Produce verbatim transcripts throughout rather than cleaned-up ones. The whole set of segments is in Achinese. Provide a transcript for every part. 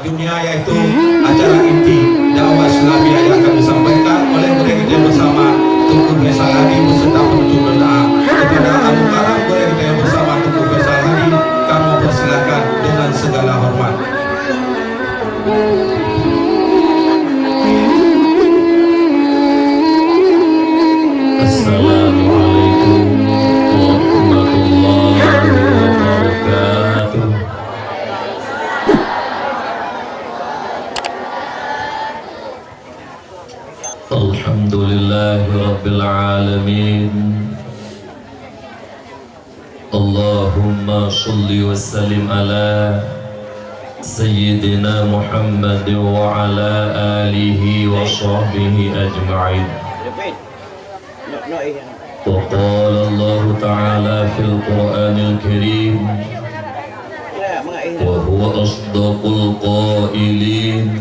Dunia, yaitu acara inti dakwah Islamiyah yang akan disampaikan oleh gurèe kita bersama Teungku Faisal Hadi beserta penutup doa kepada Abu Karam gurèe kita bersama Teungku Faisal Hadi. Kami persilakan dengan segala hormat. Assalamualaikum warahmatullahi wabarakatuh. Alhamdulillahi rabbil alamin. Allahumma shalli wa sallim ala sayyidina Muhammad wa ala alihi wa sahbihi ajma'in. Wa qala Allahu ta'ala fil Qur'anil Karim, wa huwa asdaqul qailin,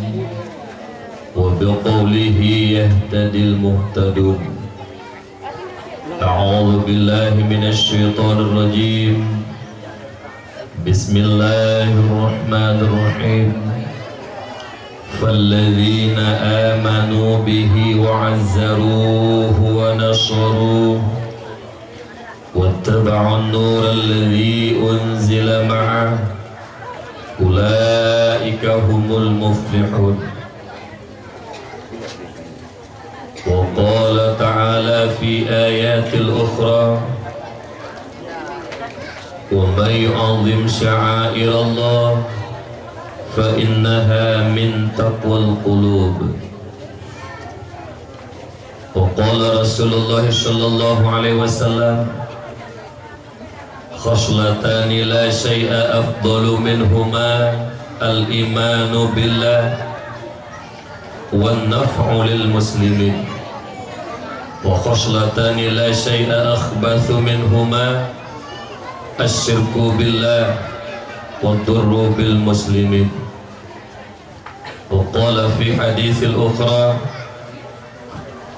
wa biqaulihi yahtadil muhtadun. A'udzu billahi minasy syaithanir rajim. Bismillahirrahmanirrahim. Falladzina amanu bihi wa 'azzaruhu wa nasaruhu wattaba'un nural ladzi unzila ma'ah ulaika humul muflihun. Wa qala ta'ala fi ayatil ukhra, wa man yu'azzim sya'airallah fa innaha min taqwal qulub. Wa qala Rasulullah sallallahu alaihi wasallam, khaslatani la syai'a afdalu minhuma al-imanu billah wan naf'u lil muslimin. Wa khaslatani la syai'a akhbathu minhuma asyirku billah wa durru bil muslimin. Wa qala fi haditsil ukhra,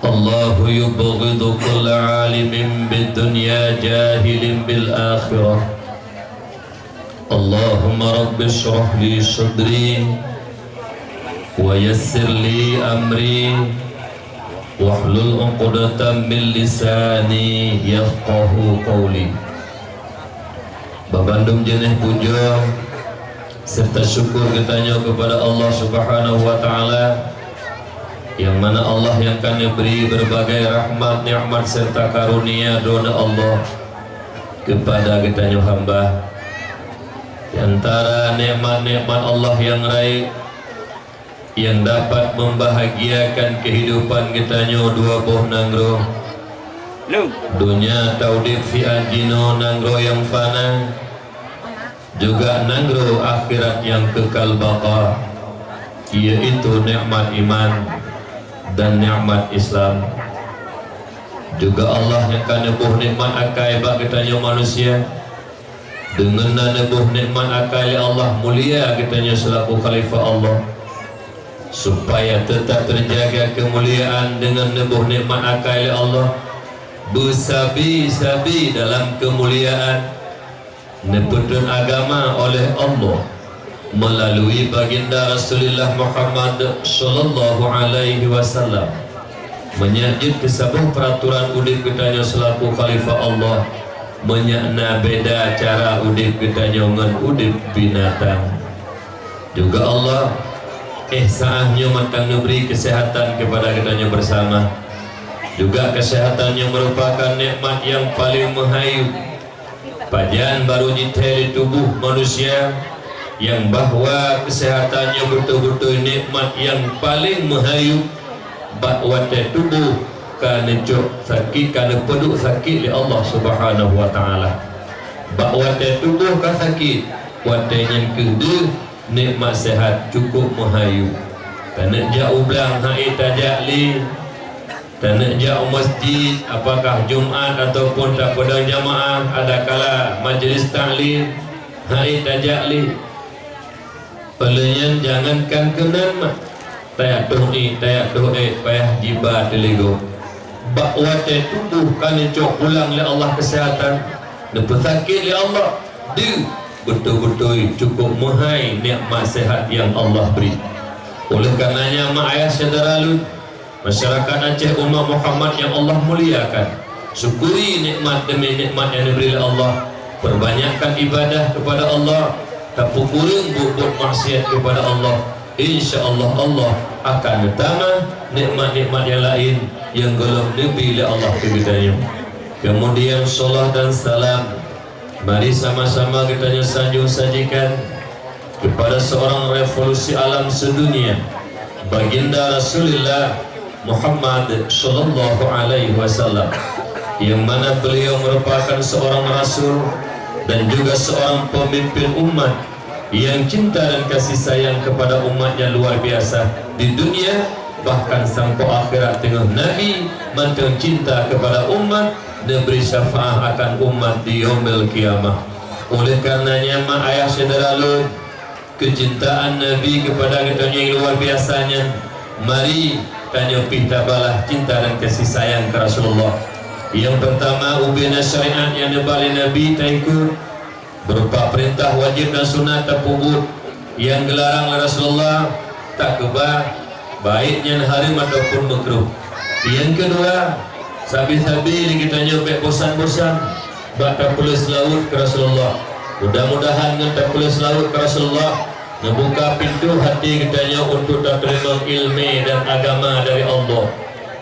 Allahu yubghidu kulla alimin bid dunya jahilin bil akhirah. Allahumma rabbi shrah li sadri wa yassir li amri wahlul uqdatam min lisani yafqahu qawli. Babandum jeuneh pujoe serta syukur geutanyoe keupada Allah Subhanahu wa Ta'ala, nyang mana Allah nyang ka neubri beureubagai rahmat, nikmat serta karunia droeneuh Allah keupada geutanyoe hamba. Di antara nikmat-nikmat Allah nyang rayeuk, nyang dapat membahagiakan kehidupan geutanyoe dua boh nanggroe. Donya taudeb siat jinoe nanggroe nyang fana, juga nanggroe akhirat nyang kekal baqa, yaitu nikmat iman dan nikmat Islam. Juga Allah nyang ka neuboh nikmat akai bak geutanyoe manusia. Deungon na neuboh nikmat akai lé Allah, mulia geutanyoe seulaku khalifah Allah. Supaya teutap teujaga keumuliaan deungon neuboh nikmat akai lé Allah, beusabe-sabe dalam keumuliaan, neupeutrön agama oleh Allah meulalu baginda Rasulullah Muhammad sallallahu alaihi wasallam. Meunyoe jeuet keu saboh peuratoran udeb geutanyoe seulaku khalifah Allah, meunyoe na beda cara udeb geutanyoe ngon udeb binatang. Juga Allah, eh, saah nyoe mantong neubri keuseuhatan keupada geutanyoe beusama. Juga keuseuhatan nyoe meurupakan nikmat nyang paleng meuhayeue. Pajan barô jithèe lé tuboh manusia nyang bahwa keuseuhatan nyoe beutôi-beutôi nikmat nyang paleng meuhayeue bak watèe tuboh ka neucok sakét, ka neupeuduek sakét lé Allah Subhanahu wa Ta'ala. Bak watèe tuboh ka sakét, watèe nyan kheueh deuh nikmat seuhat cukôp meuhayeue. Taneuk jak u blang han ék tajak lé, taneuk jak u masjid, apakah Jumat ataupun tapeudong jamaah, adakala majlis taklim, han ék tajak lé. Óh lheueh nyan jangankan keunan mah, tajak toh ék, tajak toh ék payah jiba teuligong. Bak watèe tuboh ka neucok pulang lé Allah keuseuhatan, neupeusakét lé Allah, deuh beutôi-beutôi cukup meuhai nikmat sehat nyang Allah bri. Oleh karenanya, mak ayah syedara lôn, masyarakat Aceh umat Muhammad nyang Allah muliakan, syukuri nikmat demi nikmat nyang dibri lé Allah, perbanyakkan ibadah kepada Allah, tapeukureueng buet-buet maksiat kepada Allah. Insya Allah, Allah akan neutamah nikmat-nikmat nyang laén nyang gohlom neubri lé Allah keu geutanyoe. Kemudian, salawat dan salam mari sama-sama geutanyoe sanjung sajikan kepada seorang revolusi alam sedunia, Baginda Rasulullah Muhammad sallallahu alaihi wasallam, yang mana beliau merupakan seorang rasul dan juga seorang pemimpin umat yang cinta dan kasih sayang kepada umatnya luar biasa di dunia, bahkan sampoe akhirat teungoh Nabi mantong cinta kepada umat dan bri syafaat akan umat di Yaumil Qiyamah. Oleh karenanya, mak ayah syedara lôn, keucintaan Nabi kepada geutanyoe nyang luar biasa nyan, mari tanyoe pih tabalah cinta dan kasih sayang keu Rasulullah. Nyang pertama, ubena syariat nyang neuba lé Nabi taikot, berupa peurintah wajéb dan sunat tapeubuet, nyang geularang lé Rasulullah takeubah, baik nyan hareuem ataupun meukruh. Nyang keudua, sabe-sabe lé geutanyoe bék bosan-bosan bak tapeuleueh seulaweuet keu Rasulullah. Mudah-mudahan ngon tapeuleueh seulaweuet keu Rasulullah neubuka pintoe até geutanyoe untuk tateurimong ileumé dan agama dari Allah.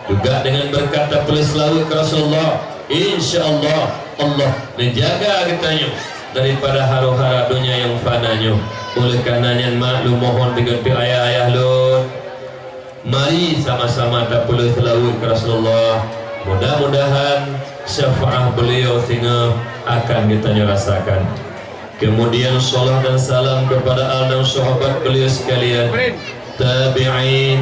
Juga deungon beureukat tapeuleueh seulaweuet keu Rasulullah, insya Allah, Allah neujaga geutanyoe daripada haro-hara donya nyang fana nyoe. Oleh karenanya, mak lôn mohon deungon teuh ayah-ayah lôn, mari sama-sama tapeuleueh seulaweuet keu Rasulullah. Mudah-mudahan syafaat beliau singoh akan geutanyoe rasakan. Kemudian, salawat dan salam kepada al dan sahabat beliau sekalian, tabi'in,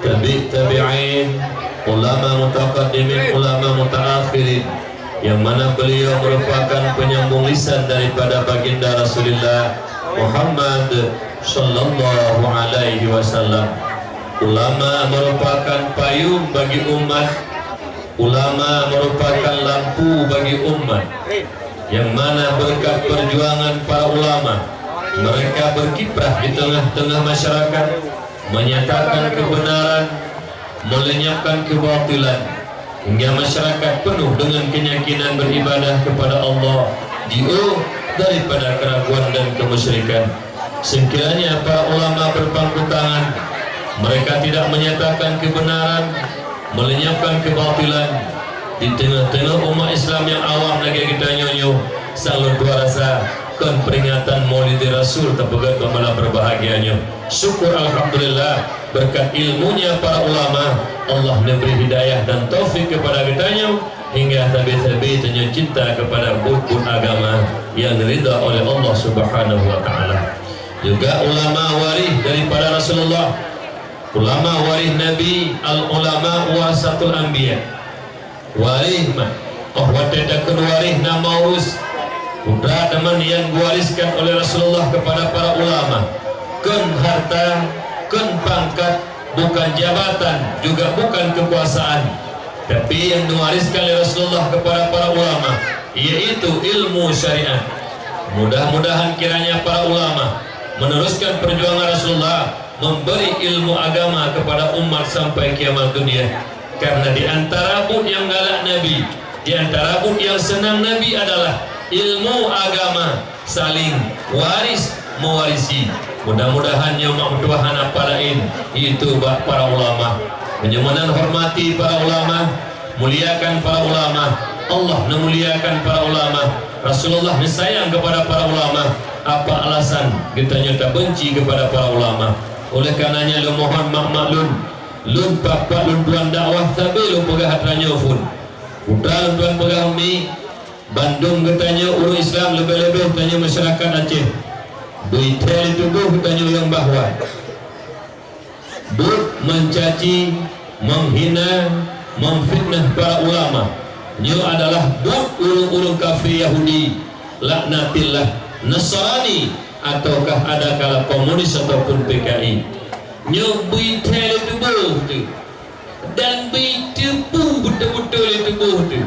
tabi' tabi'in, ulama mutaqaddimin, ulama mutaakhirin, yang mana beliau merupakan penyambung lisan daripada Baginda Rasulullah Muhammad sallallahu alaihi wasallam. Ulama merupakan payung bagi umat, ulama merupakan lampu bagi umat, yang mana berkat perjuangan para ulama, mereka berkiprah di tengah-tengah masyarakat, menyatakan kebenaran, melenyapkan kebatilan, hingga masyarakat penuh dengan keyakinan beribadah kepada Allah, jiôh daripada keraguan dan kemusyrikan. Sekiranya para ulama berpangku tangan, mereka tidak menyatakan kebenaran, melenyapkan kebatilan, di teungoh-teungoh umat Islam nyang awam lagée geutanyoe nyoe, sang lôn tuan rasa kon peringatan Maulid Rasul tapeugét bak malam berbahagia nyoe. Syukur alhamdulillah, berkat ilmunya para ulama, Allah neubri hidayah dan taufik kepada geutanyoe, hingga sabe-sabe tanyoe cinta kepada buet-buet agama yang ridha oleh Allah Subhanahu wa Ta'ala. Juga ulama waréh daripada Rasulullah. Ulama waréh Nabi, al ulama warasatul anbiya. Waréh mak, oh watée takheun waréh na maurus, putra teman yang diwariskan oleh Rasulullah kepada para ulama. Kon harta, kon pangkat, bukan jabatan, juga bukan kekuasaan. Tapi yang diwariskan oleh Rasulullah kepada para ulama, yaitu ilmu syariat. Mudah-mudahan kiranya para ulama meneruskan perjuangan Rasulullah, memberi ilmu agama kepada umat sampai kiamat dunia. Karena di antara buet yang galak Nabi, di antara buet yang senang Nabi adalah ilmu agama, saling waris mewarisi. Mudah-mudahan nyoe mak meutuah hana apa laén, yaitu bak para ulama. Meunyoe meunan hormati para ulama, muliakan para ulama. Allah neumuliakan para ulama. Rasulullah neusayang kepada para ulama. Apa alasan geutanyoe tabenci kepada para ulama? Oleh karenanya lôn mohon mak-mak lôn, lôn pak-pak lôn tuan dakwah sabe lôn peugah atra nyoe phon. Putra lôn tuan peugah umi, bandum geutanyoe ureuëng Islam leubeh-leubeh tanyoe masyarakat Aceh. Beuitée lé tuboh geutanyoe nyang bahwa buet mencaci, menghina, memfitnah para ulama, nyoe adalah buet ureuëng-ureuëng kafé Yahudi, laknatillah, Nasrani, ataukah ada kala komunis ataupun P K I. Nyoe beuitée lé tuboh teuh, dan beuteupeue beutôi-beutôi lé tuboh teuh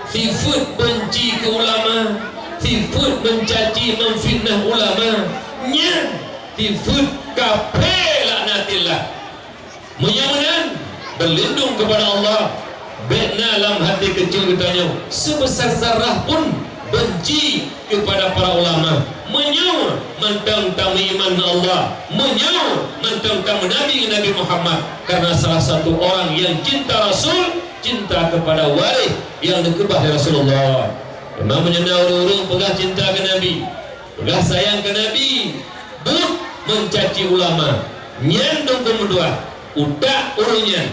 sifeuet benci keu ulama, Sifeuet meucaci, meufitnah ulama, nyan sifeuet kafé laknatillah. Meunyoe meunan, beulindong keupada Allah, bék na lam até keucil geutanyoe seubeusa zarah pun beunci keupada para ulama. Meunyoe mantong tameuiman ngon Allah, meunyoe mantong tameunabi ngon Nabi Muhammad, karena salah satu orang yang cinta Rasul, cinta keupada waréh nyang neukeubah lé Rasulullah. Memang meunyoe na ureuëng-ureuëng peugah cinta keu Nabi, peugah sayang keu Nabi, buet meucaci ulama, nyan dong keumeutuah. Utak ureuëng nyan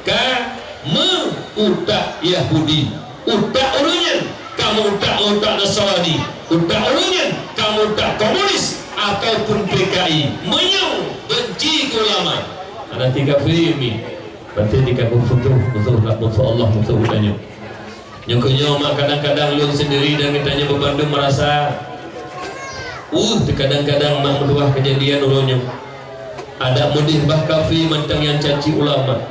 ka meu-utak Yahudi. Utak ureuëng nyan ka meu-utak, utak Nasrani. Utak ureuëng nyan ka meu-utak komunis ataupun P K I. Meunyoe beunci keu ulama, hana tinggai fri mi. Berarti di kampung Futuh, musuh nak musuh Allah, musuh geutanyoe. Nyoe keuh nyoe mak, kadang-kadang lôn sendiri dan geutanyoe beubandum merasa, uh, teukadang-kadang mak meutuah kejadian uroe nyoe. Adak meudeh bah kafé mantong nyang caci ulama.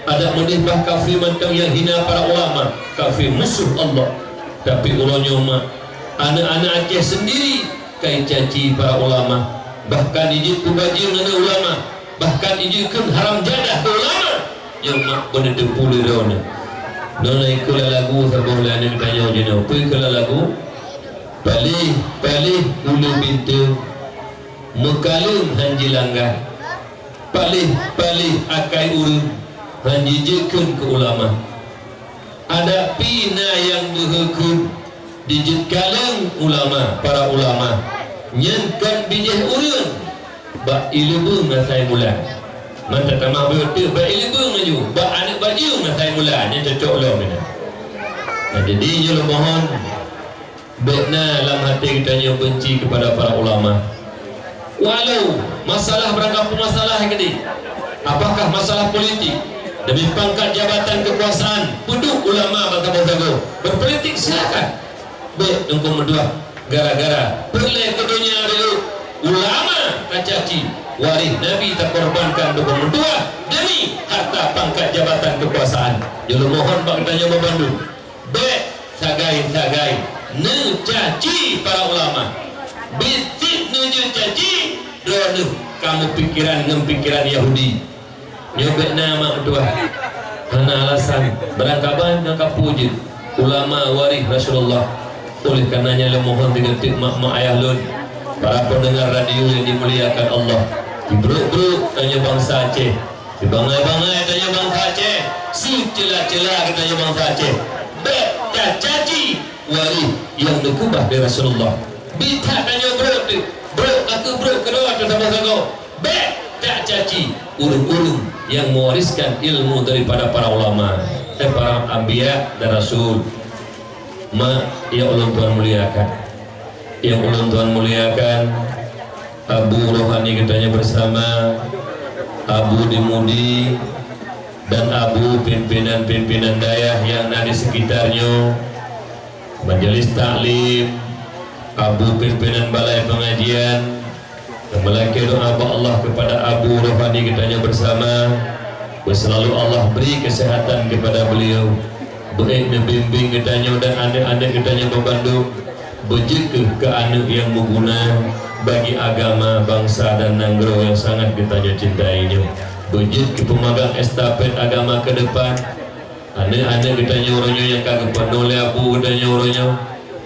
Adak meudeh bah kafé mantong nyang hina para ulama, kafé musuh Allah. Tapi uroe nyoe mak, aneuk-aneuk Aceh sendiri kai caci para ulama, bahkan jijeuet peubajeueng aneuk ulama. Bahkan ijeuet kheun haram jadah keu ulama nyang mak beuneuteupeu lé droeneuh. Nyoe na ikheun lam lagu saboh lé aneuk tanyoe jinoe. Peue ikheun lam lagu? Paléh-paléh uleue binteue, meukaleueng han jilangga. Paléh-paléh akai ureuëng, han jijeuet kheun keu ulama. Adak pih na nyang beuhe kheun, dijeuet kaleueng ulama, para ulama. Nyan kon bijéh ureuëng, bak ié leubeueng asai mula. Mantong tamah beuteuk bak ié leubeueng laju, bak aneuk bajeueng asai mula, nyan cocok lom nyan. Nah, jadi nyoe lôn mohon, bék na lam até geutanyoe beunci keupada para ulama. Walau masalah barangkapeue masalah nyang keudeh, apakah masalah politik, demi pangkat jabatan keukuasaan, peuduek ulama bansaboh sagoe, berpolitik silakan. Bék teungku meutuah gara-gara peureulée keu donya rayeuk ulama tacaci, waréh Nabi takorbankan teungku meutuah demi harta pangkat jabatan keukuasaan. Nyoe lôn mohon bak geutanyoe bandum. Bék sagai-sagai neucaci para ulama. Biet cit neujeuet caci, droeneuh ka meupikiran ngon pikiran Yahudi. Nyoe bék na mak meutuah. Hana alasan, barangkaban nyang ka peue jeuet ulama waréh Rasulullah. Oleh karenanya lôn mohon diganti mak-mak ayah lôn, para pendengar radio yang dimuliakan Allah. Dibrok-brok tanyoe bansa Aceh. Sibangai-bangai tanyoe bansa Aceh, sicela-cela geutanyoe bansa Aceh. Bék tacaci waréh nyang neukeubah lé Rasulullah. Biet that tanyoe brok teuh, brok ka keuh brok keudroe teuh sagoe-sagoe. Bék tacaci ureuëng-ureuëng nyang mewariskan ilmu daripada para ulama, eh, para anbiya dan rasul. Mak, nyang ulôn tuan muliakan. Nyang ulôn tuan muliakan, Abu Rohani geutanyoe bersama, Abu di Mudi, dan Abu pimpinan-pimpinan dayah nyang na di sekitar nyoe, majelis taklim, Abu pimpinan balai pengajian, Meulakée doa bak Allah keupada Abu Rohani geutanyoe bersama, beuselalu Allah bri keuseuhatan keupada beliau, beuék neubimbéng geutanyoe dan aneuk-aneuk geutanyoe bandum, beujeuet keu aneuk nyang meuguna bagi agama, bansa dan nanggroe nyang sangat geutanyoe cintai nyoe. Beujeuet keu peumagang estafet agama keu depan, Aneuk-aneuk geutanyoe uroe nyoe nyang ka geupeunoh lé abu geutanyoe uroe nyoe,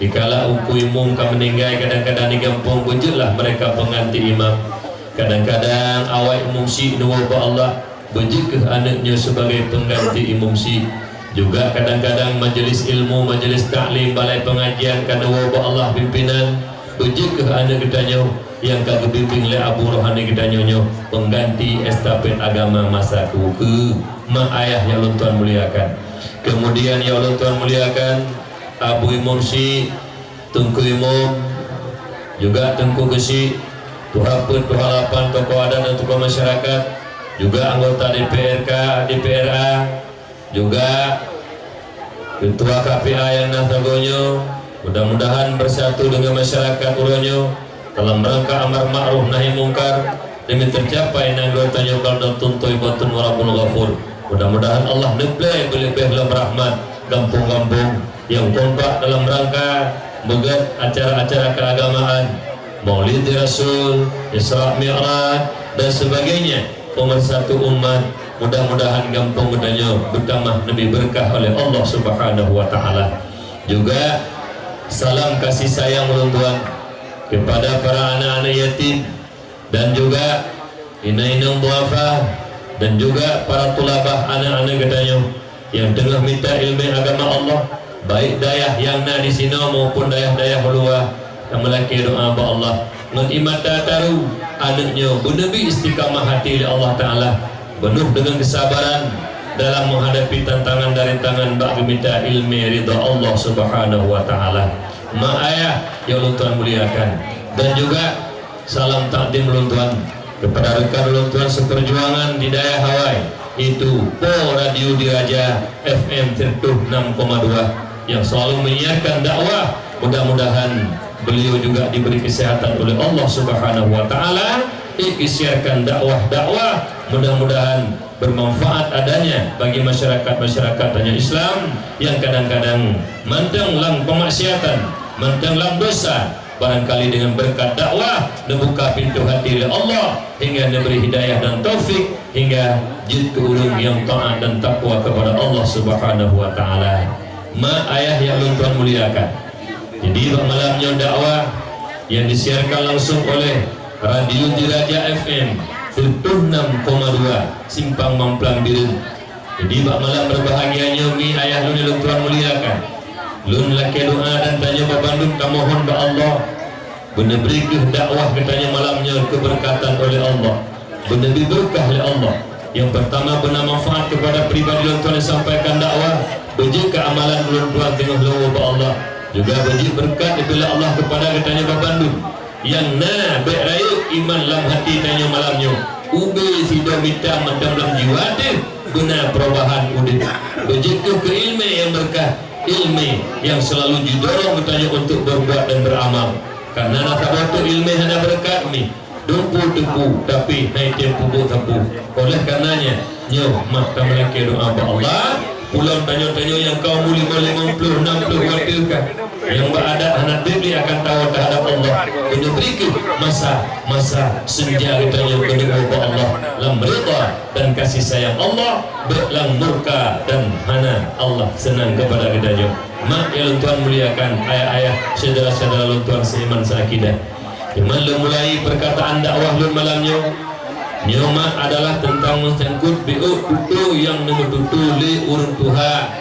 dikala ungku imum ka meuninggai, kadang-kadang di gampông beujeuetlah mereka pengganti imam. Kadang-kadang awai imum syik neuwoe bak Allah, beujeuet keuh aneuk nyoe sebagai pengganti imum syik. Juga kadang-kadang majelis ilmu, majelis taklim, balai pengajian ka neuwoe bak Allah pimpinan, beujeuet keuh aneuk geutanyoe nyang ka geubimbéng lé abu rohani geutanyoe nyoe pengganti estafet agama masa keu-keu. Mak ayah nyang lôn tuan muliakan. Kemudian nyang lôn tuan muliakan, Abu Imum Syik, Teungku Imum, juga Teungku Geusyik, tuha peuet, tuha lapan, tokoh adat dan tokoh masyarakat, juga anggota D P R K, D P R A, juga Ketua K P A nyang na sagoe nyoe, mudah-mudahan beusatu deungon masyarakat uroe nyoe dalam rangka amar ma'ruf nahi mungkar demi teucapai nanggroe tanyoe Baldatun Thayyibatun wa Rabbun Ghafur. Mudah-mudahan Allah neuplé beuleubeh lom rahmat gampông-gampông nyang kompak dalam rangka Beugét acara-acara keagamaan, Maulid Rasul, Isra Mi'raj, dan sebagainya, pemersatu umat, mudah-mudahan gampông geutanyoe beutamah neubi beureukat oleh Allah Subhanahu wa Ta'ala. Juga salam kasih sayang ulôn tuan kepada para anak-anak yatim, dan juga inong-inong duafa, dan juga para tulabah anak-anak geutanyoe nyang teungoh mita ileumèe agama Allah, baik dayah nyang na di sinoe maupun dayah-dayah u luwa. Tameulakèe doa bak Allah ngon ie mata taru, aneuk nyoe beuneubi istiqamah hati lé Allah Ta'ala, peunoh deungon keusabaran dalam meuhadapi tantangan dan rintangan bak geumita ileumèe ridha Allah Subhanahu wa Ta'ala. Mak ayah nyang ulôn tuan muliakan, dan juga salam takdim ulôn tuan kepada rekan ulôn tuan seperjuangan di dayah Hawaii, yaitu Po Radio Diraja F M seratus enam koma dua yang selalu menyiarkan dakwah. Mudah-mudahan beliau juga diberi kesehatan oleh Allah Subhanahu wa Ta'ala, eh, disiarkan dakwah-dakwah, mudah-mudahan bermanfaat adanya bagi masyarakat-masyarakat tanyoe Islam yang kadang-kadang mantong lam pemaksiatan, mantong lam dosa. Barangkali dengan berkat dakwah, neubuka pintoe hati lé Allah hingga neubri hidayah dan taufik hingga jeuet keu ureuëng nyang taat dan takwa kepada Allah Subhanahu wa Ta'ala. Mak ayah nyang ulôn tuan muliakan, jadi bak malam nyoe dakwah nyang disiarkan langsung oleh Radio Diraja F M seratus enam koma dua Simpang Mamplam Bireuen. Jadi bak malam berbahagia nyoe mi ayah lôn nyang ulôn tuan muliakan, lôn lakèe doa dan tanyoe bak bandum tamohon bak Allah beuneubri keuh dakwah geutanyoe malam nyoe keubeureukat oleh Allah, beuneubri beureukat lé Allah. Nyang peurtama beuna manfaat keupada pribadi lôn tuan nyang sampaikan dakwah, beujeuet keu amalan ulôn tuan teungoh lôn woe bak Allah, juga beujeuet beureukat dibri lé Allah keupada geutanyoe bak bandum. Nyang na bèk rayeuk iman lam hati tanyoe malam nyoe, ubé sidroe mita mantong lam jiwa teuh beuna perubahan udép. Beujeuet keuh keu ileumèe nyang beureukat, ileumèe nyang seulalu jidorong geutanyoe untuk berbuat dan beramal. Karena na saboh teuk ileumèe hana beureukat mi, dumpu teupeu, tapi hai tem peubuet sapeue. Oleh karenanya, nyoe mak tameulakèe doa bak Allah, pulang tanyoe-tanyoe nyang ka umu limong ploh, nam ploh watèe ka, nyang bak adat hana treb lé akan tawoe teuhadap Allah, keuneubri keuh masa-masa seunja geutanyoe keuneuk bak Allah lam ridha dan kasih sayang Allah, bèk lam murka dan hana Allah seunang keupada geutanyoe. Mak nyang lôn tuan muliakan, ayah-ayah, syedara-syedara lôn tuan seiman seakidah. Teuma lôn mulai peurkataan dakwah lôn malam nyoe. Nyoe mak adalah teuntang meusangkut biôk tutoe nyang neumeututoe lé ureuëng tuha,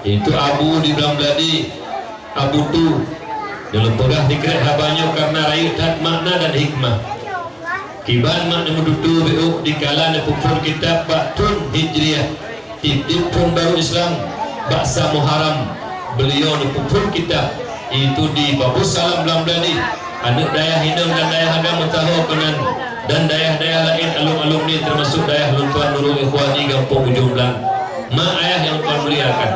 yaitu Abu di Blang Bladik, Abu Tu. Nyang lôn peugah sikrek haba nyoe kareuna rayeuk that makna dan hikmah. Kiban mak neumeututoe biôk dikala neupeuphon kitab bak thon Hijriah. Tiep-tiep thon barô Islam, bak sa Muharram, beuliau neupeuphon kitab, yaitu di Babussalam Blang Bladik. Aneuk dayah inong dan dayah agam meusaho keunan, dan dayah-dayah laén alumni-alumni, teumasuk dayah lôn tuan Nurul Ikhwani gampông Ujong Blang. Mak ayah nyang tuan muliakan,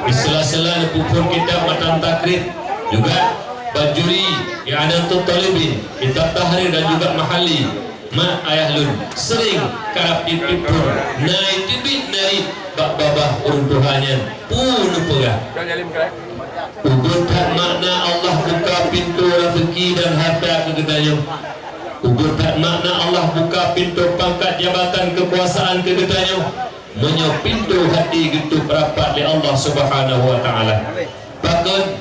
di sela-sela neupeuphon kitab matan takrib, juga bajuri, i'anatut thalibin, kitab tahrir dan juga mahalli. Mak ayah lôn seuring karab tiep-tiep thon na teubiet narit bak babah ureuëng tuha nyan, peue neupeugah. Ubit that makna Allah buka pintoe raseuki dan harta keu geutanyoe. Ubit that makna Allah buka pintoe pangkat jabatan keukuasaan keu geutanyoe. Meunyoe pintoe hati geutôp rapat lé Allah Subhanahu wa Ta'ala. Pakon?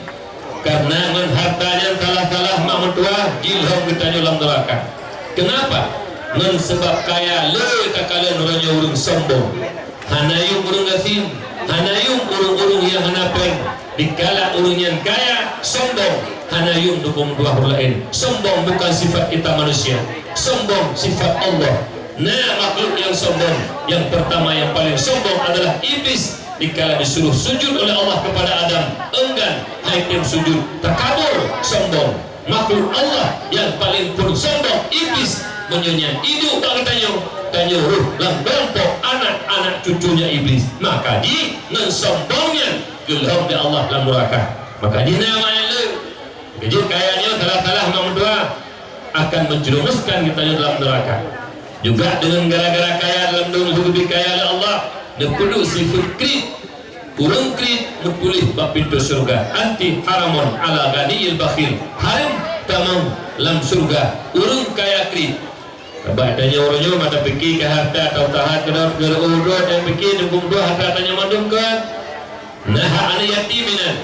Kareuna ngon harta nyan salah-salah mak meutuah jilhom geutanyoe lam neuraka. Keunapa? Ngon sabab kaya le takalon uroe nyoe ureuëng sombong. Hana yuem ureuëng gasien, hana yuem ureuëng-ureuëng nyang hana péng. Dikala ureuëng nyan kaya, sombong, hana yuem dukong dua ureuëng laén. Sombong bukan sifat kita manusia. Sombong sifat Allah. Na makhluk nyang sombong. Nyang peurtama nyang paleng sombong adalah Iblis. Dikala disuruh sujud oleh Allah kepada Adam, enggan, hai tem sujud, takabur, sombong. Makhluk Allah nyang paleng phon sombong, Iblis. Meunyoe nyan iduek bak geutanyoe, tanyoe rôh lam keulompok anak-anak cucunya Iblis. Maka jih ngon sombong nyan geulhom lé Allah lam neuraka. Maka jih na awaknyan le. Keujeuet kaya nyoe salah-salah mak meutuah akan menjerumuskan geutanyoe dalam neuraka. Juga deungon gara-gara kaya dalam dunia, leubeh kaya lé Allah, neupeuduek sifeuet kriet. Ureuëng kriet meutuléh bak pintoe syeuruga, "Anti haramun 'ala ghaniyil bakhil." Hareuem tamong lam syeuruga ureuëng kaya kriet. Bak tanyoe uroe nyoe mata pike keu harta atau tahat keudroe keureu'oh droe nyang pike dukung dua harta tanyoe mandum kan. Na hak aneuk yatim inan,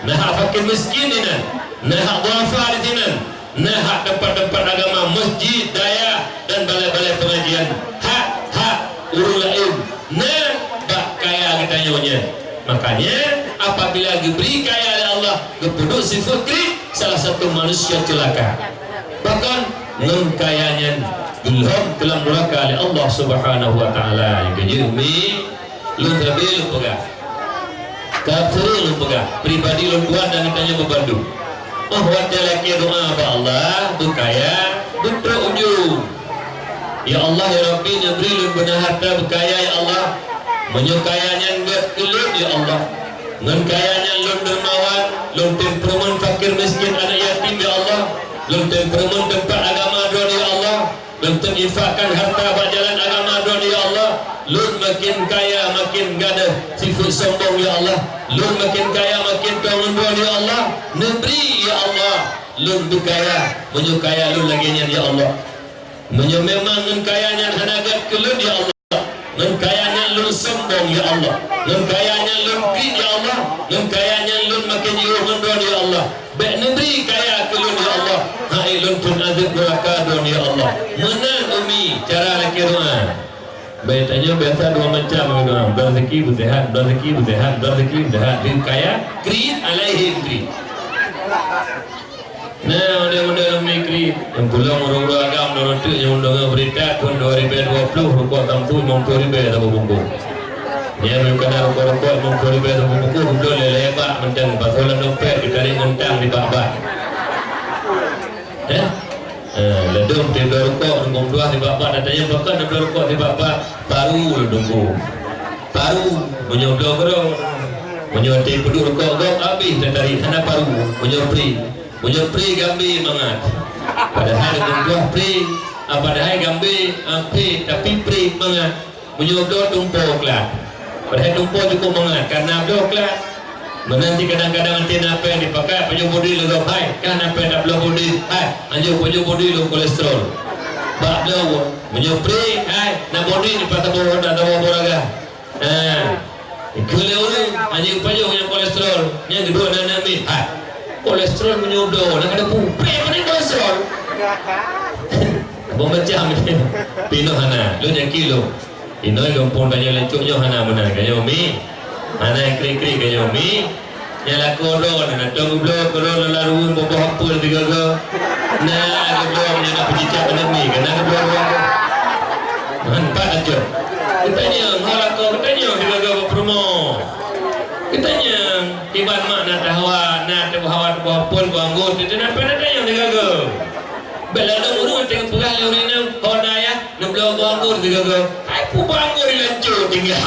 na hak fakir miskin inan, na hak duafa di sinan, na hak teumpat-teumpat agama, masjid, dayah, dan balai-balai pengajian. Hak-hak ureuëng laén na bak kaya geutanyoe nyan. Makanya, apabila geubri kaya lé Allah, geupeuduek sifeuet kriet, salah satu manusia ceulaka. Bahkan ngon kaya nyan geulhom keu lam nuraka lé Allah Subhanahu wa Taala. Nyang keujeuet mi, lôn sabe lôn peugah. Ka sering lôn peugah, pribadi lôn tuan dan geutanyoe beubandum. Oh, watée lakée doa bak Allah, beukaya, beutrok ujong. Ya Allah, ya Rabbi, neubri lôn beuna harta beukaya, ya Allah. Meunyoe kaya nyan gét keu lôn, ya Allah. Ngon kaya nyan lôn dermawan, lôn tem peureumeun fakir miskin aneuk yatim, ya Allah. Lôn tem peureumeun teumpat agama droe, ya Allah. Lôn tem infakkan harta bak jalan agama droe, ya Allah. Lôn makin kaya, makin gadôh sifeuet sombong, ya Allah. Lôn makin kaya, makin tong ngon droe, ya Allah. Neubri, ya Allah, lôn beukaya, meunyoe kaya lôn lagée nyan, ya Allah. Meunyoe memang ngon kaya nyan hana gét keu lôn, ya Allah, ngon kaya nyan lôn sombong, ya Allah, ngon kaya nyan lôn kriet, ya Allah, ngon kaya nyan lôn makin jiôh ngon droe, ya Allah, bék neubri kaya keu lôn, ya Allah, hai lôn phon azeueb nuraka droe, ya Allah. Meunan umi cara lakée doa. Bék tanyoe biasa dua macam doa, beuraseuki beuseuhat, beuraseuki beuseuhat, beuraseuki beuseuhat, di kaya kriet, alaihim kriet. Nah, model-model umi kriet. Nyang pulang ureuëng-ureuëng agam droe teuk nyang deungoe beurita thon dua ribèe dua ploh rukok Samsu limong ploh ribèe saboh bungkôh. Nyan meunyoe kana rukok-rukok limong ploh ribèe saboh bungkôh, beudôh lé-lé bak mantong, pasoe lam dompet geutarek ngon tang di bak-bak. Eh? Eh, ladôm teuh bloe rukok limong ploh ribèe bak-bak, tatanyong pakon bloe rukok di bak-bak, paru lôn tunggu. Paru, meunyoe bloe keudroe. Meunyoe teuh peuduek rukok gob habéh tatarék, hana paru. Meunyoe pri. Meunyoe pri gambé mangat. Padahai limong ploh pri, ah, padahai gambé, ah, pri, tapi pri mangat. Meunyoe bloe tumpo klat. Padahai tumpo cukôp mangat, karena bloe klat. Meunan cit kadang-kadang até na péng dipakai pajoh bodi lôn gob hai, ka na péng tabloe bodi hai, anjô pajoh bodi lôn kolesterol. Bak bloe, meunyoe pri hai, na bodi dipakai tabloe, tabloe boh raga. Ha. Keu lé ureuëng, anjô pajoh nyang kolesterol, nyang keudua na aneuk miet hai. Kolesterol meunyoe bloe, na ka teupeu, pri meunan kolesterol. Boh macam ni. Pinoh hana, lôn yakin lôn. Inoe gampông tanyoe lancok nyoe hana meunan, tanyoe mi. Hana krik-krik tanyoe mi. Nyang lakoe droe na, na tông geubloe keudroe lam laruweueng boh-boh apel sigoe-goe. Na geubloe meunyoe na peucicak aneuk mi, ka na geubloe droe. Nyan pat ancôt. Geutanyong, ho lakoe geutanyong sigoe-goe bak peurumoh. Geutanyong, kiban mak na teuh hawa, na teuh hawa teuh boh apel, boh anggô, teuh na pat na tanyong sigoe-goe. Bèk ladôm ureueng teuh geupeugah lé ureueng inong, ho na yah, neubloe boh anggô sigoe-goe. Hai peue boh anggô di lancô tinggai.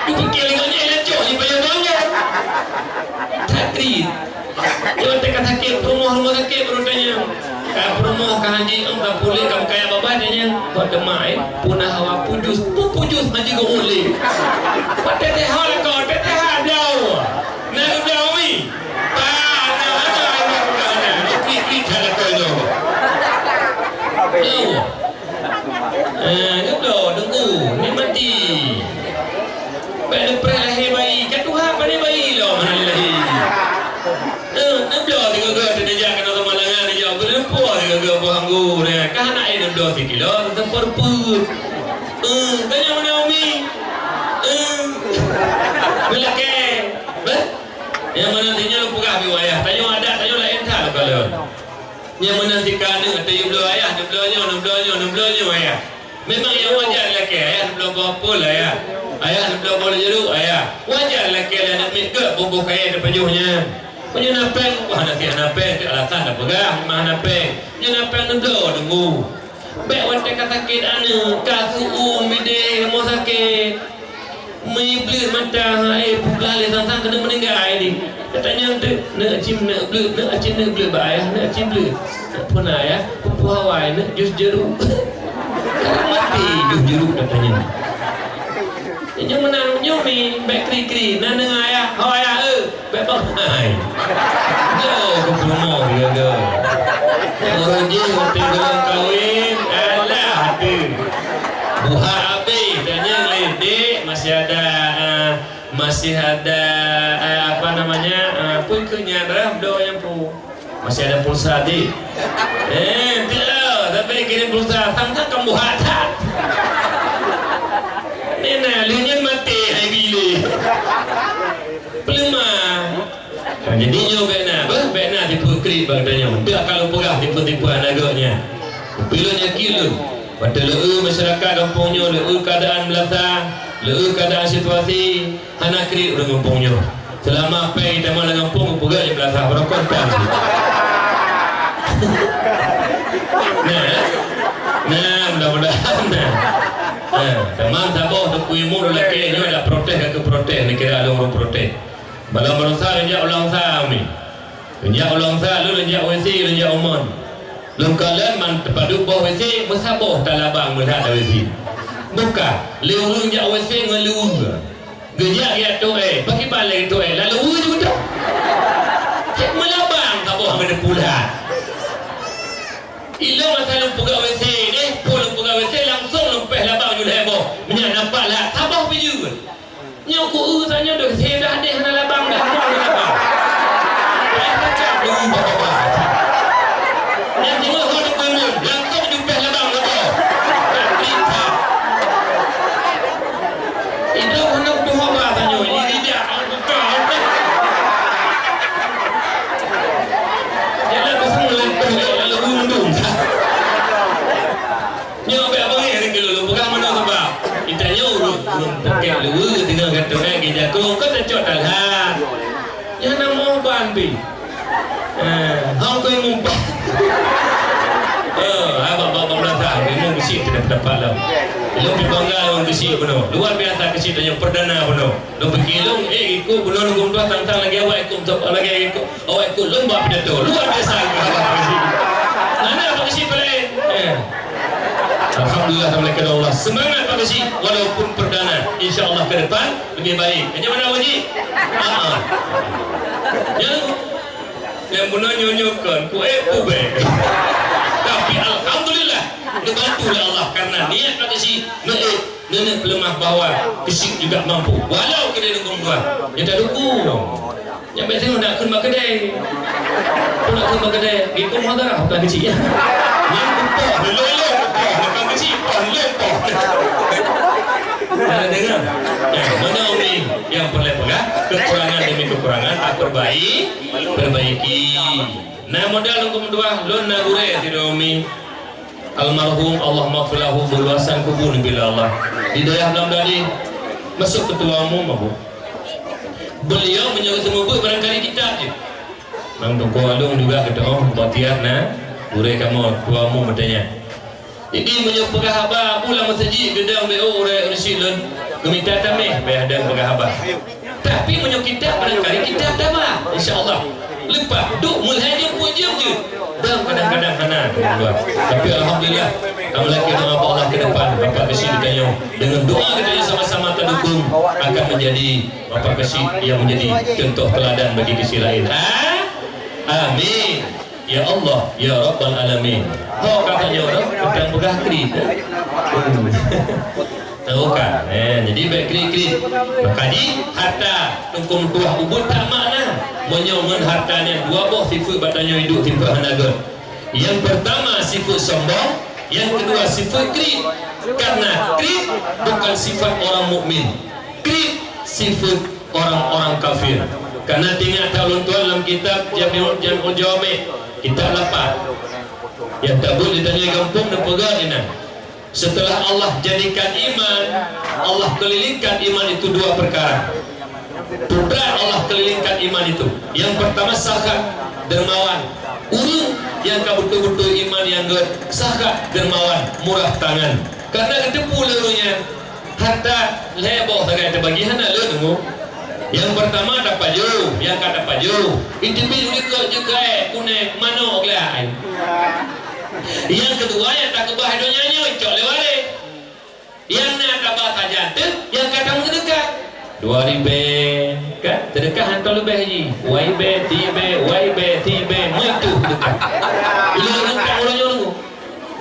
Geupike lé gobnyan lancô jipajoh boh anggô. That kriet. Nyoe teuka sakét, peurumoh rumoh sakét baru tanyong. Ka peurumoh ka haji, em, ka puléh, ka meukaya babah tanyong. Buet teuma, eh, peue na hawa pujus, peue pujus haji geuh ulèe. Watèe teuhah lakoe, teuhah bloe. Na geubloe mi. Bah, na, na, na, na, na, na, klik, klik, that lakoe nyoe. Nyoe. Eh, geubloe, deungö, nikmati. Bèk neupreh lahé bayi, ka tuha pané bayi lom hana lahé. Eh, neubloe sigoe-goe, teuneujak keunoe Samalanga, neujak beureumpoe sigoe-goe boh anggô, nah, ka hana, eh, neubloe sikilo, teupeu-teupeu. Eh, tanyong meunan umi. Eh, meulakèe. Beh? Nyang meunan sinyoe lôn peugah bak ayah, tanyoe adat tanyoe laén that lôn kalon. Nyang meunan sika aneuk, tayue bloe ayah, neubloe nyoe, neubloe nyoe, neubloe nyoe ayah. Memang nyang wajar lakèe, ayah neubloe boh apel ayah. Ayah neubloe boh jeruk ayah. Wajar lakèe lé aneuk miet gèt boh-boh kayèe teupajoh nyan. Meunyoe na pèng, wah, na sih hana pèng, alasan tapeugah memang hana pèng. Meunyoe na pèng neubloe deungö. Bèk watèe ka sakét aneuk, ka su-uem idéh rumoh sakét. Meubleuet mata, hai, peugah lé sang-sang keuneuk meuninggai di. Geutanyong teuk, neuk cit neuk bleuet, neuk cit neuk bleuet bak ayah, neuk cit bleuet. Neuk phôn ayah, peue-peue hawa neuk jus jeruk. Maté jus jeruk geutanyong. Nyoe meunan, nyoe mi, bèk kri-kri, na deungoe ayah, ho ayah, eu, bèk bangai. Yo, keu peurumoh, yo, yo. Ureueng jih, watèe gohlom kawin, alah, até. Buhak abéh, tanyong lé, "Dek, masih ada, eh, masih ada, eh, apa namanya, eh, peue keu nyan, rhah bloe nyang peue?" Masih ada pulsa, Dik? Eh, tidak. Tapi kirim pulsa, sang-sang kamu buhak that. Ni na, lheuh nyan maté hai bilé. Peuleumah. Nah, jadi nyoe bèk na, beuh, bèk na tipe krit bak geutanyoe. Dak ka lôn peugah tipe-tipe aneuk geuh nyan. Tapi lôn yakin lôn, watèe lé-e masyarakat gampông nyoe, lé-e keuadaan meulasa, lé-e keuadaan situasi, hana kriet ureueng gampông nyoe. Seulama pèng jitamong lam gampông, geupeugah jeuet beulasah, barô kontan. Nah, eh? Nah, mudah-mudahan, nah. Nah, teuma saboh Teungku Imum lôn lakèe nyoe dak protes ka keu protes, neukira lôn ureueng protes. Bala manusia lôn jak ulang sa mi. Lôn jak ulang sa, lôn, lôn jak W C, lôn jak umon. Lôn kalon man teupadub boh W C, meusaboh talabang meuhat lam W C. Buka, lé ureueng jak W C ngon lé ureueng. Geujak geujak toh, eh, pakriban lagèe toh, eh, lalu ureueng ju beutôi. Cit meulabang saboh ngon teupulat. Ilôn masa lôn peugah W C deh, peue lôn peugah W C, langsung lôn pèh labang ju lhèe boh. Meunyo nampak lhah, saboh pih jeuet. Nyoe ku eu tanyoe deuh, seudah deh hana labang dah, hana labang. Payah teucap dulu bak-bak. Nyang teungoh hot deuh peungon, langsung jupèh labang saboh. Tak klik that. Idong hana udah haba tanyoe, iri dak, buka. Jalan pasang lempeh lé, lalu rundum. Nyoe bèk beungèh nyan keu lôn, peugah meunoe sabab geutanyoe ureueng, ureueng pokét luweue teungoh geutanyoe geujakoe, kon tacok that lhah. Nyan na moh ban pih. Eh, hông keu mumpat. Eh, abang, abang, abang Belanda, memang keuchik tidak dapat lah. Lôn pih bangga lôn keuchik bunoe. Luar biasa keuchik tanyoe perdana bunoe. Lôn pikir lôn, eh, ikôt bunoe lôn geumbah tang-tang lagèe awak ikôt, lagèe ikôt. Awak ikôt lomba pidato. Luar biasa. Mana Pak Keuchik peureulèe? Eh. Alhamdulillah, tamuliakan Allah. Semangat Pak Keuchik, walaupun perdana. Insya Allah ke depan lebih baik. Macam mana, Pak Keuchik? Ha. Yang, yang beuna nyoe-nyoe kan, ku eh, ku bèk. Tapi alhamdulillah, dibantu oleh Allah karena niat Pak Keuchik, niat Nenek peuleumah bahwa keuchik juga mampu, walau keudè lôn geumbah. Nyang tadukung. Nyang bèk singoh nak kheun bak keudè. Kheun nak kheun bak keudè, geuikôt muhadharah bukan keuchik, ya. Nyang kupoh, lôn lôn poh, bukan keuchik, poh, lôn poh. Ada dengar? Ya, mana Umi yang peureulèe peugah, kekurangan demi kekurangan, tak perbaik, perbaiki. Nah, modal lôn geumbah, lôn na gurèe sidroe Umi. Almarhum, Allah maghfir lahu, beuluasan kubu neubila Allah. Di dayah Blang Bladeh, masuk ketua umum, Abu. Beliau meunyoe seumeubeuet barangkali kitab jih. Nang Teungku Along juga geuteu'oh, bak tiat na, gurèe kamoe, ketua umum geutanya. Jadi, meunyoe peugah haba, Abu lam meuseujid, geudong B O ureueng syik lôn, geumita tamèh, bèk ada peugah haba. Tapi meunyoe kitab, barangkali kitab taba, insya Allah. Leupah, duek meulhèe jeuem peuet jeuem jeuet. Dan kadang-kadang hana keuluar. Tapi alhamdulillah, tameulakèe doa bak Allah ke depan, Bapak Keuchik geutanyoe. Dengan doa geutanyoe sama-sama tadukung akan menjadi Bapak Keuchik yang menjadi contoh teladan bagi keuchik lain. Ha? Amin. Ya Allah, ya Rabbal Alamin. Ho ka tanyoe dah, pedang peugah kri. Hmm. Tahu kan? Eh, jadi bèk kri-kri. Maka di harta Teungku meutuah ubit that makna. Meunyoe ngon harta nyan dua boh sifeuet bak tanyoe iduek sifeuet hana gèt. Yang pertama sifeuet sombong, yang kedua sifeuet kri. Karena kri bukan sifat orang mukmin. Kri sifeuet orang-orang kafir. Karena teuingat that ulôn tuan lam kitab Jami'ul, Jami'ul Jawami, kitab lapan. Nyang tabeuet di tanyoe gampông neupeugah inan. Setelah Allah jadikan iman, Allah kelilingkan iman itu dua perkara. Putra Allah kelilingkan iman itu. Yang pertama sakhat, dermawan. Ureueng nyang ka beutôi-beutôi iman nyang gèt, sakhat, dermawan, murah tangan. Karena geuteupeue lé ureueng nyan, harta lhèe boh sagai teubagi hana lé deungoe. Nyang pertama tapajoh, nyang ka tapajoh. Iteubiet u likot jeuet keu èk, kunèng, manok, glai. Nyang keudua nyang takeubah donya nyoe cok lé waréh. Nyang na taba sajan teuh nyang ka tameuseudekah. Dua ribèe, kan? Seudekah hantom leubeh jih. Dua ribèe, tiga ribèe, dua ribèe, tiga ribèe, meutuh seudekah. Ilôn meuntang uroe nyoe.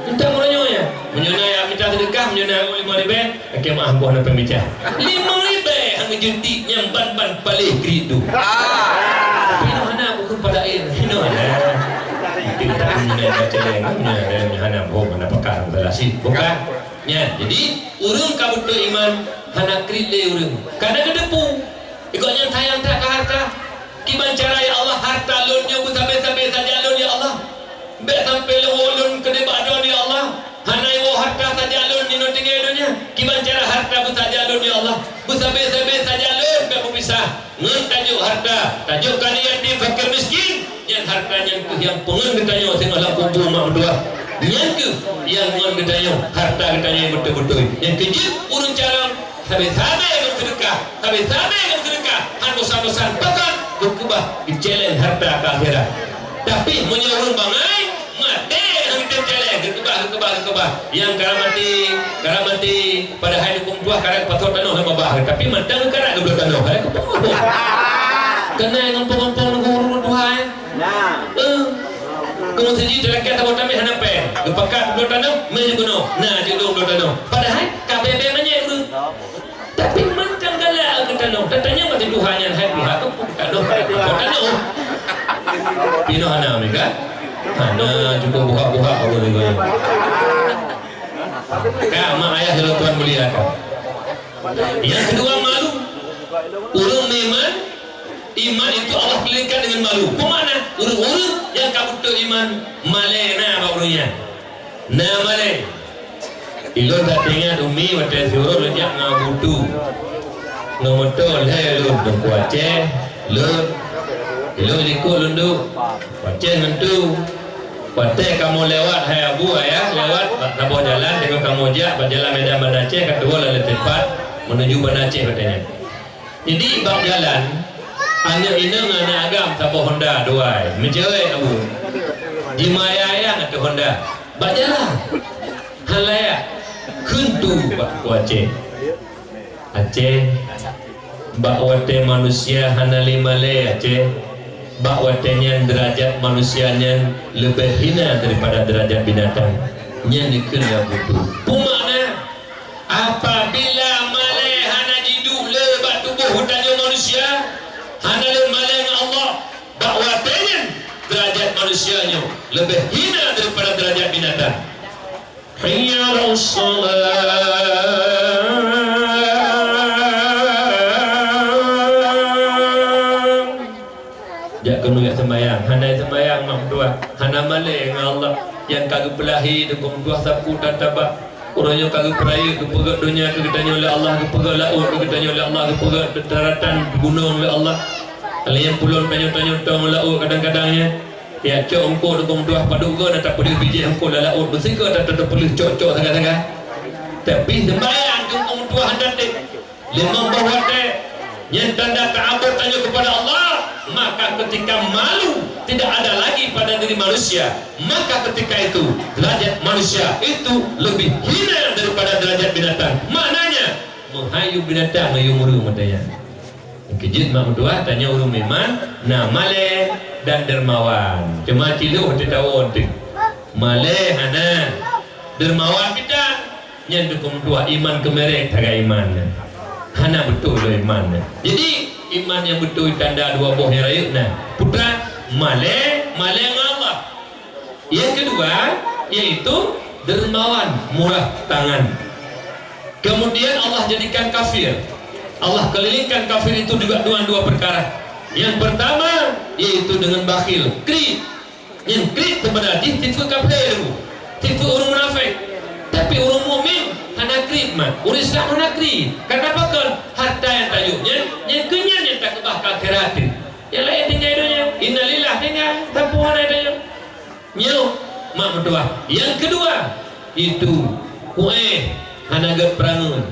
Meuntang uroe nyoe ya. Meunyoe na nyang mita seudekah, meunyoe na lima ribèe, oke, meu'ah boh na pembicara. Lima ribèe han geujeuet nyan ban-ban paléh kriet tu. Tapi nyoe hana bukon pada air. Nyoe hana. Mungkin tak punya baca lain, nyoe hana boh, hana pakar, hana lasi. Bukan? Nyan, jadi, ureueng ka beutôi iman hana kriet lé ureueng. Ka na geuteupeue, gobnyan sayang that keu hareuta. Kiban cara, "Ya Allah, hareuta lôn nyoe beusabe-sabe sajan lôn, ya Allah. Bèk sampoe lôn woe lôn keudéh bak droeneuh, ya Allah. Hana iwoe hareuta sajan lôn inoe tinggai donya. Kiban cara hareuta beusajan lôn, ya Allah. Beusabe-sabe sajan lôn bèk beupisah." Ngon tajok hareuta, tajok keu yatim, fakir, miskin, nyan hareuta nyan keuh nyang peungon geutanyoe singoh lam kubu mak meutuah. Nyan keuh nyang ngon geutanyoe hareuta geutanyoe nyang beutôi-beutôi. Nyang keu jeuet ureueng carông, sabe-sabe geuseudekah, sabe-sabe geuseudekah, han bosan-bosan pakon geukeubah geucèlèng hareuta keu akhirat. Tapi meunyoe ureueng bangai, maté nyang teucèlèng, geukeubah, geukeubah, geukeubah. Nyang karam maté, karam maté, padahai dukong tuah karat pasoe tanoh lam babah, tapi mantong karat geubloe tanoh, hai keupeuruh. Keunan gampông-gampông nunggu ureueng tuha, eh? Nah. Eh. Keu meuseujid talakèe saboh tamèh hana pèng. Geupakat geubloe tanoh, meukeunong. Nah, jeuet dong bloe tanoh. Padahai ka bèe-bèe manyèt ureueng. Tapi mantong galak keu tanoh. Tatanyong bak si tuha nyan, "Hai tuha, keupeue tanoh?" Keu tanoh. Pinoh hana, mi kan? Hana, cukup buhak-buhak, apa ni, kan? Ka, mak ayah dalam Tuhan muliakan. Yang kedua, malu. Ureueng meuiman, iman itu Allah kelilingkan dengan malu. Peue makna? Ureueng-ureueng nyang ka beutôi iman, malèe na bak ureueng nyan. Na malèe. Ilôn that ingat umi watèe siuroe lôn jak ngon Abu Tu. Ngon moto lhèe lôn, Teungku Aceh, lôn. Ilôn likot lôn duek. Aceh ngon Tu. Watèe kamoe lewat, hai Abu, Ayah, lewat bak saboh jalan, teungoh kamoe jak bak jalan Medan Banda Aceh, ka tuwoe lalè teupat menuju Banda Aceh watèe nyan. Jadi, bak jalan, aneuk inong ngon aneuk agam saboh Honda dua. Meucewek, Abu. Jimaya-aya ateueh Honda. Bak jalan. Hana layak. Kheun Tu bak Teungku Aceh. Aceh, bak watèe manusia hana lé malèe, Aceh. Bak watèe nyan deurajat manusia nyan leubeh hina daripada deurajat binatang. Nyan dikheun lé Abu Tu. Peue makna? Apabila malèe hana jiduek le bak tuboh geutanyoe manusia, hana le malèe ngon Allah, bak watèe nyan deurajat manusia nyoe leubeh hina daripada deurajat binatang. Hayya 'alas shalah. Jak keunoe jak seumayang, hana seumayang mak meutuah, hana malèe ngon Allah nyang ka geupeulahé dukong tuah sapu tan taba. Uroe nyoe ka geupeurayeuk, geupeugèt donya keu geutanyoe lé Allah, geupeugèt laôt keu geutanyoe lé Allah, geupeugèt daratan gunong lé Allah. Lheuh nyan pulon tanyoe-tanyoe tong laôt kadang-kadang nyan. Ya, cok eungkôt dukong tuah padub goe na tapeuleuh bijéh eungkôt lam laôt, beusikeue ta-, ta-, tapeuleuh cok-cok sagai-sagai. Tapi seumayang dukong tuah hana teuh. Limong boh watèe, nyan tanda ta'abot tanyoe kepada Allah, maka ketika malu tidak ada lagi pada diri manusia, maka ketika itu derajat manusia itu lebih hina daripada derajat binatang. Maknanya, meuhai yum binatang ngon yum ureueng watèe nyan. Keujeuet mak meutuah, tanyoe ureueng meuiman, na malèe dan dermawan. Teuma cilok teuh tawon teuh. Malèe hana, dermawan mita. Nyan dukong meutuah, iman keumerek sagai iman nyan. Hana beutôi lé iman nyan. Jadi, iman nyang beutôi tanda dua boh nyang rayeuk na. Putra, malèe, malèe ngon Allah. Yang kedua, yaitu dermawan, murah tangan. Kemudian Allah jadikan kafir. Allah kelilingkan kafir itu juga dengan dua perkara. Yang pertama, yaitu dengan bakhil, kriet. Nyan kriet seubeuna jih sifeuet kafé, sifeuet ureueng munafék. Tapi ureueng mukmin hana kriet, mat. Ureueng Islam hana kriet. Kenapa kon? Harta nyang tajok nyan, nyan keu nyan nyang takeubah keu akhirat. Nyang laén tinggai donya. Innalillah tinggai, sapeue hana tanyoe. Nyoe, mak meutuah. Nyang keudua, itu kuéh hana gèt peurangui.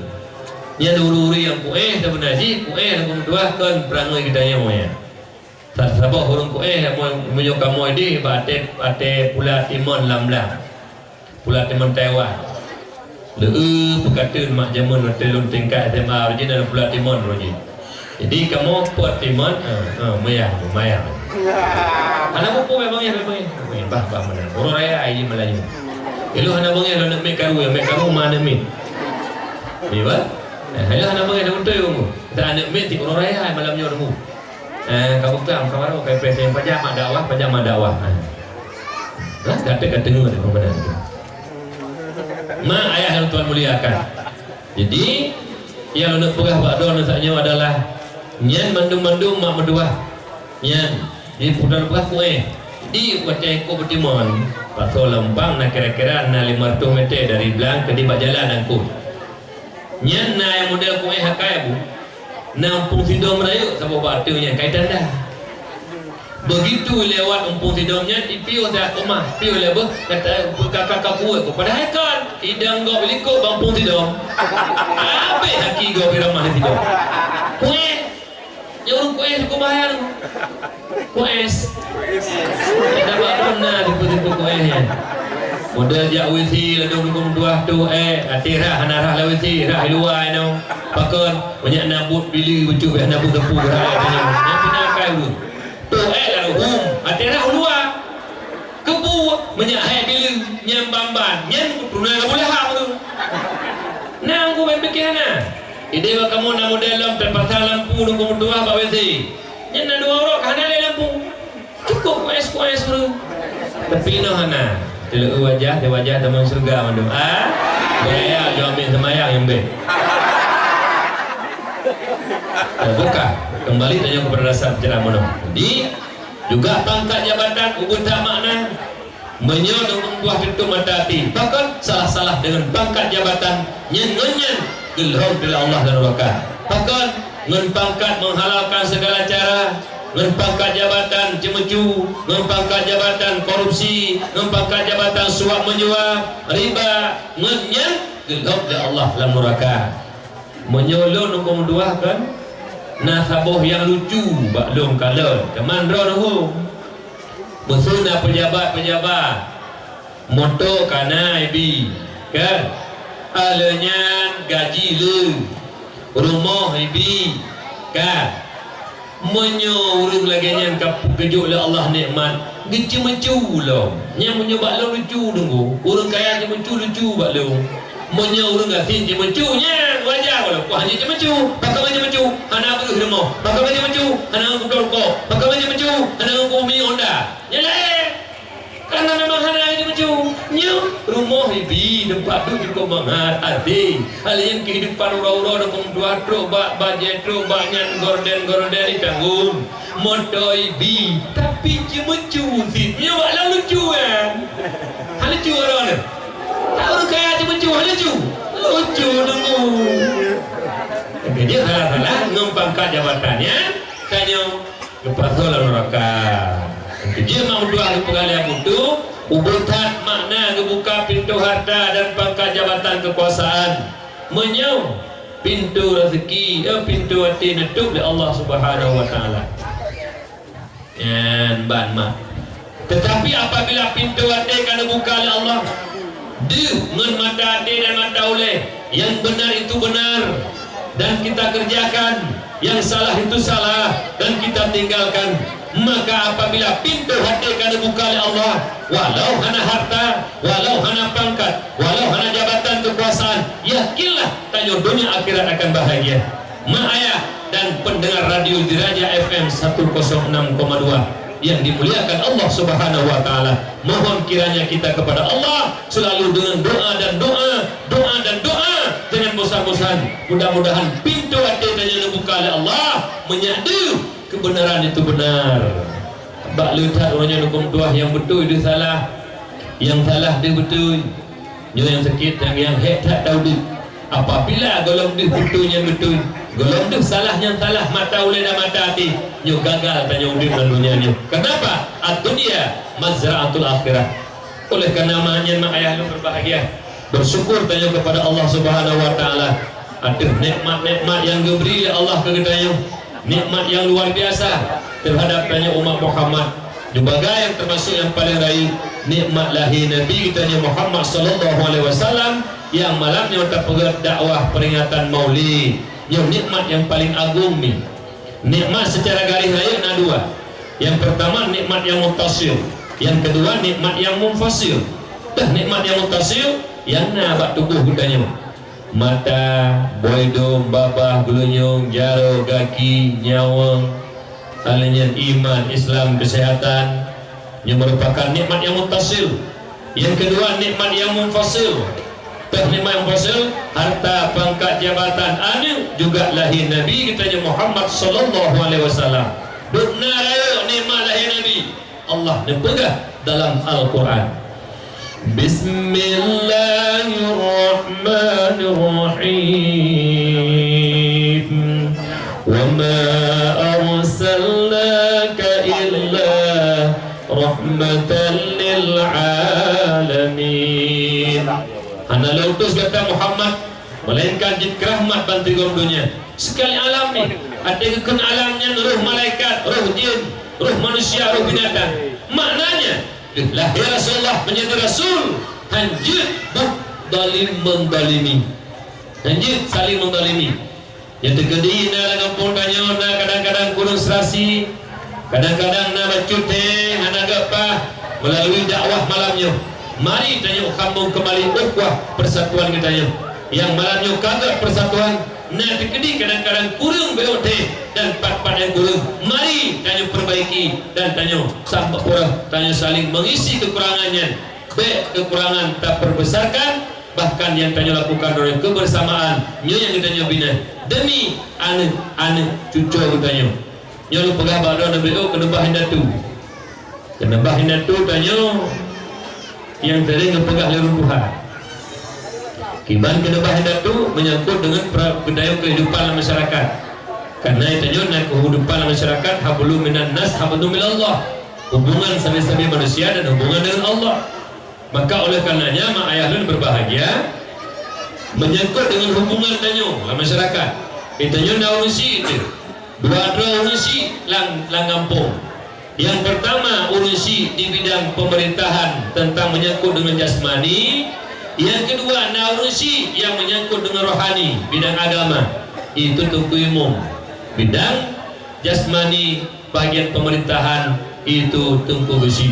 Nyan ureueng-ureueng nyang kuéh, seubeuna jih kuéh, mak meutuah, kon peurangui geutanyoe nyan. Sa-, saboh ureueng kuéh, meunyoe kamoe deh bak até, até pula timon lam blang. Pula timon Taiwan. Leu peukateun mak jameun watèe lôn tingkat S M A, rajin dalam pula timon rajin. Jadi kamoe pot timon, eh, eh, meuayah, meuayah. Hana muphom bang yah, bang yah. Bah, bah meunan. Uroe raya ai Melayu. Ilôn hana beungèh lôn aneuk miet karu, aneuk miet karu ma aneuk miet. Iya, bah? Eh, ilôn hana beungèh lôn beutôi ureueng. Dak aneuk miet di uroe raya ai malam nyoe temu. Eh, ka bukang, ka baru, ka ipèh teuh pajan mak dakwah, pajan mak dakwah. Eh. Lah, gata ka teungeut deungon meunan. Mak ayah nyang Tuhan muliakan. Jadi, nyang lôn peugah bak droeneuh saat nyoe adalah nyan mandum-mandum mak meutuwah. Nyan, di putra peugah kuéh. Di watèe ku beutimon, pasoe Leumpang na kira-kira na limong reutôh meter dari blang keudéh bak jalan angkot. Nyan na nyang model kuéh akai, Bu. Na umpung sidom rayeuk saboh bak ateueh nyan kai tanda. Begitu lewat umpung sidom nyan, ipiôh that u ma, piôh lé beuh, kata, ka, ka, ka buet ku. Padahai kon, idang gob likot bak umpung sidom. Habéh aki gob iramah di sidom. Kuéh. Nyoe ureueng kuéh, ku bahayang. Kuéh. Dak bak droeneuh tipe-tipe kuéh nyan. Model jak W C, ladôm lungkong dua tu, eh, até rhah, hana rhah lam W C, rhah di luwa inoe. Pakon, meunyo na buet bili, ucup, na buet teupeu, rhah, nyan pina akai ureueng. Tu, eh, lalu hum, até rhah u luwa. Keubu, meunyo hai bili, nyan ban-ban, nyan keturunan Abu Lahab tu. Nang ku ban pikir hana. Idéh bak kamoe na model lom teupasang lampu lungkong dua bak W C. Nyan na dua uroe ka hana lé lampu. Cukup kués-kués ureueng. Tapi inoe hana. Teuleu wajah, di wajah teuma syeuruga mandum. Ah? Gaya jawab seumayang nyang bèk. Terbuka. Kembali tanyoe kepada dasar penceramah nyoe. Di Juga pangkat jabatan ubit that makna. Meunyoe ureueng tuha tutup mata até, pakon salah-salah deungon pangkat jabatan nyan, ngon nyan geulhom dilèe Allah lam nuraka. Pakon? Ngon pangkat menghalalkan segala cara, ngon pangkat jabatan ceumeucu, ngon pangkat jabatan korupsi, ngon pangkat jabatan suap menyuap, riba, ngon nyan geulhom dilèe Allah lam nuraka. Meunyoe lôn huköm dua kan, na saboh nyang lucu bak lôn kalon, teuma droeneuh. Meuseu na peujabat-peujabat, moto ka na ibi, kan? Alèh nyan gaji le, rumoh ibi, kan? Meunyoe ureuëng lagée nyan ka geujok lé Allah nikmat, geuceumeucue lom. Nyan meunyoe bak lôn lucu deungoe, ureuëng kaya ceumeucue lucu bak lôn. Meunyoe ureuëng gasien ceumeucue, nyan wajar lom. Wah, nyan ceumeucue, pakon nyan ceumeucue? Hana breueh rumoh. Pakon nyan ceumeucue? Hana geubloe rukok. Pakon nyan ceumeucue? Hana geubloe mi Honda. Nyan laén. Karena memang hana nyang meucue. Nyoe rumoh ibi, teumpat duek cukôp mangat, até. Hal nyang keuhidupan uroe-uroe dukong dua trok bak bajée, trok bak nyan gorden-gorden ditanggong. Moto ibi, tapi ceumeucue sit. Nyoe bak lôn lucu kan? Hana lucu droeneuh. Tak ureuëng kaya ceumeucue, hana lucu. Lucu deungoe. Jadi salah-salah ngon pangkat jabatan, ya. Tanyoe Geupasoe lam nuraka. Keujeuet mak meutuah geupeugah lé Abu Tu, ubit that makna geubuka pintoe harta dan pangkat jabatan keukuasaan. Meunyoe pintoe raseuki, eh, pintoe até neutôb lé Allah Subhanahu wa Taala. Nyan ban mak. Tetapi apabila pintoe até ka neubuka lé Allah, deuh ngon mata até dan mata ulée, yang benar itu benar dan kita kerjakan, yang salah itu salah dan kita tinggalkan. Maka apabila pintoe até ka neubuka lé Allah, walau hana harta, walau hana pangkat, walau hana jabatan kekuasaan, yakinlah tanyoe dunia akhirat akan bahagia. Mak ayah dan pendengar radio Diraja F M seratus enam koma dua yang dimuliakan Allah Subhanahu wa Taala, mohon kiranya kita kepada Allah selalu dengan doa dan doa, doa dan doa, jangan bosan-bosan. Mudah-mudahan pintu hati tanyoe neubuka lé Allah, meunyo deuh kebenaran itu benar. Bak le that uroe nyoe neupeugah nyang beutôi deuh salah, nyang salah deuh beutôi. Nyoe nyang sakét dan nyang hék that taudeuh. Apabila gohlom deuh beutôi nyan beutôi, gohlom deuh salah nyan salah, mata ulée dan mata até, nyoe gagal tanyoe udeb lam donya nyoe. Kenapa? Ad-dunya mazra'atul akhirah. Oleh karena nyan mak ayah lôn berbahagia, bersyukur tanyoe kepada Allah Subhanahu wa Taala ateueh nikmat-nikmat nyang geubri lé Allah keu geutanyoe. Nikmat nyang luar biasa terhadap tanyoe umat Muhammad. Nyoe bagai nyang termasuk nyang paleng rayeuk, nikmat lahé Nabi geutanyoe Muhammad sallallahu alaihi wasallam, Nyang malam nyoe tapeugét dakwah peringatan Maulid. Nyoe nikmat nyang paleng agong mi. Nikmat seucara garéh rayeuk na dua. Nyang peurtama nikmat nyang muttasil, nyang keudua nikmat nyang munfasil. Teuh nikmat nyang muttasil nyang na bak tuboh geutanyoe. Mata, bak idong, babah, geulinyueng, jaroe, gaki, nyawöng, hana nyan iman, Islam, keuseuhatan. Nyoe meurupakan nikmat nyang muttasil. Nyang keudua nikmat nyang munfasil. Teuh nikmat nyang munfasil, harta, pangkat, jabatan, aneuk, juga lahé Nabi geutanyoe Muhammad sallallahu alaihi wasallam. Dum na rayeuk nikmat lahé Nabi. Allah neupeugah dalam Al-Quran, "Bismillahirrahmanirrahim. Wa ma arsalnaka illa rahmatan lil alamin." Hana lôn utus gata Muhammad melainkan jeuet keu rahmat ban sigom donya. Sekali alam ni, até geukheun alam nyan roh malaikat, roh jin, roh manusia, roh binatang. Maknanya, lahé Rasulullah menjadi rasul, hanjeuet buet zalim mendalimi. Hanjeuet saling mendalimi. Nyang teukeudi na lam gampông tanyoe na kadang-kadang kureueng seurasi, kadang-kadang na bacut teh hana geupaih. Meulalu dakwah malam nyoe, mari tanyoe sambong keumbali ukhuwah persatuan geutanyoe. Nyang malam nyoe ka gét persatuan, na teukeudi kadang-kadang kureueng beu teh dan pat-pat nyang kureueng, mari tanyoe perbaiki dan tanyoe sambah pura, tanyoe saling mengisi kekurangan nyan. Bék kekurangan taperbesarkan, bahkan nyang tanyoe lakukan droe kebersamaan nyoe nyang geutanyoe bina demi aneuk-aneuk cucoe geutanyoe. Nyoe lôn peugah bak droe neubeudôh keuneubah indatu. Keuneubah indatu tanyoe nyang sering geupeugah lé ureueng tuha. Kiban keuneubah indatu menyangkut deungon pra-, budaya kehidupan lam masyarakat. Karena tanyoe na kehidupan lam masyarakat, hablum minan nas, hablum minallah. Hubungan sabe-sabe manusia dan hubungan dengan Allah. Maka oleh karenanya, mak ayah lôn berbahagia, menyangkut dengan hubungan tanyoe lam masyarakat. Di tanyoe na ureueng syiek teuh, dua droe ureueng syiek lam, lam gampông. Nyang peurtama ureueng syiek di bidang pemerintahan tentang menyangkut dengan jasmani, nyang keudua na ureueng syiek nyang menyangkut dengan rohani, bidang agama, itu Teungku Imum. Bidang jasmani bagian pemerintahan itu Teungku Geuchik.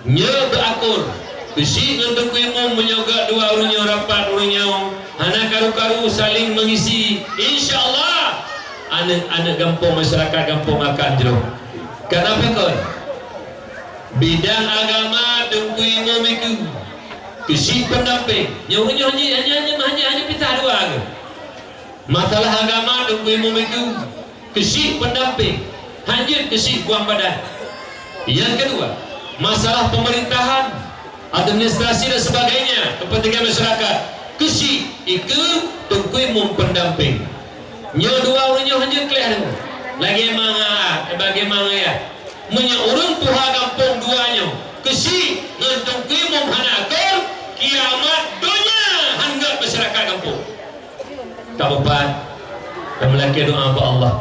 Nyoe beuakur, Geuchik ngon Teungku Imum meunyoe gét dua ureueng nyoe rapat ureueng nyoe hana karu-karu saling mengisi, insya Allah aneuk-aneuk gampông, masyarakat gampông akan jroh. Kenapa kon? Bidang agama Teungku Imum ikeu, Geuchik pendamping. Nyoe ureueng nyoe hanya, hanya, hanya, hanya, hanya pisah dua ke? Masalah agama Teungku Imum ikeu, Geuchik pendamping, hanjeuet Geuchik buang badan. Nyang keudua, masalah pemerintahan, administrasi dan sebagainya, kepentingan masyarakat, Geuchik ikeu Teungku Imum pendamping. Nyoe dua ureueng nyoe hanjeuet kleh deungoe. Lagèe mangat, bagaimana ya? Meunyoe ureueng tuha gampông dua nyoe, Geuchik ngon Teungku Imum hana akur, kiamat donya han gét masyarakat gampông. Ka meupat, dan meulakèe doa bak Allah.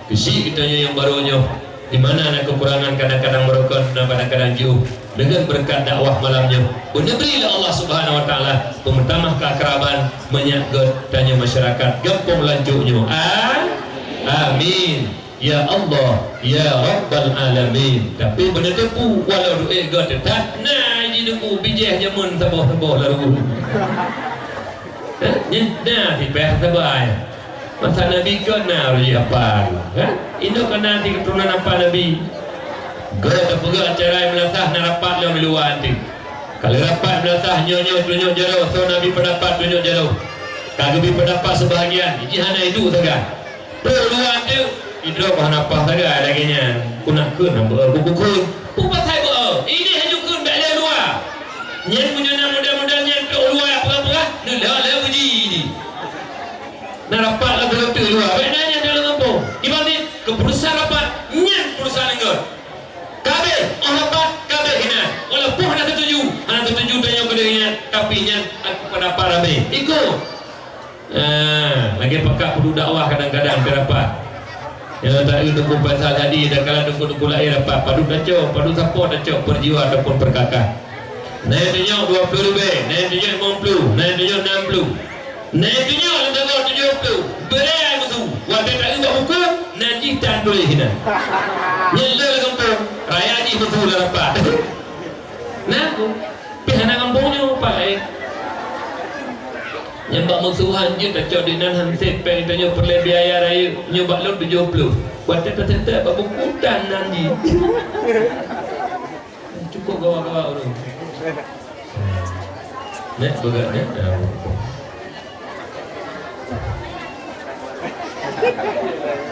Geuchik geutanyoe nyang barô nyoe, di mana na keukurangan, kadang-kadang meurokon, na kadang-kadang jiôh. Deungon beureukat dakwah malam nyoe, beuneubri lé Allah Subhanahu wa Taala peumeutamah keuakraban meunyak gét tanyoe masyarakat gampông Lanjok nyoe. A-, amin. Ya Allah, ya Rabbal Alamin. Tapi beuneuteupeue, walau duek gét teutap na jineupeu bijéh jameun saboh-saboh lalu. Eh, nyan na sipéh sabai. Masa Nabi kon na ureueng jih hafal, kan? Inok kon na di keuturonan hafal Nabi. Gét teupeugah acara meulasah na rapat lom di luwa anti. Ka lheueh rapat meulasah nyoe-nyoe tunyok jaroe, soe Nabi peundapat tunyok jaroe. Ka geubi peundapat seubahagian, jih hana iduek sagai. Trok luwa teuk, idroe bah na paih sagai lagèe nyan. Keunak kheun hana beu-e, beu-e kheun. Peue pasai beu-e? Idéh laju kheun bèk lé luwa. Nyan meunyoe na model-model nyan trok luwa peugah-peugah, neulheueh lé uji jih. Na rapat lam teuh luwa, bèk na nyan dalam gampông. Kiban nyan, keuputusan rapat, nyan keuputusan ngon. Ka abéh, óh rapat, ka abéh inan. Walaupun hana setuju, hana setuju tanyoe keudeh nyan, tapi nyan aku pendapat ramé. Ikut. Ah, lagèe pakat peuduek dakwah kadang-kadang di rapat. Ya, tak ada dukung pasal jadi, dah kalah dukung-dukung lain rapat. Padub tacok, padub sapo tacok, perjiwa ataupun perkakah. Na nyang tunyok dua ploh ribèe, na nyang tunyok limong ploh, na nyang tunyok nam ploh, na nyang tunyok lam sagoe tujoh ploh. Beuré ai meusu, watèe taeu bak buku, na jih tan tuléh sinan. Nyan le lam gampông, raya jih meusu lam rapat. Na, pih hana gampông nyoe, pat laén. Nyang bak meusuhan jeuet tacok dinan han sép, péng tanyoe peureulèe biaya rayeuk, nyoe bak lôn tujoh ploh. Watèe taseutôt bak buku tan nan jih. Cukup gawa-gawa ureueng. Nèk, beugèt nèk.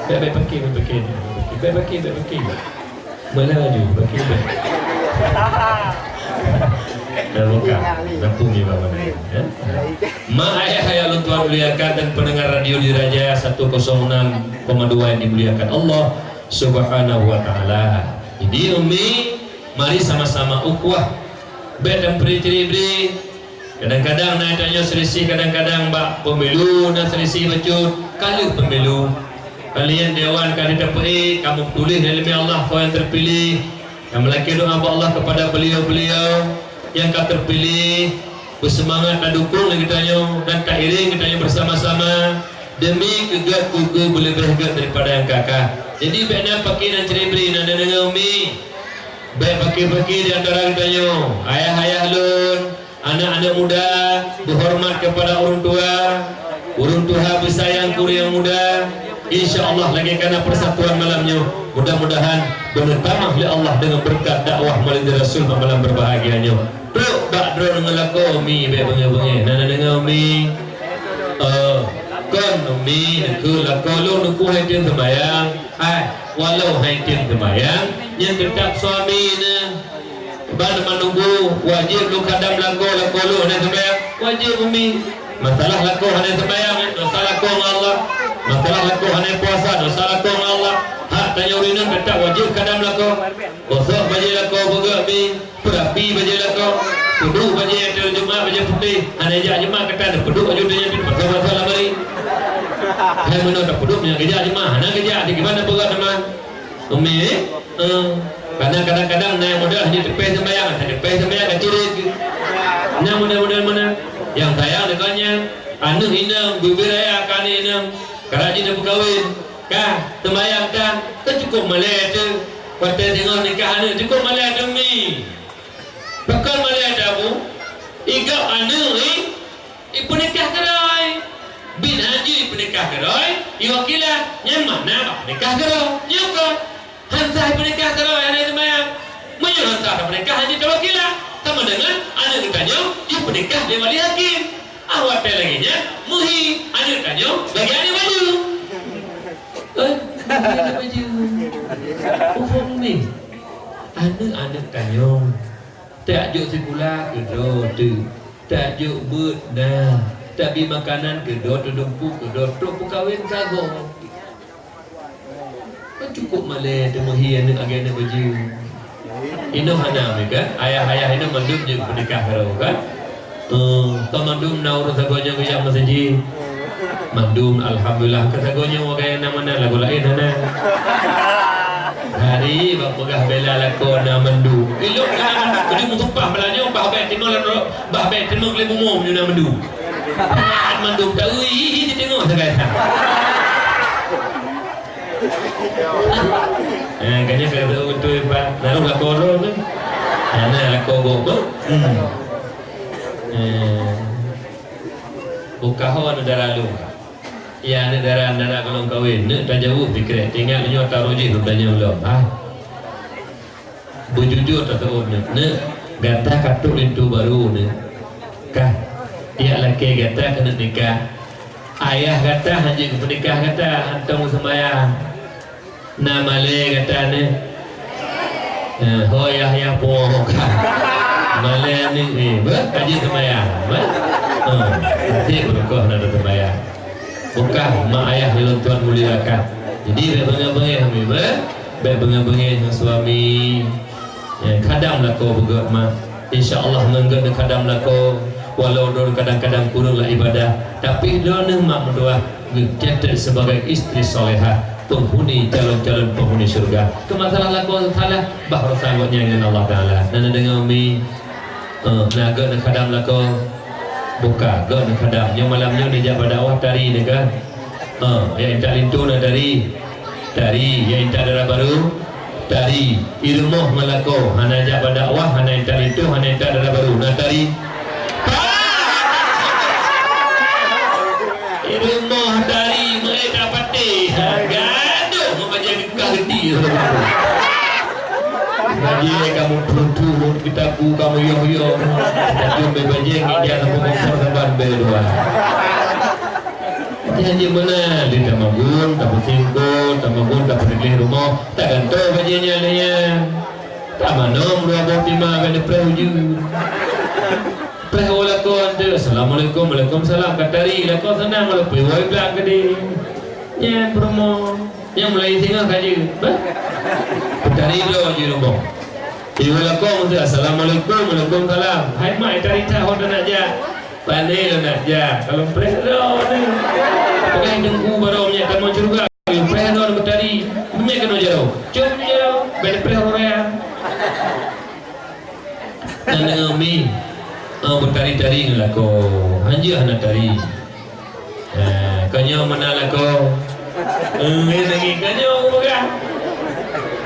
Bèk, bèk paké, bèk paké. Bèk paké, bèk paké. Mana laju? Paké bèk. Dah buka. Lampu ni bawah ni, ya. Mak ayah yang lôn tuan muliakan dan pendengar radio di Raja satu kosong enam koma dua yang dimuliakan Allah Subhanahu wa Taala. Jadi, Umi, mari sama-sama ukhuwah. Bèk tapeuri ciri-bri. Kadang-kadang na tanyoe selisih, kadang-kadang bak pemilu na selisih bacut. Ka lheueh pemilu, kalian dewan ka jitapeuék, kamoe tuléh lé Allah soe nyang terpilih. Kamoe lakèe doa bak Allah kepada beliau-beliau nyang ka terpilih. Beuseumangat tadukong lé geutanyoe dan tairéng geutanyoe bersama-sama demi keu gèt keu-keu beuleubeh gèt daripada nyang ka-ka. Jadi, bèk na paké nan ciri-bri, na neudeungoe, Umi. Bèk paké-paké di antara geutanyoe, ayah-ayah lôn, aneuk-aneuk muda, beuhoreumat keupada ureueng tuha, ureueng tuha beusayang keu ureueng muda. Insya Allah, lagèe kana persatuan malam nyoe, mudah-mudahan beuneutamah lé Allah deungon beureukat dakwah Maulid Rasul bak malam berbahagia nyoe. Trok bak droeneuh ngon lakoe, Umi, bèk beungèh-beungèh. Na neudeungoe, Umi? Oh, kon, Umi, neukheun lakoe lôn, neukheun hai tem seumayang. Hai, walau hai tem seumayang, nyan teutap suami neuh. Ban meununggu wajéb lôn khadam lakoe, lakoe lôn hana seumayang, wajéb, Umi. Masalah lakoe hana seumayang, dosa lakoe ngon Allah. Masalah lakoe hana puasa, dosa lakoe ngon Allah. Hak tanyoe ureueng inong teutap wajéb khadam lakoe. Gosok bajèe lakoe beugèt, Umi. Peurapi bajèe lakoe. Peuduek bajèe ateueh Jumat, bajèe putéh. Hana jak Jumat, ka tapeuduek bajèe nyan di pasar-pasar lam hari. Hai meunoe tapeuduek nyan geujak Jumat, hana geujak, di gimana peugah teuma? Umi, eh, karena kadang-kadang na nyang modal hana teupèh seumayang, hana teupèh seumayang ka cirit. Na modal-modal meunan. Nyang sayang deungon nyan, aneuk inong, bubé raya keu aneuk inong, ka rajin neupeukawen, ka seumayang ka, ka cukup malèe teuh. Watèe singoh nikah aneuk cukup malèe teuh, Mi. Pakon malèe teuh, Bu? Igop aneuk, eh? Ipeunikah keudroe. Bin han jeuet ipeunikah keudroe, iwakilah, nyan makna bak peunikah keudroe. Nyoe kon, han sah ipeunikah keudroe hana seumayang. Meunyoe han sah tapeunikah han jeuet tawakilah, sama deungon aneuk geutanyoe jipeunikah lé wali hakim. Ah, watèe lagèe nyan, meuhi aneuk tanyoe lagèe aneuk bajeueng. Eh, lagèe aneuk bajeueng. Muphom, Mi? Aneuk-aneuk tanyoe. Tajok sikula keudroe teuh, tajok beuet na, tabi makanan keudroe, teudumpuk keudroe, trok peukawen ka goe. Kan cukup malèe teumeuhi aneuk lagèe aneuk bajeueng. Inong hana, Mi, kan? Ayah-ayah inong mandum jeuet peunikah keudroe, kan? Eh, kon mandum na ureueng sagoe nyoe geujak meuseujid. Mandum, alhamdulillah, ka sagoe nyoe gaya na meunan, lagoe laén hana. Hari bak peugah bela lakoe na mandum. Ilok na mandum, keuneuk meusumpah bela nyoe, bah bèk tinoe lakoe, bah bèk tinoe lé bumoe meunyoe na mandum. Pat mandum, taeu hi-hi teudeungoe sagai. Eh, kan nyan ka beutôi, Pak. Naroh lakoe droe tu. Hana lakoe gob, beuh. Hmm. Eh. Bukah ho aneuk dara lôn. Ya, aneuk dara, dara gohlom kawen. Neuk tajaweueb sikrek. Ingat nyoe taroh jih lôn tanyong lom. Ah. Beujujur tateu'oh neuk. Neuk, gata ka trok linto barô neuk. Kah, jak lakèe gata keuneuk nikah. Ayah gata han jeuet geupeunikah gata, hantom geuseumayang. Na malèe gata nyoe? Eh, ho yah-yah po ka. Malèe ni, eh, beuh, ka jeuet seumayang, beuh. Eh, até beureukoh na seumayang. Bukah mak ayah nyang lôn tuan muliakan. Jadi, bèk beungèh-beungèh, Mi, beuh. Bèk beungèh-beungèh ngon suami. Eh, khadam lakoe beugèt, mak. Insya Allah, ngon gèt neukhadam lakoe, walau droeneuh kadang-kadang kureueng lam ibadah, tapi droeneuh mak meutuah geucatat sebagai istri salehah, penghuni, calon-calon penghuni syurga. Keu masalah lakoe salah, bah urusan gobnyan ngon Allah Taala. Na neudeungoe, Mi? Eh, na gét neukhadam lakoe. Buka, gét neukhadam. Nyoe malam nyoe neujak bak dakwah tari neuh kan? Eh, nyang intat linto na tari. Tari, nyang intat dara barô. Tari. I rumoh ngon lakoe. Hana jak bak dakwah, hana intat linto, hana intat dara barô. Na tari. I rumoh tari, meu'èk tak patéh. Gadoh ngon bajèe geukah geuti. Bajèe kamoe pruet-pruet, geutaku kamoe yoh-yoh. Tajom bèe bajèe ngieng jak saboh kompor saban bèe dua. Jadi meunan lé tamagun, tapeusingkot, tamagun, tapeureulèe rumoh, tagantoe bajèe nyan lé nyan. Tamanom dua boh pima bèk neupreh ujeuen. Preh woe lakoe teuk, "Assalamualaikum." "Waalaikumsalam." Ka tari, lakoe seunang walaupun woe blang keudéh. Nyan peurumoh. Nyang mulai singoh ka jeuet. Bah. Peutari droe jeuet rumoh. Iwoe lakoe meuteuk, "Assalamualaikum." "Waalaikumsalam." "Hai mak, tari that ho tanak jak." "Pane lôn nak jak?" "Kalau preh droe ni." Peugah teungku baroe nyan tamong syeuruga. "Preh droe ni peutari." "Meume keunoe jaroe." "Cok jaroe." Bèk preh ureueng. Nyan deungoe mi, eh, beutari-tari ngon lakoe. Hanjeuet hana tari. Eh, ka nyoe meunan lakoe. Eh, lagèe ka nyoe peugah.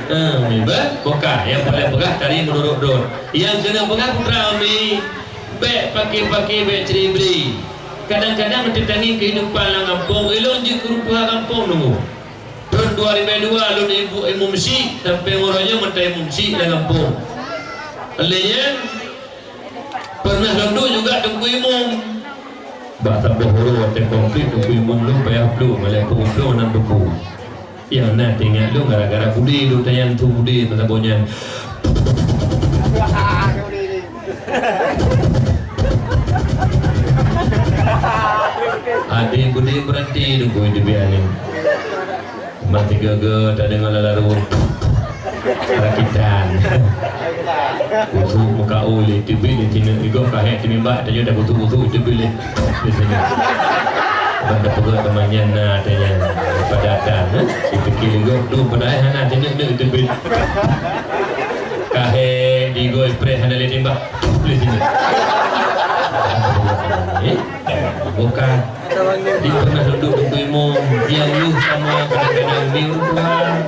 Eh, mi bah, bukan. Nyang paleng peugah tari meunurot droe. Nyang keuneuk peugah putra mi, bèk paké-paké, bèk ceuri-beuri. Kadang-kadang teutangi keuhidupan lam gampông, ilôn jeuet keu ureueng tuha gampông nunggu. Thôn dua ribèe dua lôn ibu imum syik, sampoe uroe nyoe mantong imum syik lam gampông. Lheuh nyan, pernah lôn duek juga teungku imum. Bak saboh uroe watèe konflik teungku imum lôn payah plueng, malèe peuet ploh nam teungku. Nyang na teuingat lôn gara-gara budé lôn tanyan su budé meusaboh nyan. Até beudé berhenti nunggu di biar ni. Mati gaga tak dengar lalu rakitan. Khusus muka uli tibik di sini. Igo kahek sini mbak tanya dah khusus-khusus tibik di sini. Banda peugah temannya na tanya padatan. Dipikir igo tu padahal hana sini tibik. Kahé di goi preh hana lé timbak. Lé sini. Eh? Bukan. Di pernah duduk di Kuimong, yang lu sama kadang-kadang di rumah.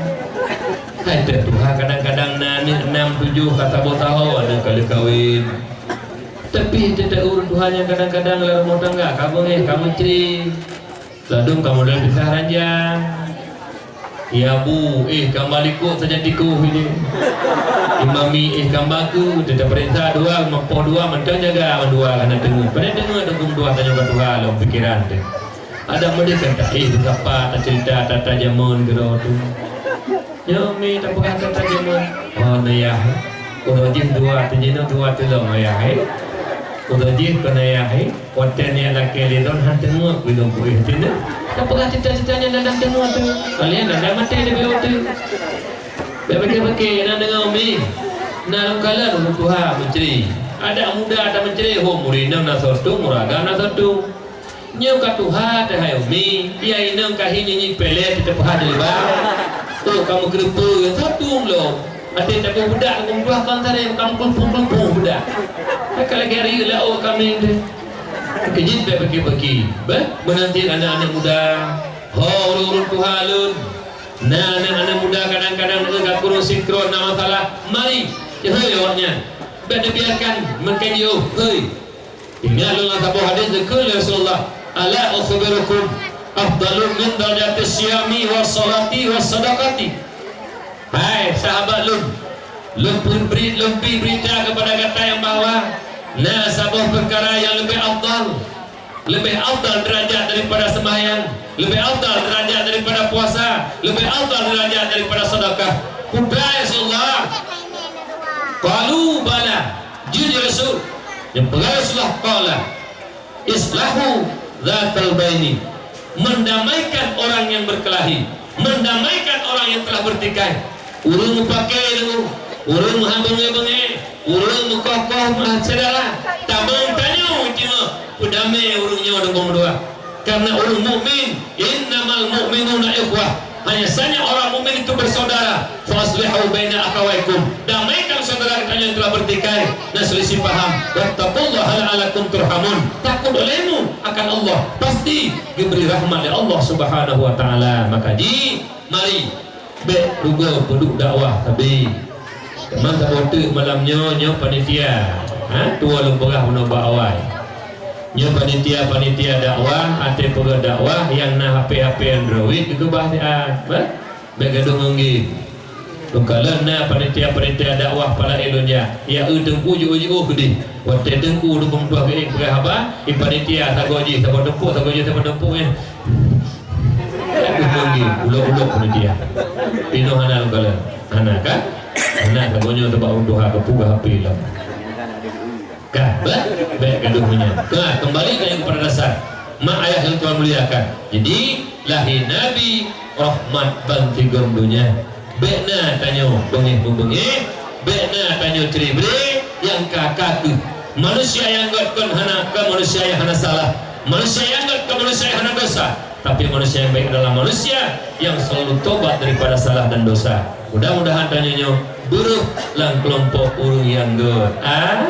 Hai teu tuha kadang-kadang na aneuk enam tujoh ka saboh tahun aneuk ka lheueh kawin. Tapi teu ureueng tuha nyang kadang-kadang lam rumah tangga ka beungéh, ka meucre. Ladôm ka model pisah ranjang. Ya bu, eh, kamba likot sajan tikoh ini. Imami, eh, kamba ku, teuta peuriksa dua, meupoh dua, mantong jaga mandua hana teungoh. Padahai teungoh dukung dua tanyoe ka tuha lom pikiran teuh. Adak meudeh kan tak, eh, beusapa tacerita tata jameun keudroe tu. Nyoe mi tapeugah tata jameun. Oh, nayah. Uroe jih dua teujinoe dua teulông ayah, eh. Uroe jih kon ayah, eh. Watèe nyan lakèe lé lôn han teungoh bilong kuéh teuh. Tapeugah cita-cita nyan dan teungoh teuh. Kalian dan maté leubeh teuh. Bèk paké-paké na deungoe mi. Na lôn kalon ureueng tuha meucre. Adak muda ta meucre ho muri inong na soe tueng, muri agam na soe tueng. Nyoe ka tuha teuh hai umi, ya inong ka hi nyanyi pèlét teupeugah di leubang. Oh ka meukeureupeue soe tueng lom. Até tabu beudak ureueng tuha kon tarém ka meukeureupeue-keureupeue beudak. Ka lagèe riyeuk laôt kaméng teuh. Keujeuet bèk baki-baki, bèk meunan cit aneuk-aneuk muda. Ho ureueng-ureueng tuha lôn, na aneuk-aneuk muda kadang-kadang neu ka kureueng sinkron na masalah. Mari, keuhai awaknyan. Bèk neubiarkan meukeujeuh, hei. Ingat lôn lam saboh hadis geukheun lé Rasulullah, "Ala ukhbirukum afdalu min darajati siyami wa salati wa sadaqati?" Hai sahabat lôn, lôn peubri, lôn bri beurita keupada gata nyang bahwa na saboh peukara nyang leubeh afdal, leubeh afdal deurajat daripada seumahyang, leubeh afdal deurajat daripada puasa, leubeh afdal deurajat daripada sedekah. Peue ya Rasulullah? Qalu bala. Jeuet ya Rasul. Nyang peugah Rasulullah qala. Islahu dzatal baini, mendamaikan orang yang berkelahi, mendamaikan orang yang telah bertikai. Ureueng meupaké deungoe, ureueng meuha beungéh-beungéh, ureueng meukoh-koh meuha syedara, tabang tanyoe teuma peudamé ureueng nyoe deungon dua. Karena ureueng mukmin, innamal mu'minuna ikhwah, Hanya saja orang mukmin itu bersaudara. Fa aslihu baina akhawaikum. Damaikan saudara kita yang telah bertikai dan selisih paham. Wattaqullaha la'allakum turhamun. Takut olehmu akan Allah. Pasti diberi rahmat oleh Allah Subhanahu wa Ta'ala. Maka ji, mari, bèk rugoe peuduek dakwah sabe. Teuma saboh teuk malam nyoe, nyoe panitia. Ha, tuwo lôn peugah bunoe bak awai. Nyoe panitia-panitia dakwah, até peugah dakwah nyang na H P-H P Android dikeubah siat. Bah, bèk gadôh ngon game. Lôn kalon na panitia-panitia dakwah pala ilôn ya. Ya eu teungku jiôh-jiôh keudeh. Watèe teungku dukung tuah geuék peugah haba, i panitia sagoe jih, saboh tumpuk, sagoe jih, saboh tumpuk nyan. Gadôh ngon game, ulok-ulok panitia. Pinoh hana lôn kalon. Hana kan? Hana saboh nyoe teubak ureueng tuha geupeugah H P lom. Ka, bèk, bèk gadôh nyan. Ka, kembali lagi kepada dasar. Mak ayah yang Tuhan muliakan. Jadi, lahé Nabi, rahmat ban sigom donya. Bèk na tanyoe beungéh-meubeungéh, bèk na tanyoe cre-bre, nyang ka-ka kheueh. Manusia nyang gèt kon hana, kon manusia nyang hana salah. Manusia nyang gèt kon manusia nyang hana dosa. Tapi manusia yang baik adalah manusia yang selalu tobat daripada salah dan dosa. Mudah-mudahan tanyoe nyoe beureuh lam keulompok ureueng nyang gèt. A-,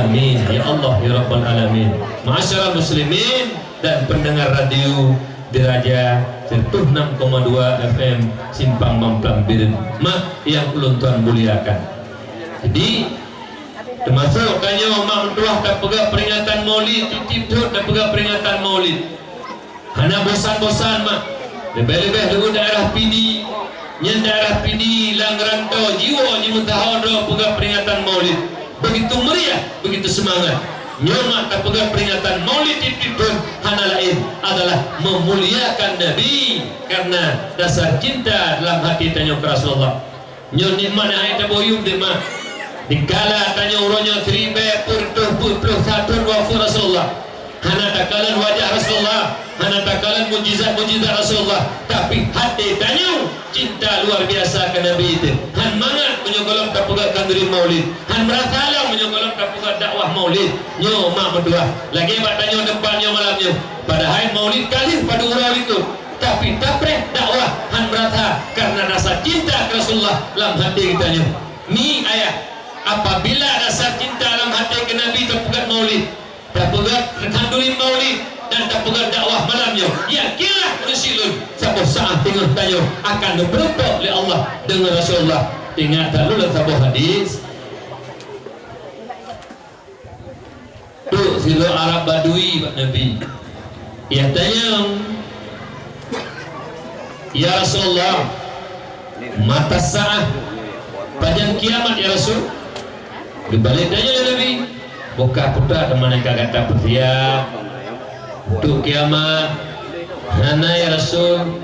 amin. Ya Allah, ya Rabbal Alamin. Ma'asyiral muslimin dan pendengar radio Diraja seratus enam koma dua F M Simpang Mamplam Bireuen. Mak nyang ulôn tuan muliakan. Jadi, teumasok tanyoe mak meutuah tapeugah peringatan Maulid, tiep-tiep thon tapeugah peringatan Maulid. Hana bosan-bosan, mak. Leubeh-leubeh lôn daerah Pidie. Nyan daerah Pidie lam rantau jiwoe jimeusaho droe peugah peringatan Maulid. Begitu meriah, begitu semangat. Nyoe mak tapeugah peringatan Maulid tiep-tiep thon hana laén adalah memuliakan Nabi. Karena dasar cinta dalam hati tanyoe keu Rasulullah. Nyoe nikmat hai taboh yuem deh mak. Dikala tanyoe uroe nyoe siribèe peuet reutôh peuet ploh sa thon wafeuet Rasulullah. Hana takalon wajah Rasulullah, hana takalon mukjizat-mukjizat Rasulullah, tapi até tanyoe cinta luar biasa keu Nabi teuh. Han mangat meunyoe gohlom tapeugah khanduri Maulid, han meurasa lom meunyoe gohlom tapeugah dakwah Maulid. Nyoe mak meutuah, lagèe bak tanyoe teumpat nyoe malam nyoe. Padahai Maulid ka lheueh padub uroe likôt, tapi tapreh dakwah han meurasa karena rasa cinta keu Rasulullah lam até geutanyoe. Mi ayah, apabila rasa cinta lam até keu Nabi tapeugah Maulid, tapeugah khanduri Maulid dan tapeugah dakwah malam nyoe, yakinlah meureusiek lôn, saboh saát teungoh tanyoe akan neupeurumpok lé Allah deungon Rasulullah. Ingat that lôn lam saboh hadis, trok sidroe Arab Badui bak Nabi. Ia tanyong, "Ya Rasulullah, mata sa'ah, pajan kiamat ya Rasul?" Geubalek tanyong lé Nabi, "Bukon peue teuma nyang ka gata peusiab untuk kiamat?" "Hana ya Rasul,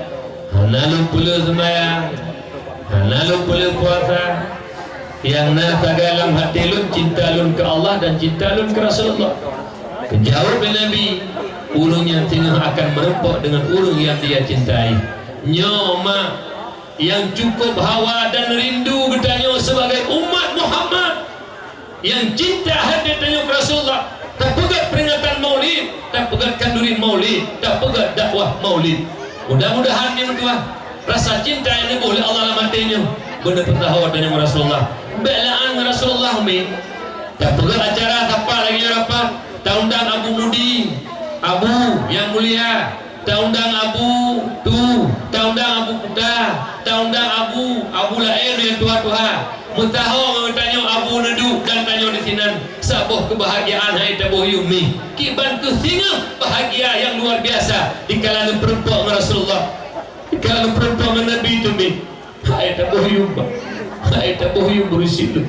hana lôn peuleueh seumayang, hana lôn peuleueh puasa. Nyang na sagai lam até lôn cinta lôn keu Allah dan cinta lôn keu Rasulullah." Geujaweueb lé Nabi, "Ureueng nyan teungoh akan meurumpok deungon ureueng nyang dia cintai." Nyoe mak nyang cukup hawa dan rindu geutanyoe sebagai umat Muhammad nyang cinta até tanyoe keu Rasulullah, tapeugah peringatan Maulid, tapeugah khanduri Maulid, tapeugah dakwah Maulid. Mudah-mudahan nyoe meutuah rasa cinta nyang neuboh lé Allah lam até nyoe beuna peusaho tanyoe ngon Rasulullah. Bèk la'an ngon Rasulullah, mi. Tapeugah acara sapat lagèe nyoe rapat, taundang Abu Mudi, Abu nyang mulia, taundang Abu Tu, taundang Abu Kuta, taundang Abu, Abu laén nyang tuha-tuha. Meusaho ngon tanyoe Abu neuduek dan tanyoe disinan. Saboh keubahgiaan hai taboh yuem mi. Kiban kheueh singoh bahgia nyang luar biasa dikala neupeurumpok ngon Rasulullah. Dikala neupeurumpok ngon Nabi teuh mi. Hai taboh yuem, bah. Hai taboh yuem beureusiek lôn.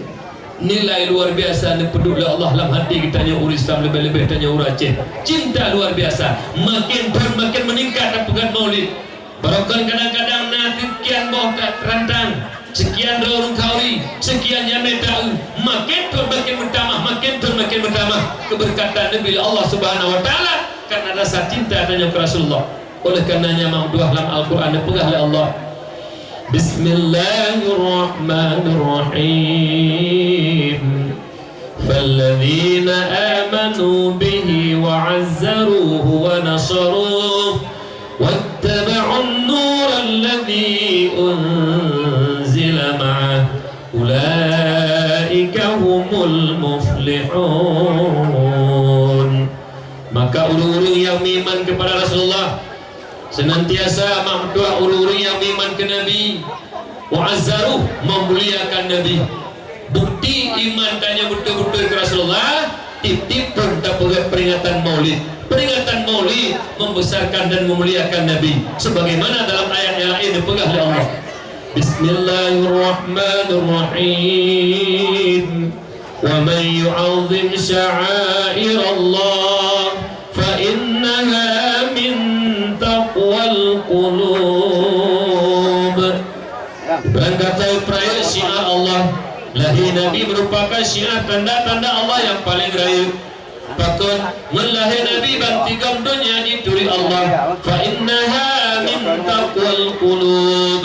Nilai luar biasa neupeuduek lé Allah lam até geutanyoe ureueng Islam, leubeh-leubeh tanyoe ureueng Aceh. Cinta luar biasa. Makin thon makin meuningkat tapeugah Maulid. Barokon kadang-kadang na seukian boh ta-, rantang, seukian droe ureueng khanduri, seukian jamèe taeu. Makin thon makin meutamah, makin thon makin meutamah. Keubeureukat neubri lé Allah Subhanahu wa Ta'ala karena rasa cinta tanyoe keu Rasulullah. Oleh karenanya, mak meutuah, lam Al-Quran neupeugah lé Allah, "Bismillahirrahmanirrahim. Falladzina amanu bihi wa azzaruhu wa nasaruhu wattaba'un nural ladzi tuflihun. Maka ureuëng-ureuëng nyang meuiman keupada Rasulullah, senantiasa mak meutuah ureuëng-ureuëng nyang meuiman keu Nabi, wa azzaruh, meumuliakan Nabi. Bukti iman tanyoe beutôi-beutôi keu Rasulullah, tieb-tieb thon tapeugét peuringatan Maulid. Peuringatan Maulid membesarkan dan memuliakan Nabi, sebagaimana dalam ayat yang lain dipeugah lé Allah. Bismillahirrahmanirrahim. Wa man yu'azzim sya'airallah fa innaha min taqwal qulub. Barangkatai peurayeuk syiar Allah, lahé Nabi meurupakan syiar tanda-tanda Allah nyang paleng rayeuk. Pakon, ngon lahé Nabi bansigom donya jituri Allah, fa innaha min taqwal qulub.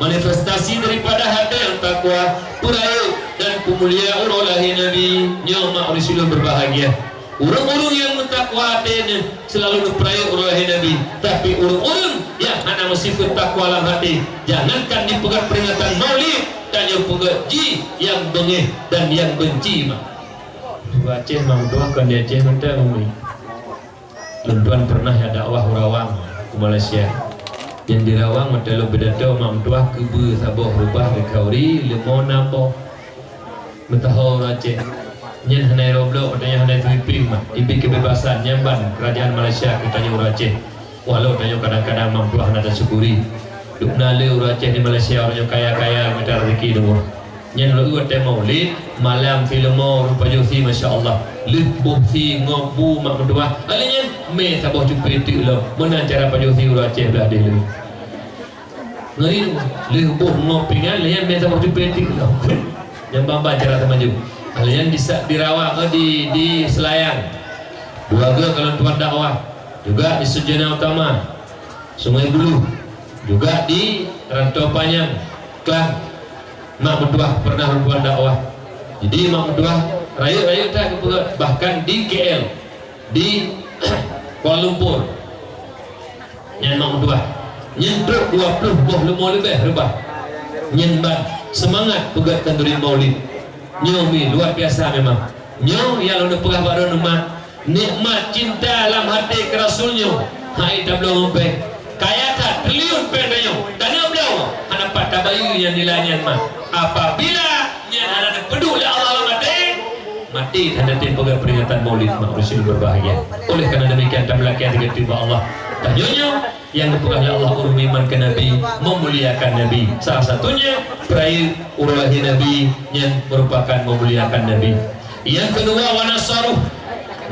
Manifestasi daripada hati nyang takwa, peurayeuk dan peumulia uroe lahé Nabi, nyoe mak ureuëng syedara berbahagia. Ureuëng-ureuëng nyang meutakwa até nyan selalu neupeurayeuk uroe lahé Nabi, tapi ureuëng-ureuëng nyang hana meusifeuet takwa lam até, jangankan dipeugét peuringatan Maulid, tanyoe peugét jih nyang beungéh dan nyang beunci mak. Di Aceh mak meutuah, kon di Aceh mantong, Umi. Lôn tuan pernah jak dakwah u Rawang, u Malaysia. Nyang di Rawang meuteulôn pidato mak meutuah keubeue saboh reubah di khauri leumo na boh. Meutuah u Aceh. Nyan hana irôh bloe, watée nyan hana sweeping mah. Ibi kebebasan nyan ban kerajaan Malaysia keu tanyoe ureuëng Aceh. Walau tanyoe kadang-kadang mak meutuah hana tasyukuri. Dubna le ureuëng Aceh di Malaysia, ureuëng kaya-kaya mita rezeki dua. Nyan lôn watée Maulid, malam si leumo rupa joh si, masya Allah. Lheueh boh si ngon bu mak meutuah. Alèh nyan mé saboh cupé teuk lom. Meunan cara pajoh si ureuëng Aceh blah deh lé. Ngeri tu. Lheueh boh ngon pingan, lheueh nyan mé saboh cupé teuk lom. Nyang ban-ban cara teumaju. Alèh nyan di sa-, di Rawak, eh, di, di Selayang. Dua geu kalon tuan dakwah. Juga di Sujana Utama. Sungai Buloh, juga di Rantau Panyang, Klang. Mak meutuah pernah lôn tuan dakwah. Jadi mak meutuah rayeuk-rayeuk that geupeugah, bahkan di K L, di Kuala Lumpur. Nyan mak meutuah. Nyan trok dua ploh boh leumo leubeh reubah. Nyan ban seumangat peugét khanduri Maulid. Nyoe mi luar biasa memang. Nyoe nyang lôn peugah bak droeneuh mak, nikmat cinta lam até keu Rasul nyoe, hai tabloe ngon péng. Kaya that, triliun péng tanyoe, tanyoe bloe, hana pat tabayeue nyan nilai nyan mak. Apabila nyan hana neupeuduek lé Allah lam até, maté that até peugah peringatan Maulid mak, ureuëng syedara berbahagia. Oleh karena demikian, tameulakée teugeuteuek bak Allah. Tanyoe nyoe, nyang geupeugah lé Allah ureuëng meuiman keu Nabi, meumuliakan Nabi. Salah satunya, peurayeuk uroe lahé Nabi nyan merupakan meumuliakan Nabi. Nyang keudua, wa nasaruh,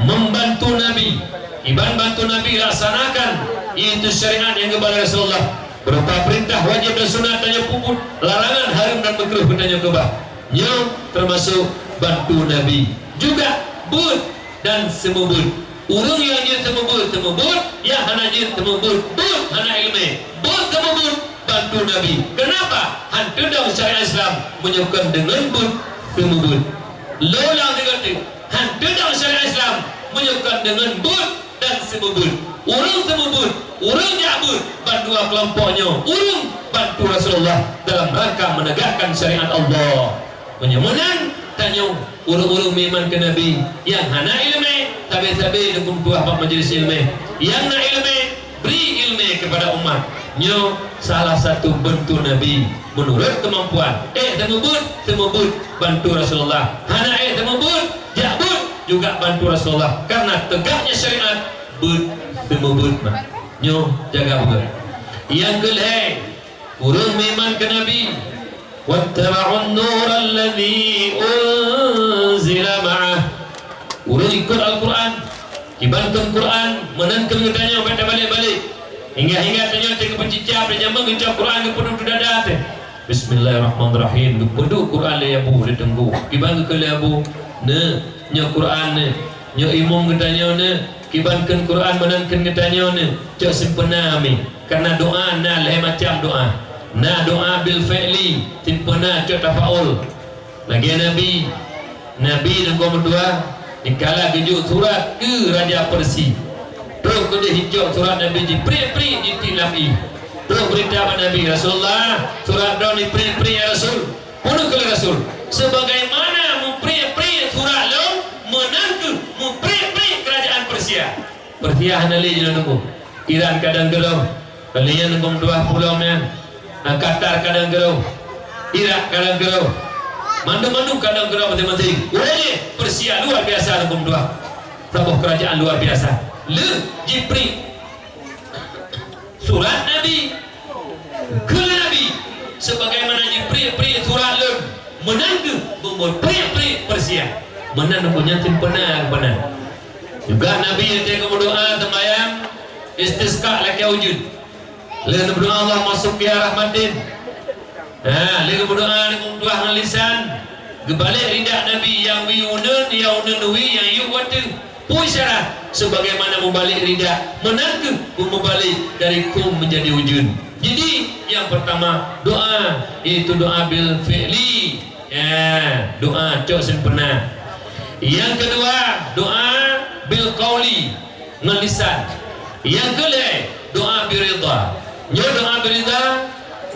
membantu Nabi. Iban bantu Nabi laksanakan, iaitu syariat nyang geuba lé Rasulullah. Berupa peurintah wajéb dan sunat tanyoe peubuet, larangan hareuem dan meukreuh tanyoe keubah. Nyoe teumasok bantu Nabi. Juga beuet dan seumeubeuet. Ureuëng nyang jeuet seumeubeuet, seumeubeuet, nyang hana jeuet seumeubeuet, beuet hana iéleumé. Beuet seumeubeuet bantu Nabi. Keunapa? Han teudong syariat Islam meunyoe kon deungon beuet seumeubeuet. Lôn ulang sigoe teuk, han teudong syariat Islam meunyoe kon deungon beuet dan seumeubeuet. Ureuëng seumeubeuet, ureuëng jak beuet, ban dua keulompok nyoe, ureuëng bantu Rasulullah dalam rangka menegakkan syariat Allah. Meunyoe meunan, tanyoe ureuëng-ureuëng meuiman keu Nabi nyang hana iéleumé, sabe-sabe neukeumeung tuah bak majelis iéleumé. Nyang na iéleumé, bri iéleumé keupada umat. Nyoe salah satu bantu Nabi meunurot keumampuan. Ék seumeubeuet, seumeubeuet bantu Rasulullah. Hana ék seumeubeuet, jak beuet juga bantu Rasulullah. Karena tegaknya syariat, beuet seumeubeuet mah. Nyoe jaga beugét. Nyang keulhée, ureuëng meuiman keu Nabi, "Wattaba'un nural ladzi unzila ma'ah." Ureuëng ikot Al-Quran, kiban kheun Quran, meunan kheun geutanyoe bék tabalek-balek. Hingga-hingga tanyoe teuka peucicab dan jamén geucok Quran geupeuduek dada teuh. Bismillahirrahmanirrahim. Geupeuduek Quran lé Abu, lé Teungku. Kiban geukheun lé Abu, "Neu, nyoe Quran neu. Nyoe imum geutanyoe neu. Kiban kheun Quran meunan kheun geutanyoe neu. Cok sempena mi." Karena doa na lhée macam doa. Na doa bil fi'li, sempena cok tafaul. Lagée Nabi, Nabi nyang geumeudua dikala geujok surat keu Raja Persia. Trok keudeh jicok surat Nabi jipriek-priek jitiek lam ié. Trok beurita bak Nabi, "Rasulullah, surat droe ni priek-priek ya Rasul." Peue kheun Rasul, "Sebagaimana mupriek-priek surat lôn, Meunan kheueh meupriek-priek keurajeuen Persia. Persia hana lé jinoe teungku. Iran kadang keudroe, kalian teungku meutuah pulo nyan. Nah, Qatar kadang keudroe, Irak kadang keudroe. Mandum-mandum kadang keudroe maséng-maséng. Uroe nyoe Persia luar biasa teungku meutuah. Saboh keurajeuen luar biasa. Lheueh jipriek surat Nabi keu Nabi, sebagaimana jipriek-priek surat lôn, meunan kheueh beumeupriek-priek Persia. Meunan teungku nyan sempurna, sempurna. Juga Nabi watée geumeudoá seumayang istisqa lakée ujeuen. Lheueh geumeudoá, "Allahumma suqqiya rahmatin." Ha, lheueh geumeudoá, geumeudoá ngon lisan. Geubalek ridak Nabi, nyang wie uneun, nyang uneun wie, nyang yub watée. Peue isyarat? Sebagaimana meubalek ridak, meunan kheueh beumeubalek dari khumm menjadi ujeuen. Jadi, yang pertama, doa, yaitu doa bil fi'li. Ya, doa cok sempurna. Yang kedua, doa bil qauli, ngon lisan. Nyang keulhée, doa biridha. Nyoe doa biridha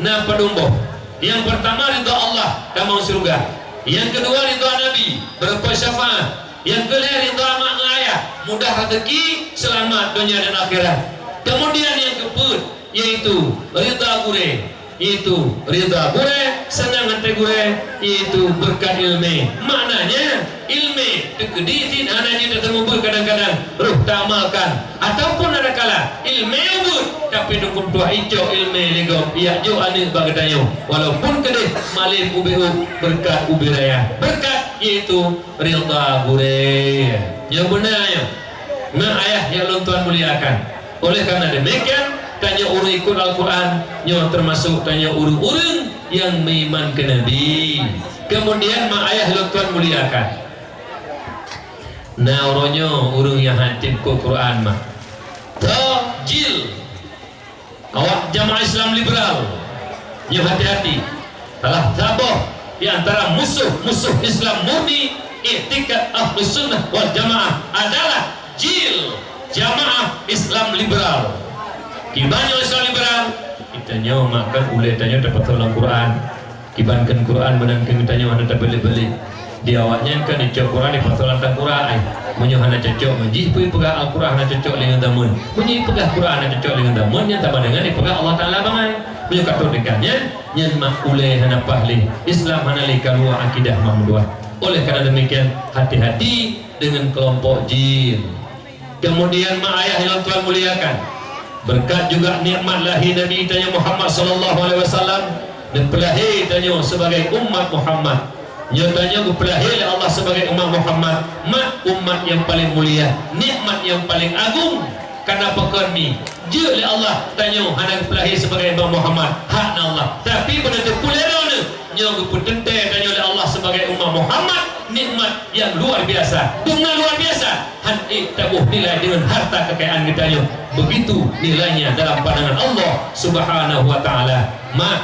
na padum boh. Nyang peurtama ridha Allah, tamong syeuruga. Nyang keudua ridha Nabi, beureumpok syafaat. Nyang keulhée ridha mak ngon ayah, mudah raseuki, seulamat donya dan akhirat. Keumudian nyang keupeuet, yaitu ridha gurée. Yaitu ridha gurée, seunang até gurée, yaitu beureukat iéleumé. Maknanya, iéleumé teukeudi cit hana jeuet tateumé beuet kadang-kadang, roh taamalkan. Ataupun adakala iéleumé ubeuet, tapi dukon tuah icok iéleumé lé gob, ijak jok aneuëk bak geutanyoe. Walaupun keudeh malem ubeuet, beureukat ubé raya. Beureukat, yaitu ridha gurée. Nyang beuna nyoe. Mak ayah nyang lôn tuan muliakan. Oleh karena demikian, tanyoe ureuëng ikot Al-Quran, nyoe teumasok tanyoe ureuëng-ureuëng nyang meuiman keu Nabi. Keumudian mak ayah lôn tuan muliakan. Na uroe nyoe ureuëng nyang hantom ikot Quran mak. Tho jil. Awak jamaah Islam liberal, nyoe hati-hati. Salah saboh di antara musoh-musoh Islam murni, iktikad Ahlus Sunnah wal Jamaah adalah jil jamaah Islam liberal. Kiban nyoe Islam liberal, geutanyoe mak kan ulée tanyoe tapasoe lam Quran. Kiban kheun Quran meunan kheun geutanyoe hana tabalik-balik. Di awaknyan kan icok Quran ipasoe lam tangkurak ai. Meunyoe hana cocok ngon jih, peue ipeugah Al-Quran hana cocok lé ngon zameun. Meunyoe ipeugah Quran hana cocok lé ngon zameun, nyan sama dengan ipeugah Allah Taala bangai. Meunyoe ka trok deungon nyan, nyan mak ulée hana paih lé. Islam hana lé kaluwa akidah mak meutuah. Oleh karena demikian, hati-hati dengan kelompok jin. Kemudian mak ayah nyang tuan muliakan, berkat juga nikmat lahé Nabi tanyoe Muhammad sallallahu alaihi wasallam, neupeulahé tanyoe sebagai umat Muhammad. Nyoe tanyoe geupeulahé lé Allah sebagai umat Muhammad, mak umat nyang paleng mulia, nikmat nyang paleng agong. Kana pakon mi, jeuet lé Allah tanyoe hana geupeulahé sebagai umat Muhammad, hak na Allah. Tapi beuneuteupeu lé droeneuh, nyoe geupeuteuntée tanyoe lé Allah sebagai umat Muhammad, nikmat nyang luar biasa. Peue na luar biasa? Han ék taboh nilai deungon harta kekayaan geutanyoe. Begitu nilainya dalam pandangan Allah Subhanahu wa Taala. Mak,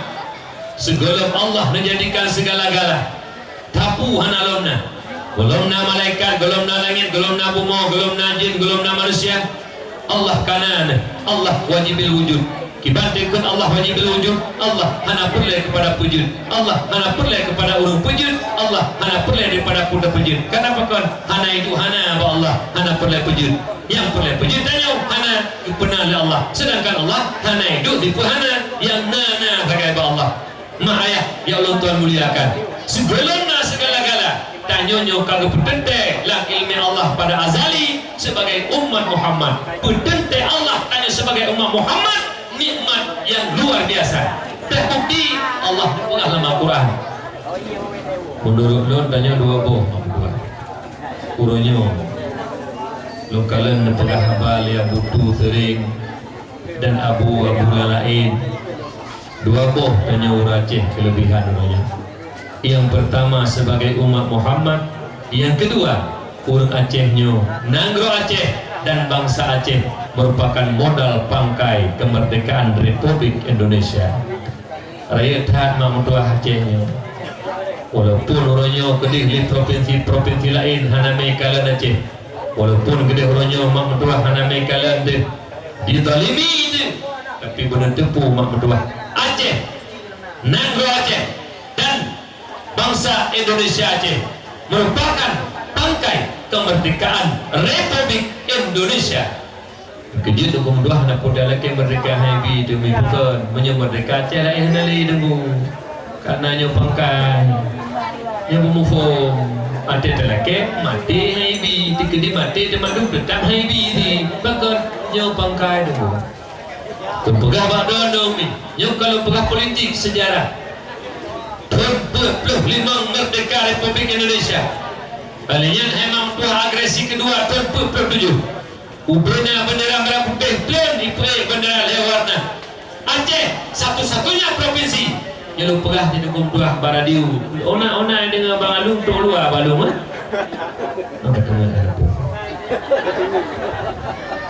sigohlom Allah neujadikan sigala-gala, tapeue hana lom na. Gohlom na malaikat, gohlom na langét, gohlom na bumoe, gohlom na jin, gohlom na manusia. Allah ka na, Allah wajibul wujud. Kiban teukheun Allah wajibul wujud, Allah hana peureulée keupada peujeuet, Allah hana peureulée keupada ureuëng peujeuet, Allah hana peureulée daripada peue tapeujeuet. Kana pakon? Hana iduek hana bak Allah, hana peureulée peujeuet. Nyang peureulée peujeuet tanyoe hana geupeuna lé Allah, seudangkan Allah hana iduek tipe hana, nyang na na sagai bak Allah. Mak ayah nyang ulôn tuan muliakan, sigohlom na sigala-gala, tanyoe nyoe ka geupeuteuntée lam iéleumé Allah pada azali sebagai umat Muhammad. Peuteuntée Allah tanyoe sebagai umat Muhammad, nikmat nyang luar biasa. Teubukti Allah neupeugah lam Al-Quran. Meunurot lôn tanyoe dua boh, Abu Tuan. Uroe nyoe lôn kalon neupeugah haba lé Abu Tu Seuring dan abu-abu laén. Dua boh tanyoe ureuëng Aceh keulebihan uroe nyoe. Nyang peurtama sebagai umat Muhammad, nyang keudua ureuëng Aceh nyoe, nanggroe Aceh dan bansa Aceh merupakan modal pangkai kemerdekaan Republik Indonesia. Rayeuk that mak meutuah Aceh nyoe. Walaupun uroe nyoe keudeh lé propinsi-propinsi laén hana mé kalon Aceh, walaupun keudeh uroe nyoe mak meutuah hana mé kalon deh dizalimi teuh, tapi beuneuteupeu mak meutuah Aceh, nanggroe Aceh, dan bansa Indonesia Aceh merupakan pangkai Kemerdekaan Republik Indonesia. Keujeuet dukong dua na peue talakée merdeka hai bi teumi bukan. Meunyoe merdeka Aceh laén hana lé deungoe. Karena nyoe pangkai. Nyoe beumuphom. Até talakée maté hai bi. Teukeudi maté teuma dum teutap hai bi di. Pakon nyoe pangkai deungoe. Kupeugah bak droeneuh mi, nyoe ka lôn peugah politik sejarah. Thon peuet ploh limong merdeka Republik Indonesia. Lheuh nyan hai Mangduah agresi keudua thon peuet ploh tujoh. Ubena bendera merah putih, thon ipeuék bendera lhée warna. Aceh satu-satunya provinsi. Nyoe lôn peugah di dukong tuah bak radio. Ona-ona deungoe Bang Alung, trok luwa Bang Alung, eh?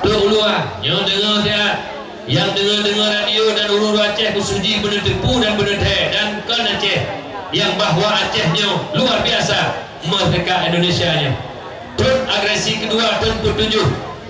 Trok luwa, nyoe deungoe siat. Nyang deungoe-deungoe radio dan ureuëng Aceh khusuji beuneuteupeu dan beuneuthée dan kon Aceh, nyang bahwa Aceh nyoe luar biasa merdeka Indonesia nyoe. Thon agresi keudua thon peutujoh,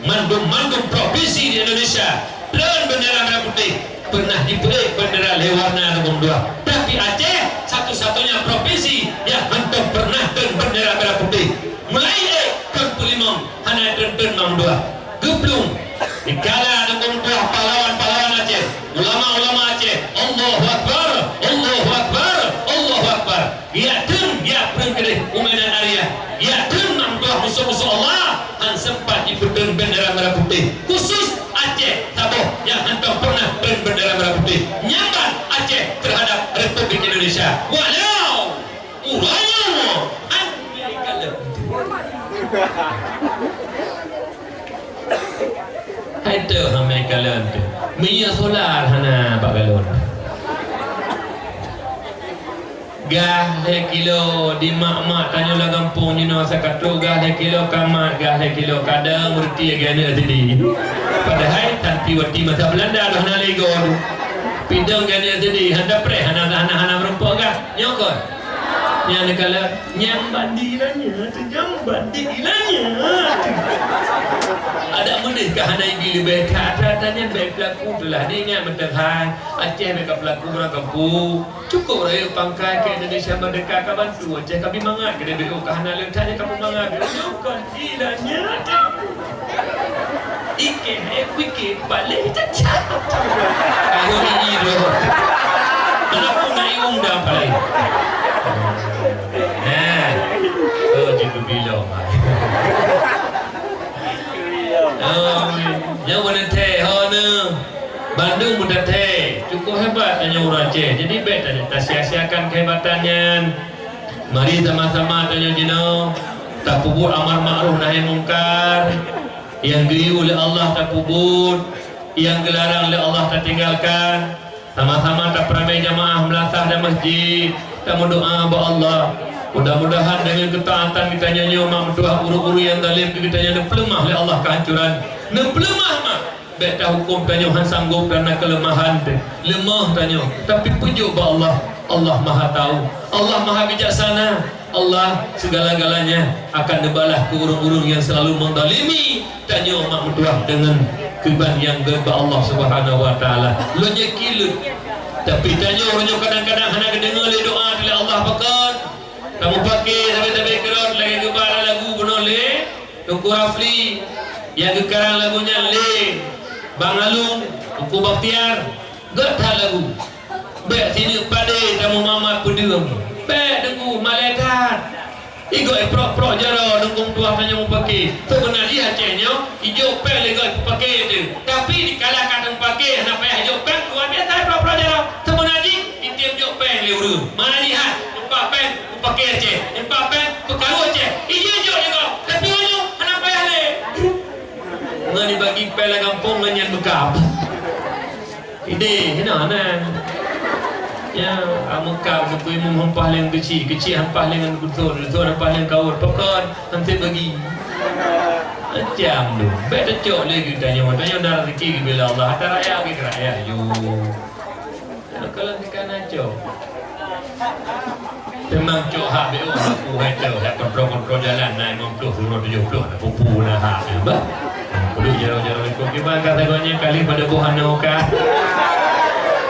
mandum-mandum provinsi di Indonesia thon bendera merah putih, pernah jipeuék bendera lhée warna nomor dua. Tapi Aceh satu-satunya provinsi nyang hantom pernah thon bendera merah putih. Mulai ék thon peulimong hana thon-thon nomor dua. Geuplueng. Dikala dukong tuah pahlawan-pahlawan Aceh, ulama-ulama Aceh, Allahu Akbar, Allahu Akbar, Allahu Akbar. Geujak theun, geujak peureung keudeh u Medan Area. Geujak theun Mangduah musoh-musoh Allah, han sempat jipeutheun bendera merah putih. Khusus Aceh saboh nyang hantom pernah theun bendera merah putih. Nyan ban Aceh terhadap Republik Indonesia. Walau Uroe nyoe, hai kalon. Hai teuh hamai kalon teuh. Minyeuk solar hana bak galon. Gah lhée kilo di mak-mak tanyoe lam gampông jinoe sakatrok, gah lhée kilo kamat, gah lhée kilo kadang meureuti geuneuk sidi. Padahai tanti wati masa Belanda dah hana lego tu. Pidong geuneuk sidi, hana preh, hana, hana, hana meurumpok gah. Nyoe kon. Nyang neukalon, nyang bandi lanya tu, nyang bandi lanya tu. Adak meudeh ka hana ibi leubeh that, that, that nyan bèk peulaku teulah. Ni ingat meuteun hai, Aceh bèk ka peulaku ureueng kampung. Cukôp rayeuk pangkai keu Indonesia merdeka ka bantu Aceh ka bi mangat keu D B O ka hana leuet that nyan ka peumangat. Nyoe kon. Ilanya ikeh, eh, kuikeh, paléh cacat. Ayo ini doh. Mana pun nak iung dah paléh. Nah. Oh, jitu bilong. Oh, nyoe beuneuthée, ho neu. Bandum beuneuthée. Cukup hebat tanyoe ureueng Aceh. Jadi, bèk ta-, tasia-siakan kehebatan nyan. Mari sama-sama tanyoe jinoe tapeubuet amar ma'ruf nahi mungkar, nyang geuyue lé Allah tapeubuet, nyang geularang lé Allah tatinggalkan. Sama-sama tapeuramé jamaah meulasah dan masjid, tameudoa bak Allah. Mudah-mudahan deungon keutaatan geutanyoe nyoe mak meutuah ureueng-ureueng nyang zalem keu geutanyoe neupeuleumah lé Allah keuhancuran. Neupeuleumah mak! Bèk tahuköm tanyoe han sanggôp karena keuleumahan teuh, leumoh tanyoe, tapi peujok bak Allah. Allah Maha Tahu, Allah Maha Bijaksana. Allah segala-galanya akan neubalah keu ureueng-ureueng nyang seulalu meuzalimi tanyoe mak meutuah deungon keuban nyang gèt bak Allah Subhanahu wa Taala. Lôn nyoe kileuet, tapi tanyoe uroe nyoe kadang-kadang hana geudeungoe lé doa lé Allah pakon. Tameupaké sabe-sabe keurot lagèe geuba lam lagu bunoe lé Teungku Rafli, nyang geukarang lagu nyan lé Bang Alung, Teungku Bakhtiar, gèt that lagu. Bèk sineuk padé tameumamat peudeueng. Bèk Teungku, malèe that. Igoe prok-prok jaroe dukong tuah tanyoe meupaké. Seubeuna jih Aceh nyoe, ijok péng lé goe peupaké teuh. Tapi dikala ka teumeupaké hana payah ijok péng, luar biasa prok-prok jaroe. Seubeuna jih, item jok péng lé ureueng. Mana jih han, teumpat péng, Peupaké Aceh, nyan pat péng peukaru Aceh. Ijih jok jagoe, tapi uroe nyoe hana payah lé. Ngon ibagi péng lam gampông ngon nyan beukab. Idéh, hina nan. Ya, ameukab neupeuimum hampah lé ngon keuchik, keuchik hampah lé ngon dusun, dusun hampah lé ngon kawöt, pakon han sép bagi. Macam tu. Bèk teucok lé geutanyoe, tanyoe na raseuki geubri lé Allah, atra rakyat bagi keu rakyat ju. Kalau dikana cok. Teuma cok hak B O aku hai cok, hak kontrol-kontrol jalan na lima puluh, lima tujuh puluh, na pupu na hak, ya, bah. Kudu jaroe-jaroe lingkung kiban ka sagoe nyan kali pada boh aneuk ka.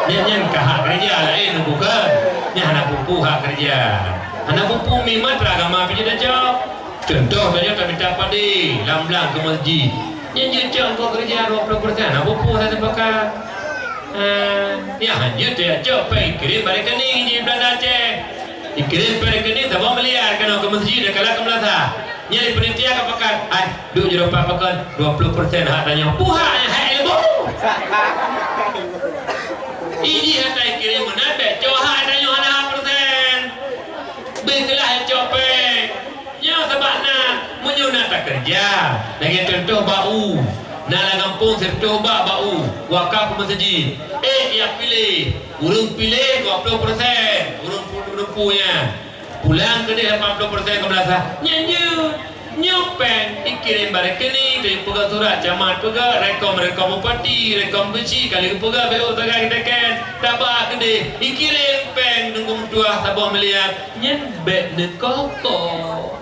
Nyan, nyan ka hak keureuja laén bukan. Nyan hana pupu hak keureuja. Hana pupu memang teragama pih dah cok. Contoh, tanyoe tamita padé lam blang keu masjid. Nyan jeuet cok keu keureuja dua ploh persen, hana peue-peue sapeue pakat. Eh, nyan jeuet cok péng kirém bak rekening di Belanda Aceh. Dikirém péng rekening saboh miliar keunoe keu masjid dan kalak keu meulasah. Nyan lé panitia ka pakat, "Hai, duek jaroe pat pakon, dua ploh persen hak tanyoe." Peue hak nyan, hak ilmu. Iji hana ikirém meunan, bèk cok hak tanyoe hana hak persen. Beukeulaih cok péng. Nyoe sabab na, meunyoe na takeureuja, lagèe contoh bak u, na lam gampông sireutôh bak bak u, wakaf keu meuseujid. Eh, jak piléh, ureueng piléh dua ploh persen, ureueng pu-, ureueng pu nyan. Pulang keudeh lapan ploh persen keu meulasah. Nyan jeuet. Nyoe péng ikirém bak rekening, tapeugöt surat camat peugöt, rekom-rekom bupati, rekom keuchik, ka lheueh peugöt B O sagai geuteken. Taba keudeh, ikirém péng nunggu meutuah saboh miliar. Nyan bèk neukoh-koh.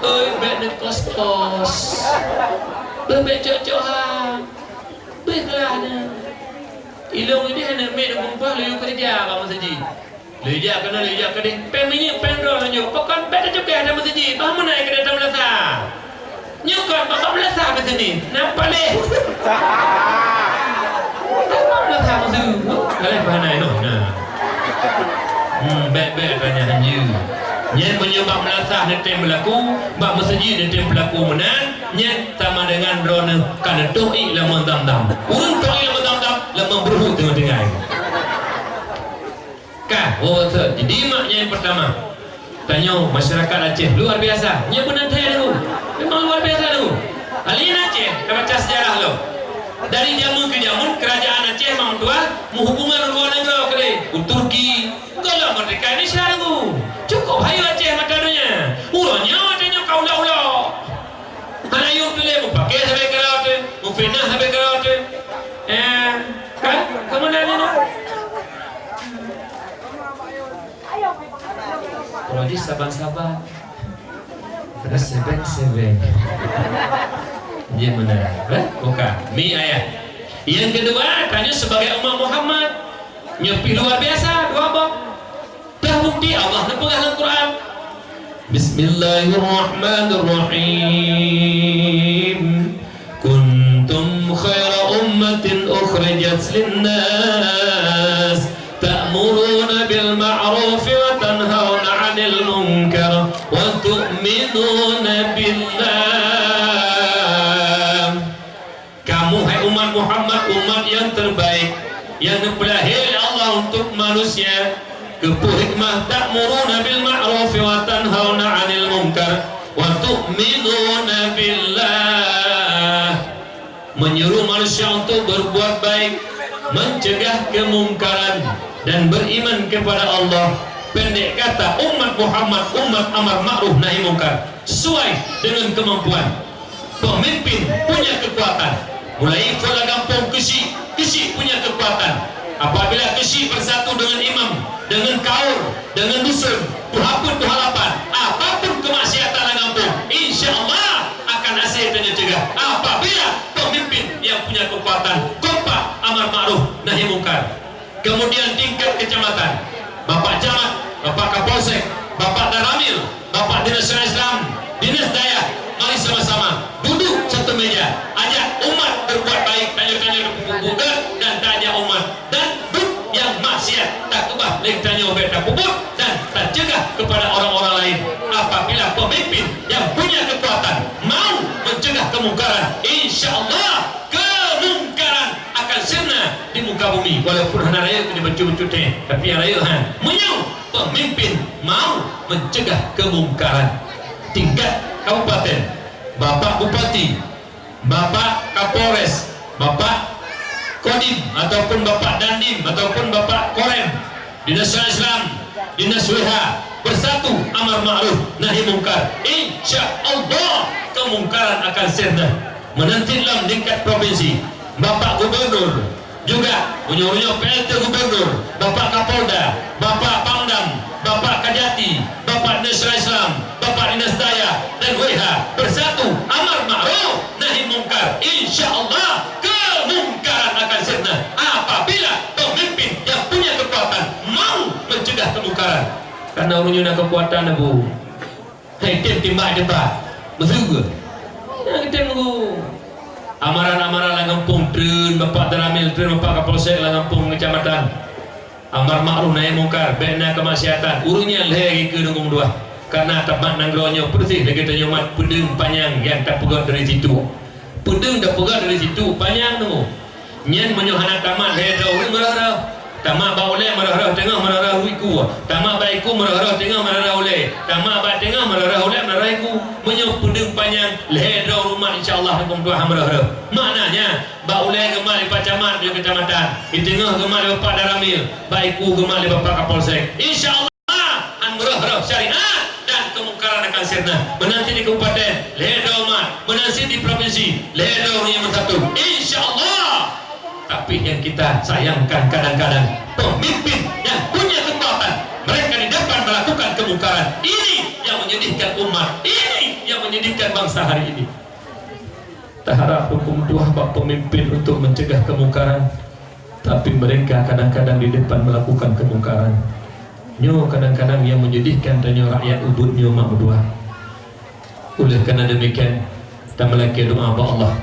Oi, bèk neukos-kos. Bèk, bèk cok-cok hak. Bèk lah na. Ilôn idéh aneuk miet nunggu meutuah laju keureuja bak meuseujid. Laju jak keunoe, laju jak keudeh. Péng minyeuk, péng droe laju. Pakon bèk teucukéh ata meuseujid. Bah meunan keudeh ata meulasah. Nyoe kon bak meulasah bak sini. Nampak lé. Bak meulasah meusu. Galeh bah na inoe. Nah. Hmm, bèk-bèk tanya hanjeuet. Nyan meunyoe bak meulasah neutem beulaku, bak meuseujid neutem beulaku meunan, nyan sama dengan droeneuh ka neutoh ié lam Zam-Zam. Ureueng toh ié lam Zam-Zam, lam bruhut teungoh tinggai. Ka, oh, beutôi. Jadi, mak nyang pertama, tanyoe masyarakat Aceh luar biasa. Nyan pun nan thèe tu. Memang luar biasa tu. Ahli Aceh, tabaca sejarah lo. Dari jameun ke jameun, kerajaan Aceh memang tuan menghubungan luar negara ke deh. Turki, kalau merdeka Indonesia tu. Cukup hayu Aceh mata dunia. Urangnya watèe nyoe ka ulok-ulok. Hana yum tuléh, mupakè sabe keurot, mufitnah sabe keurot. Eh, kan? Kamu nanya, no? Kalau di saban-saban. Terus sebeng-sebeng. Dia mana? Eh? Bukan. Mi ayah. Yang kedua, tanya sebagai umat Muhammad. Nyoe pih luar biasa, dua boh. Dah bukti Allah neupeugah lam Quran. Bismillahirrahmanirrahim. Kuntum khaira ummatin ukhrijat linnas ta'muruna bil ma'ruf wa tanhauna 'anil munkar wa tu'minuna billah. Kamu, hai umat Muhammad, umat yang terbaik, yang neupeulahé lé Allah untuk manusia. Keupeue hikmah? Ta'muruna bil ma'ruf wa tanhauna 'anil munkar wa tu'minuna billah. Menyuruh manusia untuk berbuat baik, mencegah kemungkaran, dan beriman kepada Allah. Pendek kata, umat Muhammad, umat amar ma'ruf nahi mungkar, sesuai dengan kemampuan. Pemimpin punya kekuatan. Mulai kepala gampông keuchik, keuchik punya kekuatan. Apabila keuchik bersatu dengan imam, dengan kaum, dengan dusun, tuha peuet, tuha lapan, apapun kemaksiatan lam gampông, insya Allah akan hase tanyoe cegah. Apabila pemimpin yang punya kekuatan kompak amar ma'ruf nahi mungkar. Kemudian tingkat kecamatan, Bapak Camat, Bapak Kapolsek, Bapak Danramil, Bapak Dinas Syariah Islam, Dinas Dayah, mari sama-sama duduk satu meja. Ajak umat berbuat baik, tanyoe-tanyoe tapeubuet dan taajak umat. Dan buet nyang maksiat takeubah lé tanyoe bèk tapeubuet dan tacegah kepada orang-orang lain. Apabila pemimpin yang punya kekuatan mau mencegah kemungkaran, insya Allah kemungkaran akan sirna di muka bumi, walaupun hana rayeuk keu bacut-bacut teh, tapi nyang rayeuk han. Meunyoe pemimpin mau mencegah kemungkaran, tingkat kabupaten, Bapak Bupati, Bapak Kapolres, Bapak Kodim ataupun Bapak Dandim ataupun Bapak Korem, Dinas Syariah Islam, Dinas W H, bersatu amar ma'ruf nahi mungkar. Insya Allah kemungkaran akan sirna. Meunan cit lam tingkat provinsi, Bapak Gubernur, juga meunyoe-nyoe P L T Gubernur, Bapak Kapolda, Bapak Pangdam, Bapak Kajati, Bapak Dinas Syariah Islam, Bapak Dinas Dayah, dan W H bersatu amar ma'ruf nahi mungkar. Insya Allah kemungkaran akan sirna apabila pemimpin yang punya kekuatan mau mencegah kemungkaran. Karena ureueng nyoe na kekuatan, Abu. Hai tem timbak-timbak. Meusu ke? Nyang tem nunggu. Amaran-amaran lam gampông treun, Bapak Danramil treun, Bapak Kapolsek lam gampông kecamatan. Amar makruf nahi mungkar, bèk na keumaksiatan. Ureueng nyan lhèe geukeue nunggu dua. Karena tamat nanggroe nyoe peureuseh lagèe tanyoe mat peudeueng panyang nyang tapeugöt dari situ. Peudeueng tapeugöt dari situ panyang nunggu. Nyan meunyoe hana tamat lhèe droe ureueng meuröh-röh. Tamat bak ulèe meuröh-röh, teungoh meuröh-röh iku. Tamat bak iku meuröh-röh, teungoh meuröh-röh ulèe. Tamat bak teungoh meuröh-röh ulèe, meuröh-röh iku. Meunyoe peudeueng panyang lhèe droe ureueng mat, insya Allah, huköm Tuhan meuröh-röh. Maknanya, bak ulèe geumat lé Pak Camat, lé kecamatan. Di teungoh geumat lé Bapak Danramil. Bak iku geumat lé Bapak Kapolsek. Insya Allah. An meuröh-röh syariat dan kemungkaran akan sirna. Meunan cit di kabupaten, lhèe droe umat. Meunan cit di provinsi, lhèe droe ureueng nyang beusatu. Insya Allah. Tapi yang kita sayangkan kadang-kadang pemimpin yang punya kekuatan, mereka di depan melakukan kemungkaran. Ini yang menyedihkan umat. Ini yang menyedihkan bangsa hari ini. Taharap huköm Tuhan bak pemimpin untuk mencegah kemungkaran, tapi mereka kadang-kadang di depan melakukan kemungkaran. Nyoe kadang-kadang yang menyedihkan tanyoe rakyat ubit nyoe mak meutuah. Oleh karena demikian, tameulakèe doa bak Allah.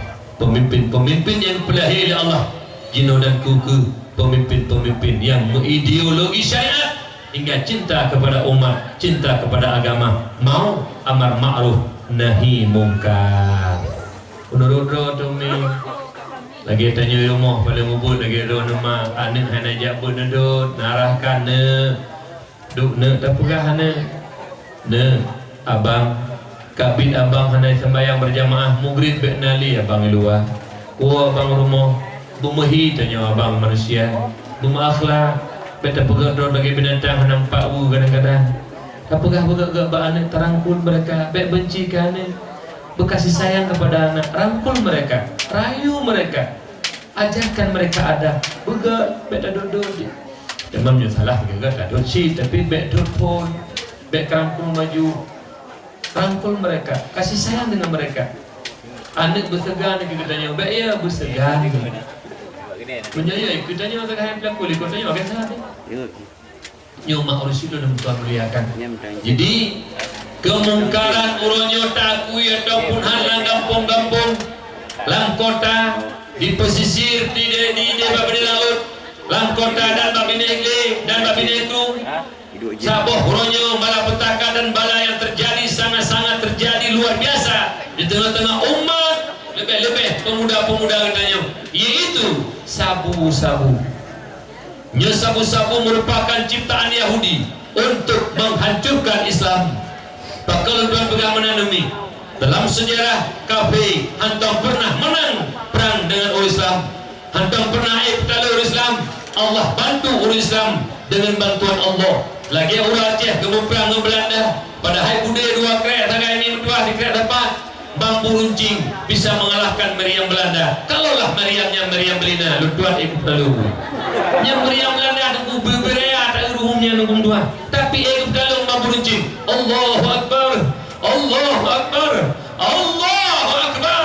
Pemimpin-pemimpin yang dipeulahé lé Allah, jinoe dan keu-keu pemimpin-pemimpin yang meuideologi syariat hingga cinta kepada umat, cinta kepada agama, mau amar makruf nahi mungkar. Meunurot droe teumi, lagèe tanyoe rumoh paleng ubit lagèe droe neuma, aneuk hana jak beuet neudot, narah ka neuk, duek neuk tapeugah aneuk. Neuk, abang, kabit abang hana sembahyang berjamaah, mugrib bèk na lé abang di luwa. Woe abang rumoh, beumeuhi tanyoe abang manusia, beumeuakhlak, bèk tapeugah droe lagèe binatang hana meupak bu kadang-kadang. Tapeugah beugèt-gèt bak aneuk, tarangkul mereka, bèk benci keu aneuk. Beukasih sayang kepada anak, rangkul mereka, rayu mereka, ajarkan mereka adab. Beugèt, bèk tadot-dot jih. Memang nyoe salah juga tadot cit, tapi bèk dot phôn, bèk keurangkul maju. Rangkul mereka, kasih sayang dengan mereka. Aneuk beuseugan keu geutanyoe, bèk ya beuseugan. Meunyoe ya geutanyoe teuka hai pelaku likot tanyoe akan salah. Nyoe mak ureueng sidroe nyang Tuhan muliakan. Jadi, kemungkaran uroe nyoe taakui ataupun han lam gampông-gampông, lam kota, di pesisir, di, di, di, di babah laut, lam kota dan bak binéh glé dan bak binéh kru. Saboh uroe nyoe malapetaka dan bala yang terjadi sangat-sangat terjadi luar biasa di tengah-tengah umat, leubeh-leubeh pemuda-pemuda geutanyoe, yaitu sabu-sabu. Nyoe sabu-sabu merupakan ciptaan Yahudi untuk menghancurkan Islam. Pakon lôn tuan peugah meunan neumi, dalam sejarah kafé hantom pernah menang perang dengan ureueng Islam. Hantom pernah ék peutaloe ureueng Islam. Allah bantu ureueng Islam dengan bantuan Allah. Lagèe ureueng Aceh geumuprang ngon Beulanda, padahai budé dua krek sagai mi meutuah sikrek sapat. Bambu runcing bisa mengalahkan meriam Belanda. Kalaulah meriam nyan meriam Beulina, lôn tuan ék peutaloe. Nyan meriam Belanda teungku beubeuraya taeu ruhum nyan huköm Tuhan. Tapi ék peutaloe bambu runcing. Allahu Akbar. Allahu Akbar. Allahu Akbar.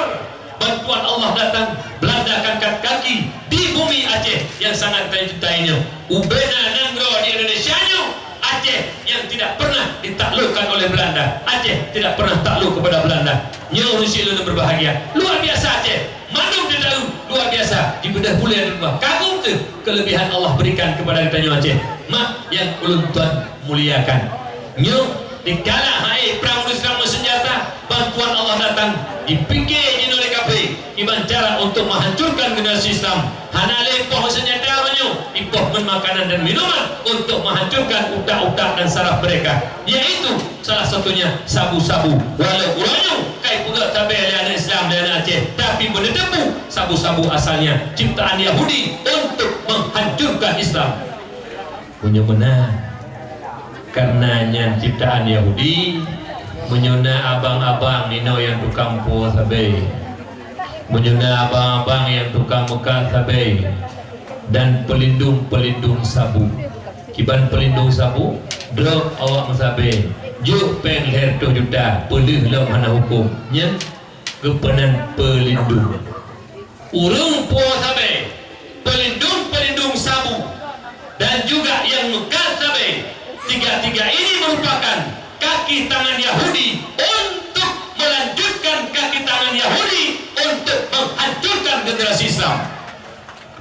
Bantuan Allah datang, Belanda angkat kaki di bumi Aceh yang sangat geutanyoe cintai nyoe. Ubena nanggroe di Indonesia nyoe, Aceh yang tidak pernah ditaklukkan oleh Belanda. Aceh tidak pernah takluk kepada Belanda. Nyoe ureueng syik lôn berbahagia. Luar biasa Aceh. Mandum teuh taeu luar biasa. Dibeudôh buleuen di luwa. Kagum teuh kelebihan Allah berikan kepada geutanyoe Aceh. Mak nyang ulôn tuan muliakan. Nyoe dikala hai prang ureueng Islam meuseunjata, bantuan Allah datang, dipike jinoe lé kafé kiban cara untuk menghancurkan generasi Islam. Hana lé poh meuseunjata uroe nyoe, ipoh ngon makanan dan minuman untuk menghancurkan utak-utak dan saraf mereka, yaitu salah satunya sabu-sabu. Walau uroe nyoe ka ipeugöt sabe lé aneuk Islam, lé aneuk Aceh, tapi beuneuteupeu sabu-sabu asalnya ciptaan Yahudi untuk menghancurkan Islam. Meunyoe meunan, karena nyan ciptaan Yahudi, meunyoe na abang-abang inoe nyang tukang puwoe sabe, meunyoe na abang-abang nyang tukang meukat sabe, dan pelindung-pelindung sabu. Kiban pelindung sabu, drob awak meusabe, jok péng lhèe reutôh juta, peuleueh lom hana huköm. Nyan geupeunan pelindung. Ureueng puwoe sabe, pelindung-pelindung sabu, dan juga nyang meukat sabe, tiga-tiga ini merupakan kaki tangan Yahudi untuk melanjutkan kaki tangan Yahudi untuk menghancurkan generasi Islam.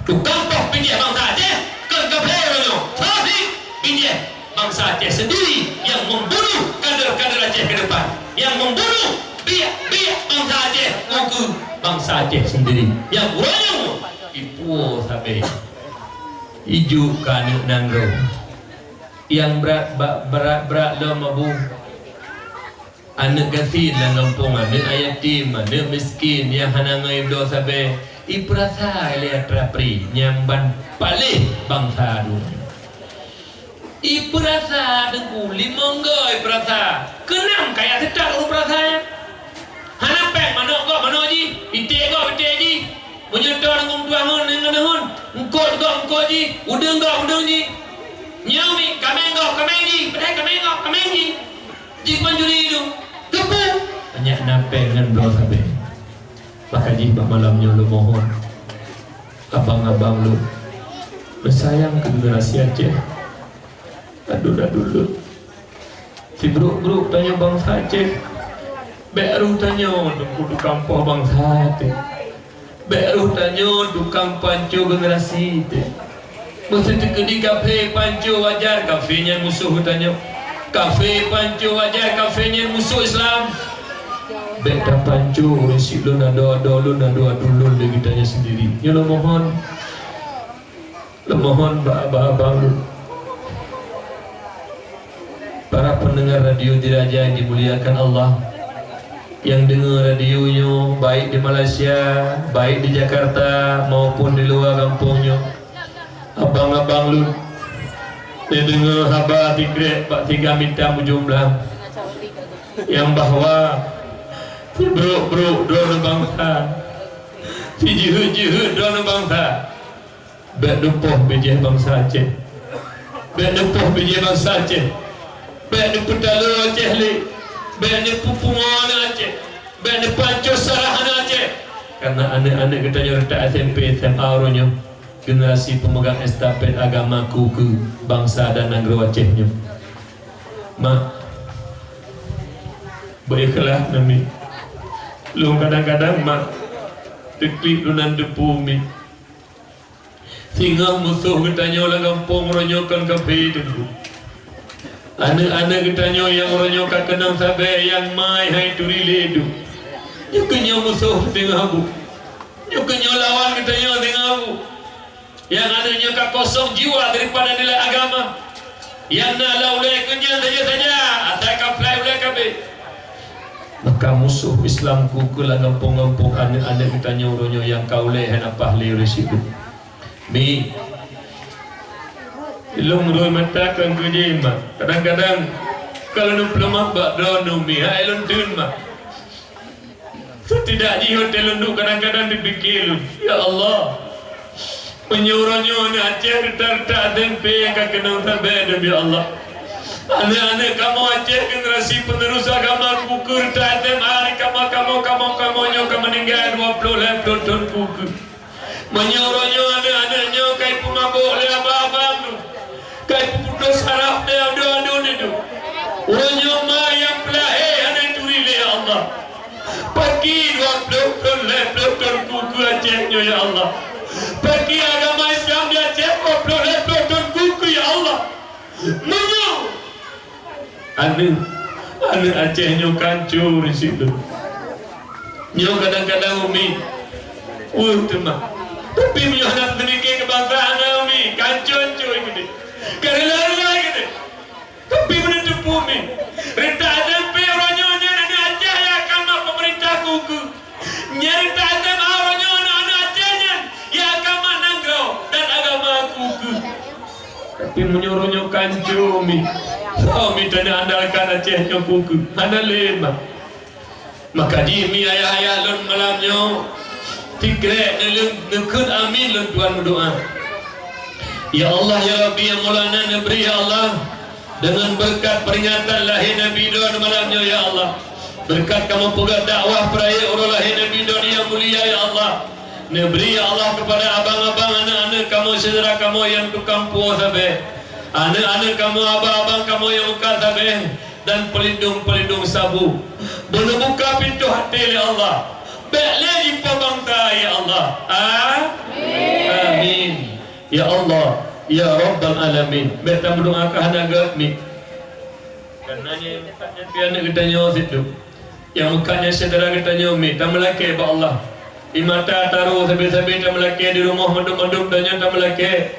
Tukang poh bijéh bansa Aceh kon kafé uroe nyoe, tapi bijéh bansa Aceh sendiri yang membunuh kader-kader Aceh ke depan, yang membunuh biak-biak bansa Aceh, ukeue bansa Aceh sendiri. Nyang uroe nyoe ipuwoe sabé, ijuk keu aneuk nanggroe. Nyang brat ba-, brat-brat lom abu. Aneuk gasien lam gampông, aneuk yatim, aneuk miskin nyang hana ngon ibloe sabé, ipeurasa lé atra pri nyang ban paléh bansa dum. Ipeurasa Teungku, limong goe ipeurasa, keunam kaya teutak ureuëng peurasa nyan. Hana péng manok gob manok jih, iték gob iték jih. Meunyoe tô ngon tuah ngon ngon ngon, eungkot gob eungkot jih, udeueng gob udeueng jih. Nyoe mi kaméng gob kaméng jih, padahai kaméng gob kaméng jih. Jih pancuri idong, keupeue? Nyak na péng ngon bloe sabé. Maka jih bak malam nyoe lôn mohon, abang-abang lôn, beusayang keu generasi Aceh. Aduh, aduh lôn. Sibrok-brok tanyoe bansa Aceh. Bék rôh tanyoe teungku tukang poh bansa teuh. Bék rôh tanyoe tukang panco generasi teuh. Meuseuti keudi kafé panco wajar, kafé nyan musoh geutanyoe. Kafé panco wajar, kafé nyan musoh Islam. Bék tapanco ureuëng syiek lôn, adoe-adoe lôn, adoe-adoe lôn lé geutanyoe sendiri. Nyoe lôn mohon. Lôn mohon bak abang-abang lôn, para pendengar Radio Diraja yang dimuliakan Allah, nyang deungoe radio nyoe, baik di Malaysia, baik di Jakarta, maupun di luwa gampông nyoe. Abang-abang lôn, neudeungoe haba sikrek bak Tiga Mitam Ujong Blang, nyang bahwa sibrok-brok droeneuh bansa, sijeuheut-jeuheut droeneuh bansa, bék neupoh bijéh bansa Aceh. Bék neupoh bijéh bansa Aceh. Bék neupeutaloe Aceh lé. Bék neupeupungoe aneuk Aceh. Bék neupanco sarah aneuk Aceh. Karena aneuk-aneuk geutanyoe reutak S M P, S M A uroe nyoe, generasi pemegang estafet agama keu-keu bansa dan nanggroe Aceh nyoe. Mak, beu ikhlaih neuh, Mi. Lôn kadang-kadang, Mak, teuklik lôn nan deupeu, Mi. Singoh musoh geutanyoe lam gampông uroe nyoe kon kafé teungku. Aneuk-aneuk geutanyoe nyang uroe nyoe ka keunong sabé nyang mai hai turi lé duek. Nyoe keuh nyoe musoh singoh bu. Nyoe keuh nyoe lawan geutanyoe singoh bu. Nyang aneuk nyoe ka kosong jiwa daripada nilai agama. Nyang na lam ulée keuh nyan saja-saja, asai ka fly ulée kabeh. Maka musoh Islam keu-keu lam gampông-gampông aneuk-aneuk geutanyoe uroe nyoe nyang ka ulée hana paih lé ureuëng syiek. Mi, lôn rhoi mata kon keu jih, Mak. Kadang-kadang ka lôn peuleumah bak droeneuh, Mi, hai lôn teun, Mak. Setidak jih watée lôn duek kadang-kadang dipike lôn, "Ya Allah, meunyoe uroe nyoe aneuk Aceh reuta-reuta S M P nyang ka keunong sabé dum, ya Allah. Aneuk-aneuk kamoe Aceh generasi penerus agama keu-keu reuta S M A di kamoe, kamoe, kamoe, kamoe nyoe ka meuninggai dua ploh lhée ploh thon keu-keu." Meunyoe uroe nyoe aneuk-aneuk nyoe ka ipeumabök lé abang-abang nyoe, ka ipeuputoh saraf lé adoe-adoe nyoe, uroe nyoe ma nyang peulahé hana ituri lé, ya Allah. Pakri dua ploh thon lhée ploh thon keu-keu Aceh nyoe, ya Allah. Pakri agama Islam di Aceh dua ploh lhée ploh thon keu-keu, ya Allah. Meunyoe aneuk, aneuk Aceh nyoe ka hancô di situ. Nyoe kadang-kadang Umi, weueh teuma. Tapi meunyoe hana teumike keu bansa, hana Umi, ka hancô-hancô keudeh. Ka rila-rila keudeh. Tapi meunyoe teupeu Umi, reuta S M P uroe nyoe nyan aneuk Aceh nyang ka mat peumeurintah keu-keu. Nyang reuta S M A uroe nyoe aneuk-aneuk Aceh nyan nyang ka mat nanggroe dan agama keu-keu. Tapi meunyoe uroe nyoe ka hancô, Mi, soe Mi tanyoe andalkan Aceh nyoe keu-keu? Hana lé, Mak. Maka jih, Mi, ayah-ayah lôn malam nyoe, sikrek neuleueng neukheun amin lôn tuan meudoá. Ya Allah, ya Rabbi, ya Maulana, neubri, ya Allah, deungon beureukat peuringatan lahé Nabi droen malam nyoe, ya Allah. Beureukat kamoe peugah dakwah peurayeuk uroe lahé Nabi droen nyang mulia, ya Allah. Neubri, ya Allah, keupada abang-abang, aneuk-aneuk kamoe, syedara kamoe nyang tukang puwoe sabé. Aneuk-aneuk kamoe, abang-abang kamoe nyang mukat sabé. dan peulindong-peulindong sabu. Beuneubuka pintoe até lé Allah. Bék lé jipo bansa, ya Allah. Amin. Amin. Ya Allah, ya Rabbal Alamin. Bék tameudoa ka hana gét mi. Karena nyan, nyan pih aneuk geutanyoe situ. Nyang meukat nyan syedara geutanyoe mi, tameulakée bak Allah. Di mata taroh sabe-sabe tameulakée, di rumoh mandum-mandum tanyoe tameulakée.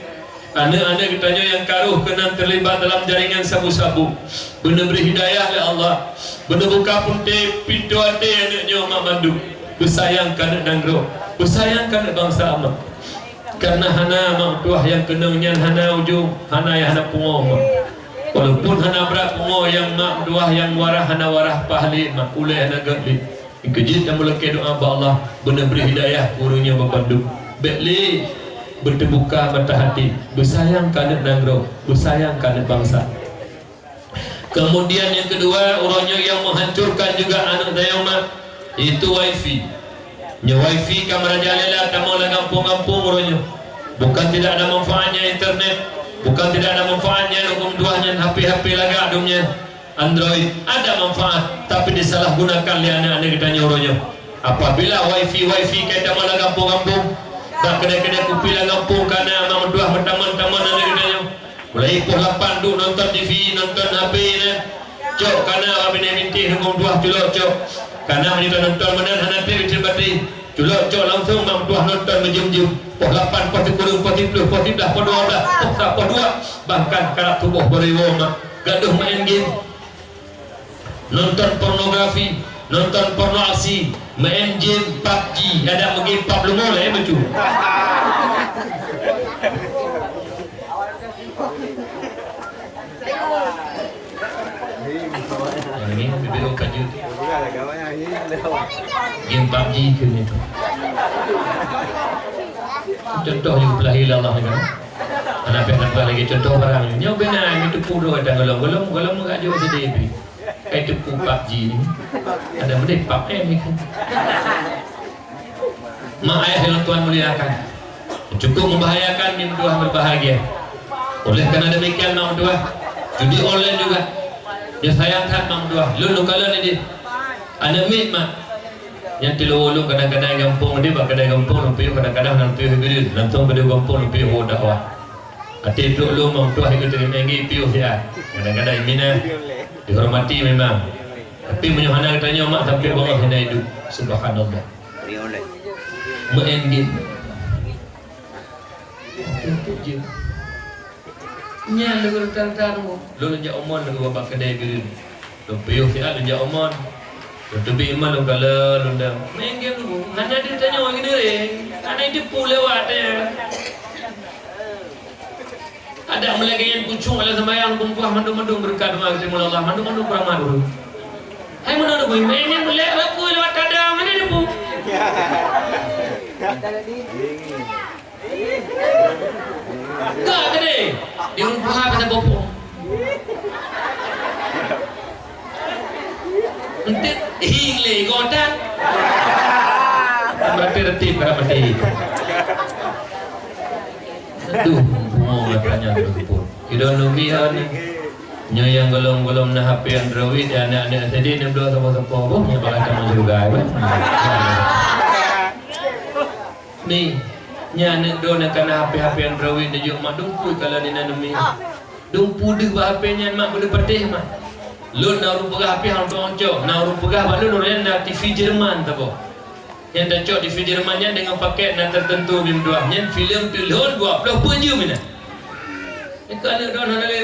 Aneuk-aneuk geutanyoe nyang ka roh keunan teulibat dalam jaringan sabu-sabu. Beuneuh bri hidayah lé Allah. Beuneuh buka punte pintoe até aneuk nyoe mak mandum. Beusayang keu aneuk nanggroe. Beusayang keu aneuk bansa mak. Karena hana mak meutuah nyang keunong nyan hana ujong, hana nyang hana pungo mak. Walaupun hana brat pungo nyang mak meutuah nyang warah hana warah paih lé mak, ulée hana gét lé. Keujeuet dan meulakée doa bak Allah, beuneuh bri hidayah ureuëng nyoe bandum. Bék lé beuteubuka mata hati, beusayang keu aneuk nanggroe, beusayang keu aneuk bansa. Kemudian yang kedua, uroe nyoe yang menghancurkan juga aneuk dayong mak, yaitu wifi. Nyoe wifi ka meurajalela tamong lam gampông-gampông uroe nyoe. Bukan tidak ada manfaatnya internet, bukan tidak ada manfaatnya lom tuah nyan H P-H P lagak dum nyan. Android ada manfaat, tapi disalahgunakan lé aneuk-aneuk geutanyoe uroe nyoe. Apabila wifi-wifi ka tamong lam gampông-gampông, bak keudai-keudai kupi lam gampông ka na mak meutuah meutamong-tamong aneuk geutanyoe. Mulai poh lapan duek nonton T V, nonton H P nyan. Cok ka na bak binéh bintéh lam gampông tuah culok cok. Ka na meunyoe nonton meunan hana trép baterai. Culok cok langsung mak meutuah nonton meujeuem-jeuem. Poh lapan, poh sikureueng, poh siplôh, poh siblaih, poh dua blaih, poh sa, poh dua. Bahkan karab tuboh beureuwoe mak. Gadoh maén game. Nonton pornografi, nonton pornografi, maén game PUBG, adak meugame pab leumo lé bacut. Ini bibit oh kaju. Game PUBG keu ni. Contoh nyang peulahé lé Allah ni kan. Hana payah nambah lagi contoh barang. Nyoe beuna, nyoe teupeu droe dan golom-golom, golom meugajok sideh pih. Kai teupeu PUBG ni. Ada meunan PUBG ni. Mak ayah yang Tuhan muliakan, cukup membahayakan mi meutuah berbahagia. Oleh karena demikian, mak meutuah, judi online juga. Dia sayang that mak meutuah. Lôn lôn kalon ni dia. Aneuk miet mak. Nyan tilu ulôn kadang-kadang gampông dia, bak kadang gampông lôn piôh, kadang-kadang nang piôh hiburan. Langsung pada gampông lôn piôh dakwah. Até trok lôn mak meutuah ikut teurimong piôh siat. Kadang-kadang imina dihormati memang. Tapi meunyoe hana geutanyoe mak sampai bawah hana idup. Subhanallah. Main game. Untuk je. Nyan leueh rata-rata rumoh. Lôn jak umon leueh bak keudai bireuen. Lôn piôh siat lôn jak umon. Lôn teubiet iman lôn kalon lôn dang. Main game lôn. Hana geutanyoe geuneureng. Hana jiteupeu lewat ya. Adak meulagée nyan kucong lam seumayang, bungkuah mandum-mandum beureukat doa geutanyoe Allah, mandum-mandum beuramal ureuëng. Hai meunan ureuëng, meunan meulek lapui lewat tada, mana dia pu? Gak gede, di rumah pasal bopong. Entet hing lé godan. Berarti reti para mati. Aduh, bungo katanya tu pun. Idon Umi ha ni. Nyoe nyang golom-golom na H P Android, ya aneuk-aneuk S D ni belum sapa-sapa. Boh, nyoe bakal tamong syurga, kan? Ni, nyan aneuk droe nyang kana H P-H P Android, neujok mak dum pui kalau ni na Umi. Dum pui deuh bak H P nyan mak, boleh patéh mak. Lôn na ureuëng peugah H P hana teuoncok, na ureuëng peugah bak lôn, ureuëng nyan na T V Jerman saboh. Nyang tacok di Jerman nyan deungon paket na tertentu bim dua. Nyan filem teulhon dua ploh peuet jeuem inan. Nyan keu aneuk droe hana lé,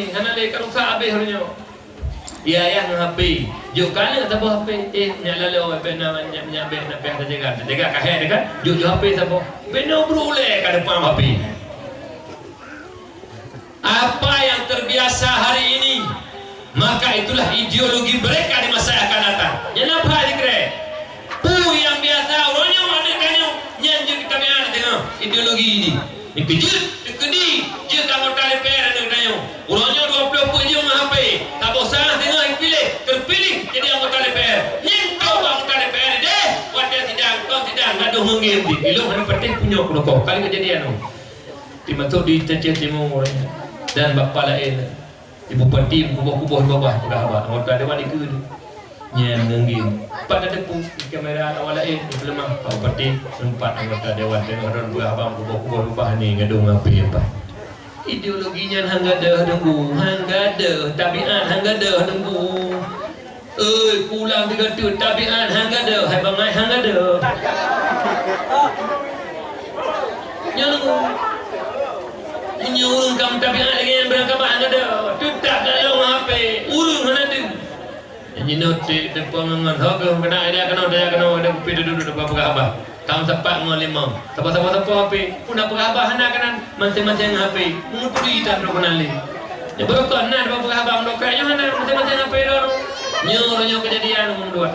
hana lé, ka rusak habéh uroe nyoe. Ya, ayah ngon H P. Jok keu aneuk saboh H P. Eh, nyak lalu, eh, bèk na, nyak, nyak bèk na payah tajaga. Tajaga ka hék kan? Jok, jok H P saboh. Bèk na bru ulèe ka depan H P. Apa yang terbiasa hari ini, maka itulah ideologi mereka di masa yang akan datang. Nyan na peue jikheun? Peue nyang biasa uroe nyoe aneuk tanyoe, nyan jeuet geutanyoe deungon ideologi jih. Dikeujeuet, dikeudi, jeuet anggota D P R aneuk tanyoe. Uroe nyoe dua ploh peuet jeuem ngon H P, saboh salah deungon piléh, terpilih jadi anggota D P R. Nyan keu anggota D P R deh, watèe sidang, kon sidang, gadoh ngon game jih. Ilôn hana patéh punyok keunoe, kali keujadian nyoe. Dimasuk di Aceh Timur dan bapa laén. Bupati meukuboh-kuboh babah peugah haba, anggota dewan dikeue tu. Nyan ngeunggim. Pat tateupeue di kamera awak laén, di peuleumah, Pak Bupati, seumpat anggota dewan teungoh droe peugah haba meukuboh-kuboh babah ni gadôh ngapi pat. Ideologi nyan han gadôh Teungku, han gadôh, tabiat han gadôh Teungku. Oi, pulang sigoe teuk, tabiat han gadôh, hai bangai han gadôh. Nyoe, meunyoe ureueng ka meutabiat lagèe nyan, beurangkabat han gadôh. Teutap lalong ngon H P, ureueng hana deuh. Nyan jinoe teuk teupeu ngon, ngon, ho keuh keunan, ida keunoe, ida keunoe, ida kupi dudu-dudu, peugah haba. Ka meusapat ngon limong. Saboh-saboh sapoh H P. Peue na peugah haba hana keunan, maséng-maséng H P. Meuturi tan droe keunan lé. Nyoe beurokon na saboh peugah haba meudokrak nyoe hana, maséng-maséng H P droe. Nyoe, nyoe keujadian ureueng dua.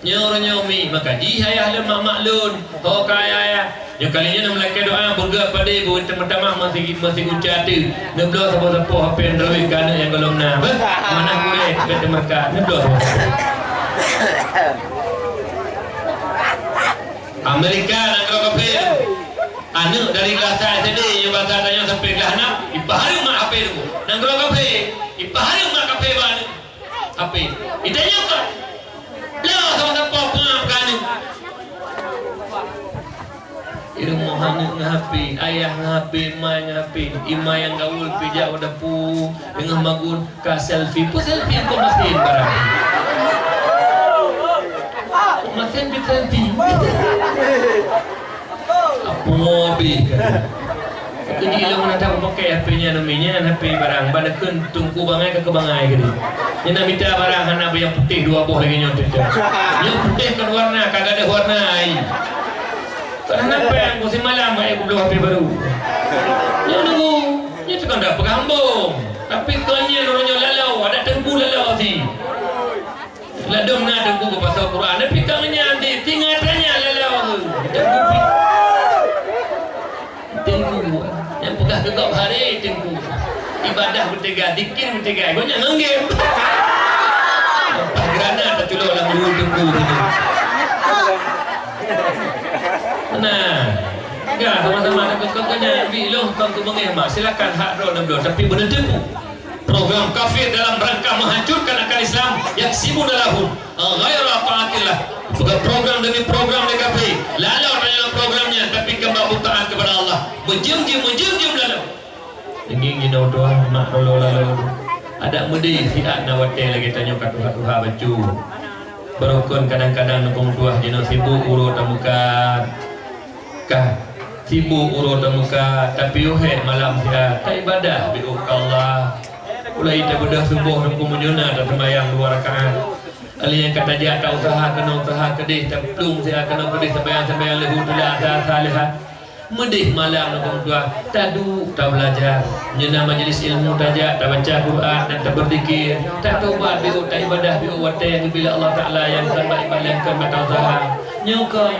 Nyoe, nyoe mi, maka jih ayah lôn mak-mak lôn. Ho ka ayah-ayah. Nyoe kali nyoe na meulakèe doa, beugèt padé, beu teumeutama masih, masih guca tu. Neubloe saboh-sapoh H P Android keu aneuk nyang gohlom na. Beuh, manah gurèe, beu teumeureukat. Neubloe saboh-sapoh. Amerika nanggroe kafé. Aneuk dari kelas sa S D nyang basa tanyoe sampai kelas enam, ipahareuem mak H P tu. Nanggroe kafé, ipahareuem mak kafé bak aneuk H P. Itanyong kon. Lah sama-sama peugah peugah aneuk. Di rumoh aneuk ngon H P, ayah ngon H P, ma ngon H P. Ima nyang gaul pih jak u dapu, teungoh magun. Ka selfie, peue selfie keu masin barang. Masin pih selfie. Apoh abéh ka. Jadi lôn na tahu pakai H P nyan, nami nyan H P barang. Bak neukheun teungku bangai ka keu bangai geude. Nyan na mita barang hana beu nyang putéh dua boh lagèe nyoe teuntèe. Nyang putéh kon warna, ka gadôh warna ai. Kon hana pèng, ku simalam ai ku bloe H P baru. Nyoe nunggu, nyoe teuka ndak peugah ambong. Tapi kon nyan uroe nyoe lalau, adak teungku lalau si. Ladôm na teungku geupasoe Quran, tapi kon nyan di, tinggai tanya lalau. Teungku pi-, teungku, nyang peugah keu gob hari teungku. Ibadah beuteuga, zikir beuteuga, gobnyan ngon game. Leupah granat taculo lam guru teungku tu. Nah, ya, sama-sama ada kekok nyan, bi lôn kon keu beungèh mak, silakan hak droe neubloe, tapi beuneuteupeu. Program kafir dalam rangka menghancurkan akal Islam, yaksibuna lahum ghaira taatillah. Bukan program demi program dari kafir. Lalu ada dalam program nyan, tapi kembali taat kepada Allah. Meujeuem-jeuem, meujeuem-jeuem lalu. Inggih jinoe tuha, mak lôn lalu. Adak meudeh siat na watèe lagèe tanyoe ka tuha-tuha bacut. Beurukon kadang-kadang neupeutuah jinoe sibuk uroe tameukat. Ka sibuk uroe tameukat, tapi uhe malam siat taibadah beu ka Allah. Ulai tabeudôh suboh neupeumeunyoe na taseumbahyang dua rakaat. Alèh nyan ka tajak ta usaha keunoe usaha keudeh, taplueng siat keunoe keudeh, seumbahyang-seumbahyang leuhô teulat asa-asa leuhat. Meudeh malam neupeutuah, taduek tabeulajar. Nyoe na majlis ilmu tajak, tabaca Quran dan tabeuzikir, tatobat biôh, taibadah biôh watèe nyang geubri lé Allah Taala nyang kon bak ibadah, kon bak usaha. Nyoe kon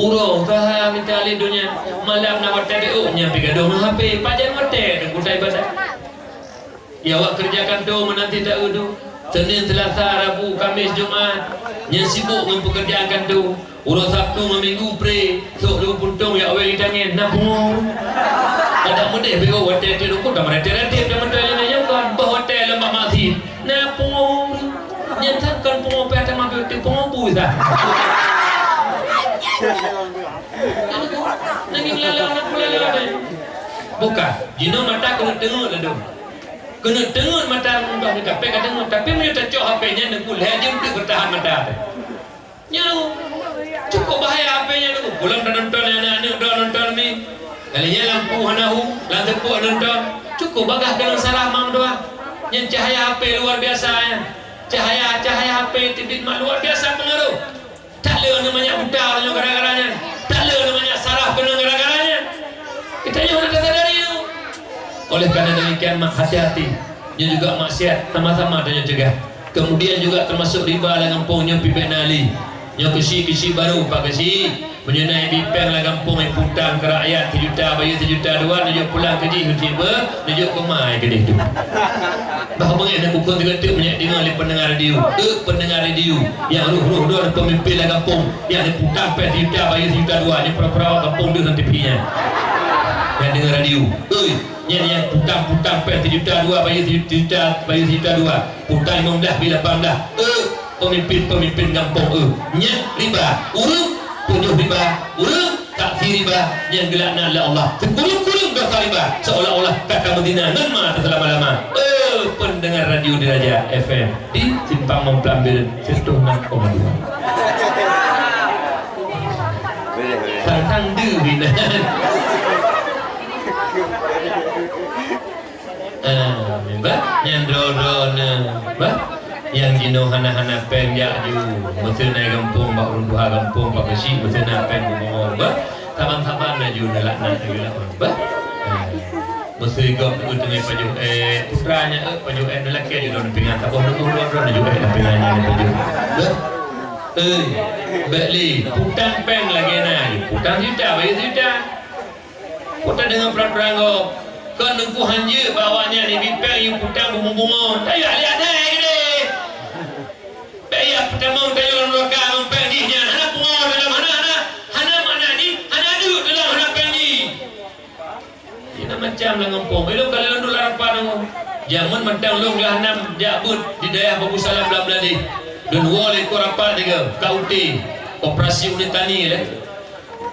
uroe usaha mita lé donya, malam na watèe biôh nyan pih gadôh ngon H P, pajan watèe teungku taibadah. Ya, awak keureuja kantô meunan cit taeu tu. Senin, Selasa, Rabu, Kamis, Jumat, nyan sibuk ngon peukeurjaan kantô. Uroe Sabtu ngon Minggu pré, sôk lôn puntông jak wèe geutangieng, na pungo. Adak meudeh beu watèe tiep rukon, ka meuratéb-ratéb, ka meuteuleueng nyan kon, bah watèe lôn bak masjid, na pungo. Nyan that kon pungo pih teuma beu teuk pungo bu sa. Nanging lala aneuk lala deh. Bukan, jinoe mata keuneuk teungeut ladôm. Keuneuk teungeut mata meudoh ni, tapi ka teungeut. Tapi meunyoe tacok H P nyan, Teungku, lhèe jeuem teuk beutahan mata teuh. Nyoe, cukup bahaya H P nyan, Teungku. Gohlom tanonton aneuk-aneuk droe nonton mi. Kali nyan lampu hana hu, lam seupôt nonton. Cukup bagaih keuneuk sarah mak meudoa. Nyan cahaya H P luar biasa nyan. Cahaya, cahaya H P teubiet mak luar biasa peungaruh. Tak le aneuk manyak buta nyoe gara-gara nyan. Tak le aneuk manyak sarah keunoe gara-gara nyan. Geutanyoe hana tasadari nyoe. Oleh karena demikian, mak, hati-hati. Nyoe juga maksiat, sama-sama tanyoe cegah. Kemudian juga termasuk riba lam gampông nyoe pih bèk na lé. Nyoe keuchik-keuchik barô, Pak Keuchik. Meunyoe na ibi pèng lam gampông, ipeutang keu rakyat sijuta, bayeue sijuta dua, neujok pulang keu jih, neujok keu ma keudeh tu. Bah beungèh neubukon sigoe teuk meunyoe deungö lé peundengar radio. Eh, peundengar radio. Nyang roh-roh droe peumimpén lam gampông. Nyang neuputang pèng sijuta, bayeue sijuta dua. Nyoe pura-pura awak gampông deuh lam T V nyan. Nyang deungon radio, oi, nyan nyang putang-putang péng sijuta dua, bayeue sijuta, bayeue sijuta dua, putang limong blaih, bri lapan blaih, eh, peumimpén-peumimpén gampông, eh, nyan riba, ureuëng tujoh riba, ureuëng taksi riba, nyang geulaknat lé Allah, sikureueng-kureueng dosa riba, seolah-olah ka tameuzina ngon ma teuseulama-lama. Eh, peundengar radio Diraja F M di Simpang Mamplam Bireuen, seratus enam koma dua. Sang-sang deuh inan. Ah, bah, nyang droe-droe na, bah, nyang jinoe hana-hana péng jak ju, meuseu na gampông bak ureuëng tuha gampông bak keuchik, meuseu na péng bungong, bah, saban-saban na ju na laknat lagée lapan, bah. Ah, meuseu gob teungoh pajoh ék, putra nyan, eh, pajoh ék na lakée ju lôn pingan, saboh lôn droe-droe na ju ék na pingan nyan pajoh. Bah. Eh, bék lé, putang péng lagée na ju, putang sijuta, bayeue sijuta. Putang deungon peuratoran gob. Kon Teungku hanjeuet bak awaknyan ibi péng yue putang bungo-bungo. Tayue ahli asai keudeh. Bék ya peutamong tayue lam nuraka ngon péng jih nyan. Hana pungo dalam, hana, hana, hana makna jih, hana deuk dalam, hana péng jih. Di na macam lam gampông. Ilong kali lôn duek lam rapat nyoe. Jameun mantong lôn glah nam jak beuet di dayah Babu Salam lam Bladeh. Lôn woe lé keu rapat tiga, K U T, Koperasi Unit Tani lé.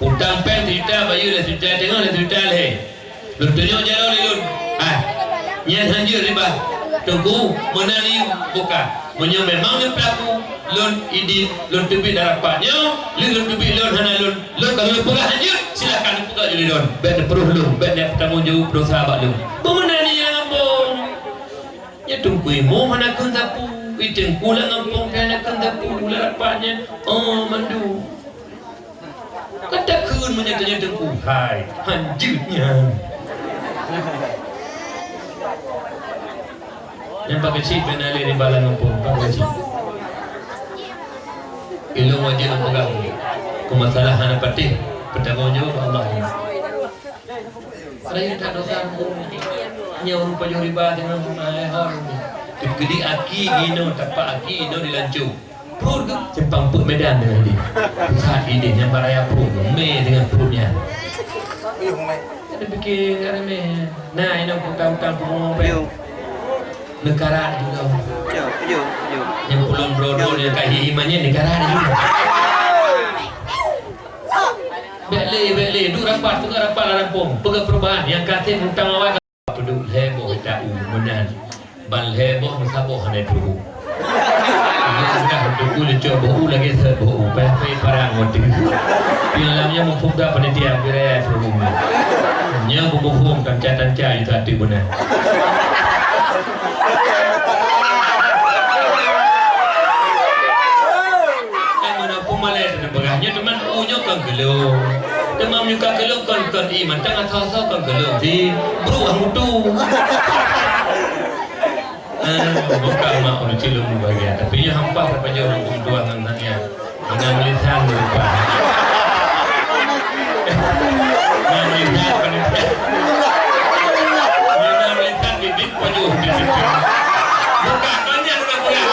Putang péng sijuta, bayeue lhée sijuta teungoh, lhée sijuta lhée. Lôn tunyok jaroe lé lôn. Ah, nyan hanjeuet riba. Teungku, meunan yue buka. Meunyoe memang lôn peulaku, lôn idin, lôn teubiet lam rapat nyoe, lheueh lôn teubiet lôn hana lôn, lôn ka lôn peugah hanjeuet, silakan lôn peugah ju lé lôn. Bék neupeuroh lôn, bék neupeutamong jaweueb dosa bak lôn. Peue meunan nyan lam gampông? Nyan Teungku Imum hana kheun sapeue, i Teungku lam gampông pih hana kheun sapeue, lam rapat nyan, oh, mandum. Ka takheun meunyoe tanyoe Teungku, hai, hanjeuet nyan. Nyang pakai cit bena lé di balang gampông, pakai cit. Ilong wajéb lôn peugah, keu masalah hana patéh, peutamong jaweueb bak Allah. Padahai that dosa, nyoe ureuëng pajoh riba deungon, eh, hon. Keudi aki inoe, tapak aki inoe di Lanco. Pruet geuh simpang peuet Medan deungon ideh. Pusat ideh nyang baraya pruet geuh, mé deungon pruet nyan. Ada pikir nggak remeh. Nah, inoe utang-utang pungo peh. Yo. Neukara di dudoe. Yo, yo, yo. Nyang pulon brodol nyang ka hi iman nyan neukara di dudoe. Bék lé, bék lé, duek rapat, peugah rapat lam gampông, peugah perubahan nyang ka tem utang awai. Peuduek lhée boh ita u meunan. Ban lhée boh meusaboh hana peuruhu. Nyoe sudah untuk u lecok boh u lagée seuet boh u, payah payah parang ngon teuh. Pion lam nyoe muphom that panitia biraya peuruhu. Nyoe bumuphom tanca-tanca itu ateueh beuna. Ai meunan peumalée teupeugah nyoe teuma u nyoe kon geulong. Teuma meunyoe ka geulong kon, kon ié mantong asoe-asoe kon geulong. Di bruek mutu. Ah, bukan mak ureuëng cilong bahagia, tapi nyoe hampa sapajoh ureuëng tuha ngon aneuk nyan. Meunan meulisan lupa. Meunan meulisan panitia. Meunan meulisan bibit pajoh bibit. Bukan banyak ureuëng peugah.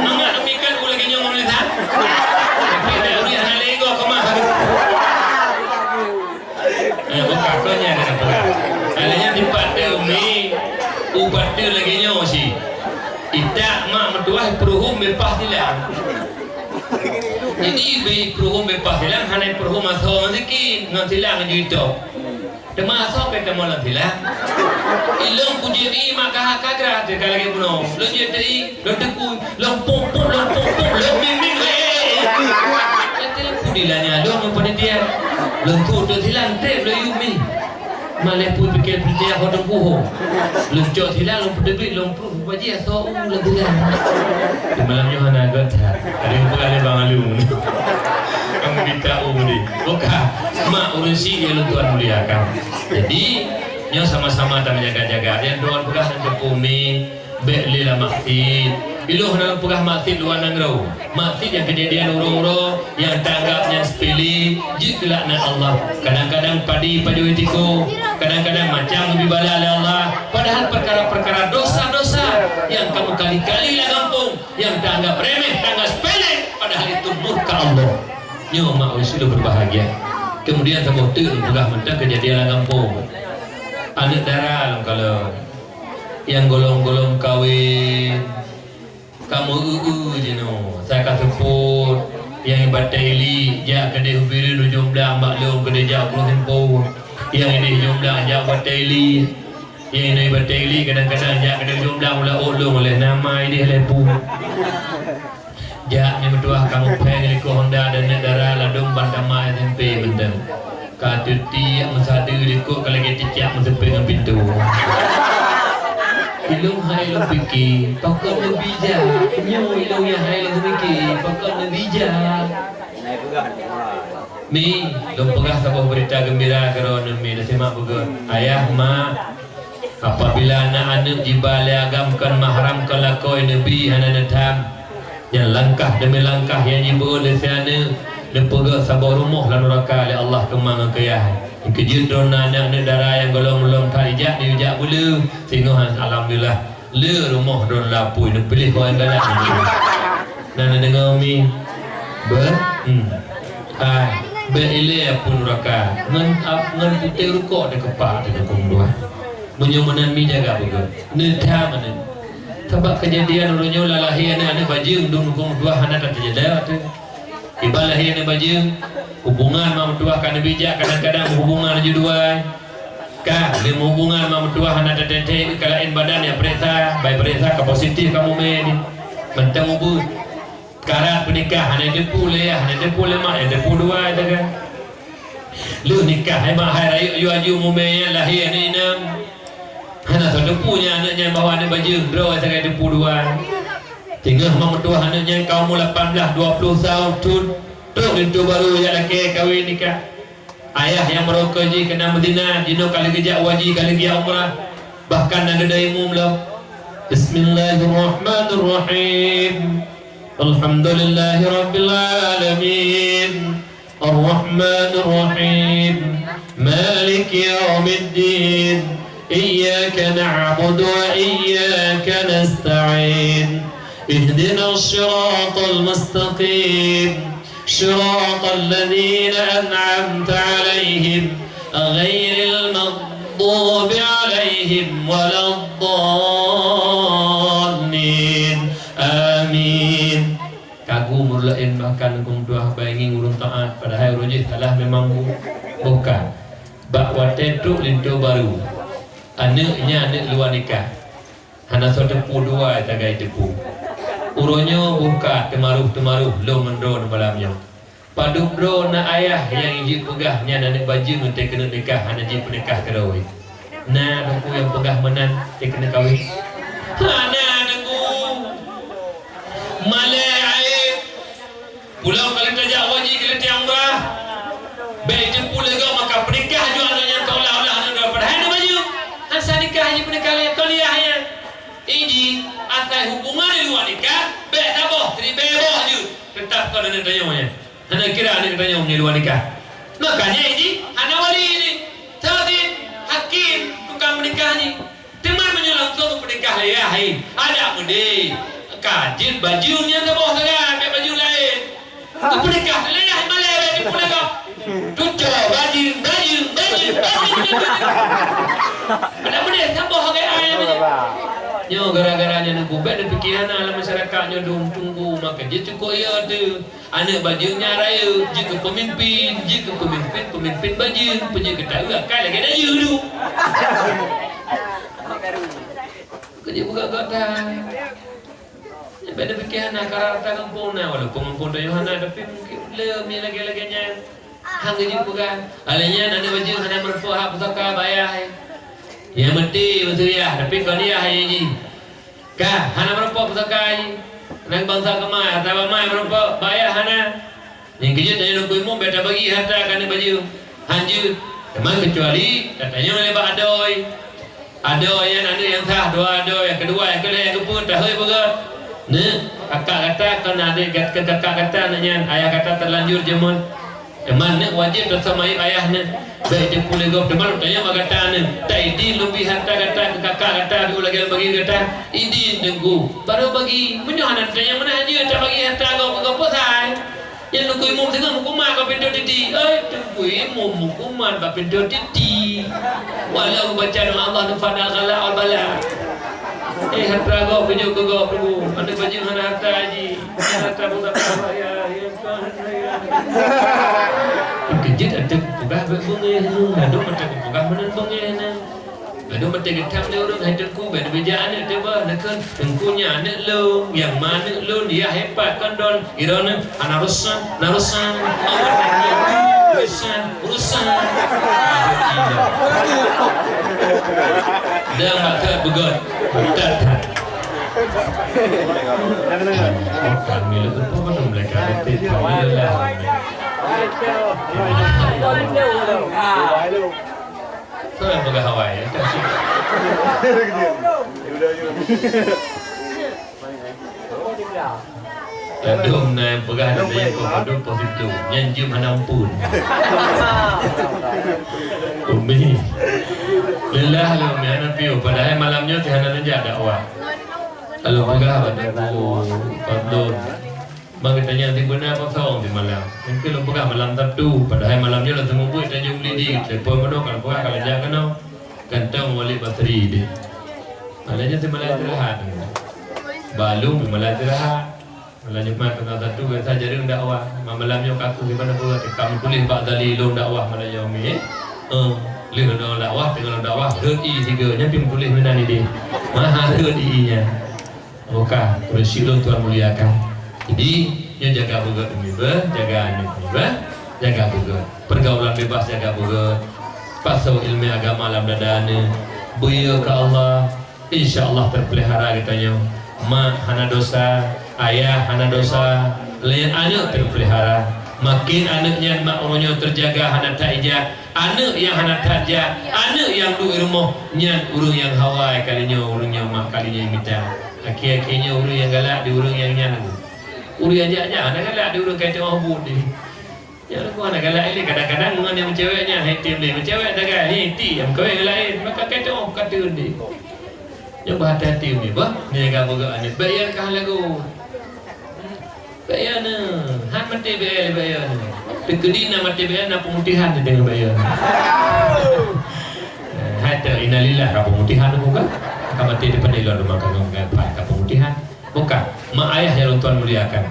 Mangat demikian ulagi nyoe meulisan. Tapi ada ureuëng hana lego keumah. Eh, bukan, kon nyan hana peugah. Alanya dipat teu umi, ubat teu lagée nyoe si. Itak mak meutuah peuruhom bepah silang. Jadi, beu peuruhom bepah silang, hana peuruhom asoe ngon sikin, ngon silang ju itôb. Teuma asoe pih teuma lam silang. Ilong kujeuet i mak kaha kagra teuka lagée bunoe. Lôn jeuet teu i, lôn teukui, lôn puk-puk, lôn puk-puk, lôn ming-ming, hei, hei, hei. Kata lôn pudi lah nyan, lôn ngon panitia. Lôn su teu silang, treb lôn yue mi. Malée pui pikée panitia ho teungku ho. Lôn cok silang, lôn peuteubiet, lôn pruet, bajée asoe u lôn silang. Di malam nyoe hana göt that. Ada yang peugah lé Bang Alu. Kamu minta u ni. Bukan. Mak ureuëng syiek nyang lôn tuan muliakan. Jadi, nyoe sama-sama tajaga-jaga. Nyang droe peugah ngon teupeu mi, bék lé lam maksiet. Ilong hana lôn peugah maksiet luwa nanggroe. Maksiet nyang keujadian uroe-uroe nyang taanggab nyan seupele, jeuet keu laknat Allah. Kadang-kadang padi pajoh tiko, kadang-kadang macam geubri bala lé Allah. Padahal peukara-peukara dosa-dosa nyang kamoe kali-kali lam gampông, nyang taanggab remeh, taanggab seupele, padahal itu murka Allah. Nyoe mak ureuëng syiek berbahagia. Kemudian saboh teuk lôn peugah mantong keujadian lam gampông. Aneuk dara lôn kalon, nyang gohlom-gohlom kawen, ka meu-eu-eu jinoe, asai ka seupôt, nyang batée ili jak keudeh u Bireuen, u Jomblang bak lôn keudeh jak u Krueng Simpông, nyang ideh Jomblang jak batée ili. Nyang inong batée ili kadang-kadang jak keudeh u Jomblang u laôt lôn lheuh nama ideh lheuh pu. Jak nyoe meutuah ka muphé likot Honda dan aneuk dara ladôm ban tamat S M P mantong. Ka teutiek meusadeue likot ka lagée cicak meuseupée ngon pintoe. Ilôn hai lôn pike, pakon neubi jak? Nyoe ilôn nyang hai lôn pike, pakon neubi jak? Mi, lôn peugah saboh beurita geumbira keudroe neuh mi, neusimak beugét. Ayah, mak, apabila na aneuk jiba lé agam kon mahram kon lakoe neubi hana neutham, nyan langkah deumi langkah nyang jibeuet lé si aneuk neupeugét saboh rumoh lam nuraka lé Allah keumang ngon keuyah. Keujeuet droe na aneuk-aneuk dara nyang gohlom-gohlom that ijak neujak beu le, singoh alhamdulillah. Le rumoh droe lapui neupiléh ho nyang galak. Na neudeungoe mi? Beuh? Hmm. Hai, bèk ilée apui nuraka. Ngon ap-, ngon putéh rukok dikepak di dukong dua. Meunyoe meunan mi jaga beugét. Neuta meunan. Sabab keujadian uroe nyoe la lahé aneuk-aneuk bajeueng dum dukong dua hana tateujeda teuh. Iban lahé aneuk bajeueng, hubungan mak meutuwah ka neubi jak kadang-kadang hubungan laju dua. Ka, lé hubungan mak meutuwah hana tateuntèe ka laén badan ya peuriksa, bai peuriksa ka positif ka mumè ni. Mantong ubeut. Karat peunikah hana jiteupeue lé yah, hana jiteupeue lé mak, ya jiteupeue dua sagai. Lheueh nikah hai mak hai rayeuk aju-aju mumè nyan lahé aneuk inong. Hana soe teupeue nyan aneuk nyan bahwa aneuk bajeueng droe sagai teupeue dua. Teungoh mak meutuwah aneuk nyan ka umu lapan blaih dua ploh thon, trok linto barô jak lakèe kawén nikah. Ayah nyang barokon jih keunan meuzina, jinoe ka lheueh geujak u haji, ka lheueh geujak umrah, bahkan na geuda imum lom. Bismillahirrahmanirrahim. Alhamdulillahirabbil alamin. Arrahmanirrahim. Maliki yaumiddin. Iyyaka na'budu wa iyyaka nasta'in. Ihdinas siratal mustaqim. Siratal ladzina an'amta 'alaihim, ghairil maghdubi 'alaihim waladdallin. Amin. Kagu meureuloh bahkan huköm tuha bai ngieng ureuëng taát, padahai uroe jih salah memang bu-, bukan. Bak watée trok linto barô, aneuk nyan aneuk luwa nikah. Hana soe teupeue dua sagai teupeue. Uroe nyoe buka teumaroh-teumaroh lôn ngon droeneuh malam nyoe. Padub droe na ayah nyang jeuet peugah nyan aneuk bajeueng ngon teuh keuneuk nikah hana jipeunikah keudroe. Na teungku nyang peugah meunan teuh keuneuk kawén? Hana teungku. Malée aé. Pulang kali tajak haji kali tiang umrah. Bèk teupeue lé gob maka peunikah jua aneuk nyan teuolah-olah aneuk droe padahai aneuk bajeueng. Hana nikah jipeunikah lé kon ayah nyan. Iji, asai hubungan di luwa nikah, bèk saboh, siribèe boh jeuet, teutap kon aneuk tanyoe nyan. Hana kira aneuk tanyoe nyan luwa nikah. Makanya iji, hana wali ni. Saboh cit, hakim, tukang peunikah ni. Teuma meunyoe langsong geupeunikah lé yah, hai, adak meudeh. Ka jeuet bajeueng nyan saboh sagai, bèk bajeueng laén. Geupeunikah lé yah malèe bèk teupeue lé gob. Tucok bajeueng, bajeueng, bajeueng, bajeueng. Adak meudeh saboh sagai ayah meunyoe. Nyoe gara-gara nyan teungku bèk neupiké hana lam masyarakat nyoe dum teungku maka jeuet cukôp yo teuh. Aneuk bajeueng nyan rayeuk jeuet keu peumimpin, jeuet keu peumimpin, peumimpin bajeueng, peue jeuet keu taeu akai lagèe dayeuh dum. Keu jeuet peugah-peugah that. Nyan bèk neupiké hana karang ata gampông na, walaupun gampông tanyoe hana, tapi mungkin lé mi lagèe-lagèe nyan. Han geujeuet peugah. Alèh nyan aneuk bajeueng hana meureumpok hak pusaka bak ayah. Nyang meuti meuseuti yah, tapi kon yah nyang jih. Ka, hana meureumpok pusaka jih. Aneuk bansa keumai, atawa mai meureumpok bak ayah hana. Nyang keujeuet tanyoe Teungku Imum bèk tabagi hareuta keu aneuk bajeueng. Han jeuet. Teuma keucuali tatanyong lé bak adoe. Adoe nyan aneuk nyang sah, dua adoe, nyang keudua, nyang keulhèe, nyang keupeuet, tahôi beugöt. Nyoe, kakak gata kon aneuk gat-, keu kakak gata aneuk nyan, ayah gata teulanjur jameun. Teuma nyoe wajéb taseumai ayah nyoe. Bèk teupeue lé gob, teuma lôn tanyong bak gata nyoe. Taidin lôn bri hareuta gata keu kakak gata, lagèe lôn bagi gata? Idin Teungku, barô bagi. Meunyoe hana tanyong meunan, han jeuet tabagi hareuta gob keu gob, peue sai? Nyan Teungku Imum singoh meukumat bak pintoe titi. Ai, Teungku Imum meukumat bak pintoe titi. Walau baca doa Allah nufana khala wal bala. Eh, harta gob, tunjuk keu gob, Teungku. Aneuk bajeueng hana harta jih. Hana harta buta ya, ya, ya. Keujeuet até peugah bak beungéh nyoe. Aduh, mata peugah meunan beungéh nyoe. Aduh, mata geutam lé ureueng, hai Teungku, bèk neubijak aneuk teuba. Neukheun, Teungku nyan aneuk lôn, nyang ma aneuk lôn, ya hebat kon don. Droeneuh hana urusan, na urusan. Urusan, urusan. Dan mata beugöt. Tat, tat. Kami leuh teupeu padum lé ka detik panitia. Soe nyang peugah awai, ya? Ladôm na nyang peugah dari poh padum poh siplôh. Nyan jeuem hana ampôn. Umi. Leulah lé Umi hana piôh. Padahai malam nyoe teuh hana neujak dakwah. Lalu peugah bak Teungku Fadlon, "Bang, geutanyoe sibeuna kosong simalam. Mungken lôn peugah malam Sabtu, padahai malam nyoe lôn seumeubeuet tanyoe beli di telepon meunoe, kalau peugah kalau jak keunoe." Kantong Walid Basri deh. Malam nyoe simalam istirahat. Balum malam istirahat. Malam Jumat tanggal satu biasa jareueng dakwah. Malam nyoe kaku sibeuna peugah, "Ka meutuléh bak Zali lôn dakwah malam nyoe, Mi, eh." Eh, lheueh lôn dakwah, teungoh lôn dakwah, rhot ie sigoe, nyan pih meutuléh meunan idéh. Maha rhot ie nyan. Oke, ureueng syik lôn Tuhan muliakan. Jadi, nyoe jaga beugöt umi beuh, jaga aneuk umi beuh, jaga beugöt. Pergaulan bebas jaga beugöt. Pasoe ileumèe agama lam dada aneuk. Beuieu keu Allah, insya Allah teupelihara geutanyoe. Mak hana dosa, ayah hana dosa, lé aneuk teupelihara. Makin aneuk nyan mak uroe nyoe teujaga hana that ijak, aneuk nyang hana that jak, aneuk nyang duek rumoh, nyan ureueng nyang hawa kali nyoe, ureueng nyang mak kali nyoe mita. Akhé-akhé nyoe ureueng nyang galak di ureueng nyang nyan. Ureueng nyang jak-jak hana galak di ureueng ka teuh buet deh. Nyang leumoh hana galak ilèe, kadang-kadang ngon nyang meucewek nyan, hai tem lé meucewek dagai, hai ti nyang meukawen ngon laén, maka ka teuh ka teun deh. Nyoe beuhati-hati umi beuh, nyoe ka beugöt aneuk. Bèk ya kah lagu. Bèk ya nyoe, han maté bèk ya, bèk ya nyoe. Teukeudi na maté bèk ya, na peumutihan di teungoh bèk ya nyoe. Eh, hai teu, innalillah, ka peumutihan tu bukan? Ka maté di pandai lom rumah kagum, ka peumutihan. Bukan, mak ayah nyang lôn Tuhan muliakan.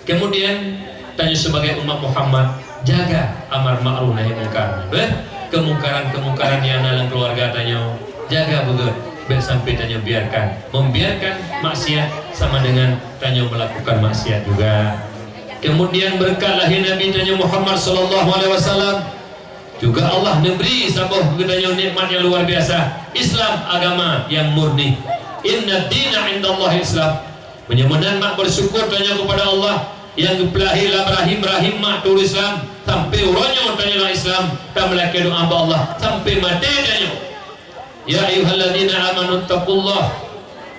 Kemudian, tanyoe sebagai umat Muhammad, jaga amar ma'ruf nahi mungkar. Beuh, kemungkaran-kemungkaran nyang na lam keluarga tanyoe, jaga beugöt. Bèk sampai tanyoe biarkan. Membiarkan maksiat sama dengan tanyoe melakukan maksiat juga. Kemudian, berkat lahir Nabi tanyoe Muhammad sallallahu alaihi wasallam, juga Allah neubri saboh keu tanyoe nikmat nyang luar biasa, Islam, agama nyang murni. Inna dina indallahi Islam. Meunyoe meunan mak beusyukur tanyoe keupada Allah nyang geupeulahé lam rahim-rahim mak teuh Islam, sampai uroe nyoe tanyoe lam Islam, tameulakèe doa bak Allah sampai maté tanyoe. Ya ayyuhalladzina amanu taqullaha,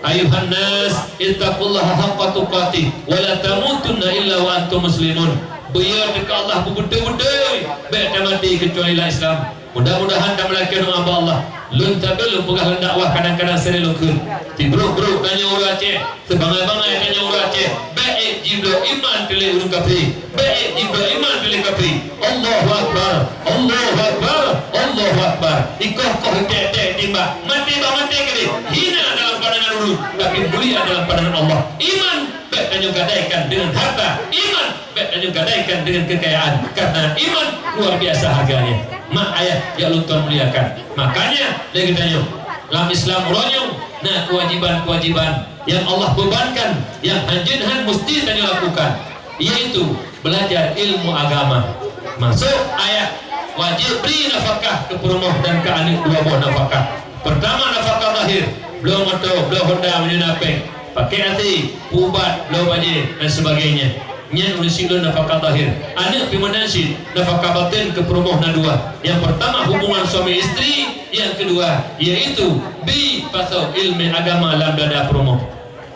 ayyuhan nas, ittaqullaha haqqa tuqatih, wa la tamutunna illa wa antum muslimun. Beuieu teuka Allah beubeutôi-beutôi, bèk tamaté keucuali lam Islam. Mudah-mudahan tameulakèe doa bak Allah. Lôn sabe lôn peugah lam dakwah kadang-kadang sering lôn kheun. Tibrok-brok tanyoe ureueng Aceh, sibangai-bangai tanyoe ureueng Aceh. Bèk ék jibloe iman teuh lé ureueng kafé. Bèk ék jibloe iman teuh lé kafé. Allahu Akbar, Allahu Akbar, Allahu Akbar. Ikoh-koh, iték-iték, timbak. Maté bah maté keudéh. Hina dalam pandangan ureueng, tapi mulia dalam pandangan Allah. Iman bèk tanyoe gadaikan deungon harta. Iman bèk tanyoe gadaikan deungon keukayaan, karena iman luar biasa harganya. Mak ayah nyang lôn Tuhan muliakan. Makanya, lé geutanyoe, lam Islam uroe nyoe na kewajiban-kewajiban nyang Allah bebankan, nyang hanjeut han musti tanyoe lakukan, yaitu belajar ilmu agama. Masuk ayat, wajéb bri nafakah keu peurumoh dan keu aneuk dua boh nafakah. Pertama, nafakah zahir, bloe moto, bloe honda, meunyoe na péng. Pakai asi, peuubat, bloe bajée, dan sebagainya. Nyan ureueng syiek lôn nafakah zahir. Aneuk pih meunan cit, nafakah batin keu peurumoh na dua. Nyang pertama hubungan suami isteri, nyang kedua yaitu bi pasoe ilmu agama lam dada peurumoh.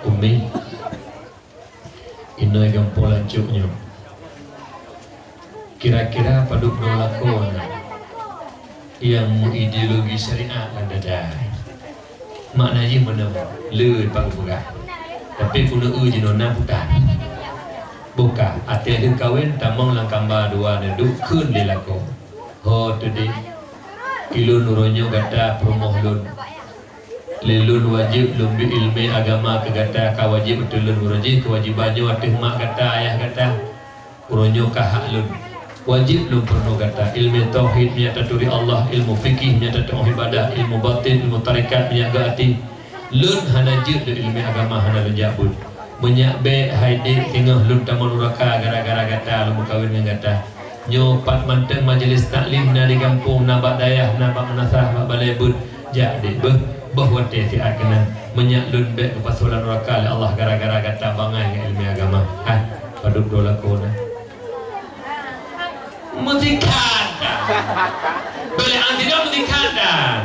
Umi, inoe gampông lancok nyoe. Kira-kira padub droe lakoe na nyang meuideologi syariat lam dada? Makna jih meunoe, le pat kupeugah. Tapi keuneuk eu jinoe na putan. Buka, até lheueh kawen tamong lam kamba dua neuduek kheun lé lakoe. Ho teudeh, ilôn uroe nyoe gata peurumoh lôn. Lé lôn wajéb lôn bri ileumèe agama keu gata, ka wajéb ateueh lôn uroe jih keuwajéban nyoe ateueh mak gata, ayah gata. Uroe nyoe ka hak lôn. Wajéb lôn peurunoe gata ileumèe tauhid meunyo taturi Allah, ilmu fikih meunyo tateu'oh ibadah, ilmu batin, ilmu tarekat meunyo geuh até. Lôn hana jeuet lôn ileumèe agama, hana lôn jak beuet. Meunyo bèk hai dék singoh lôn tamong nuraka gara-gara gata lôn meukawen ngon gata. Nyoe pat mantong majelis taklim na di gampông, na bak dayah, na bak meunasah, bak balèe beuet. Jak dék beuh, beuh watèe siat keunan. Meunyo lôn bèk geupasoe lam nuraka lé Allah gara-gara gata bangai ngon ileumèe agama. Hai, padub droe lakoe na. Meusikat. Bèk lé anti dah meusikat dan.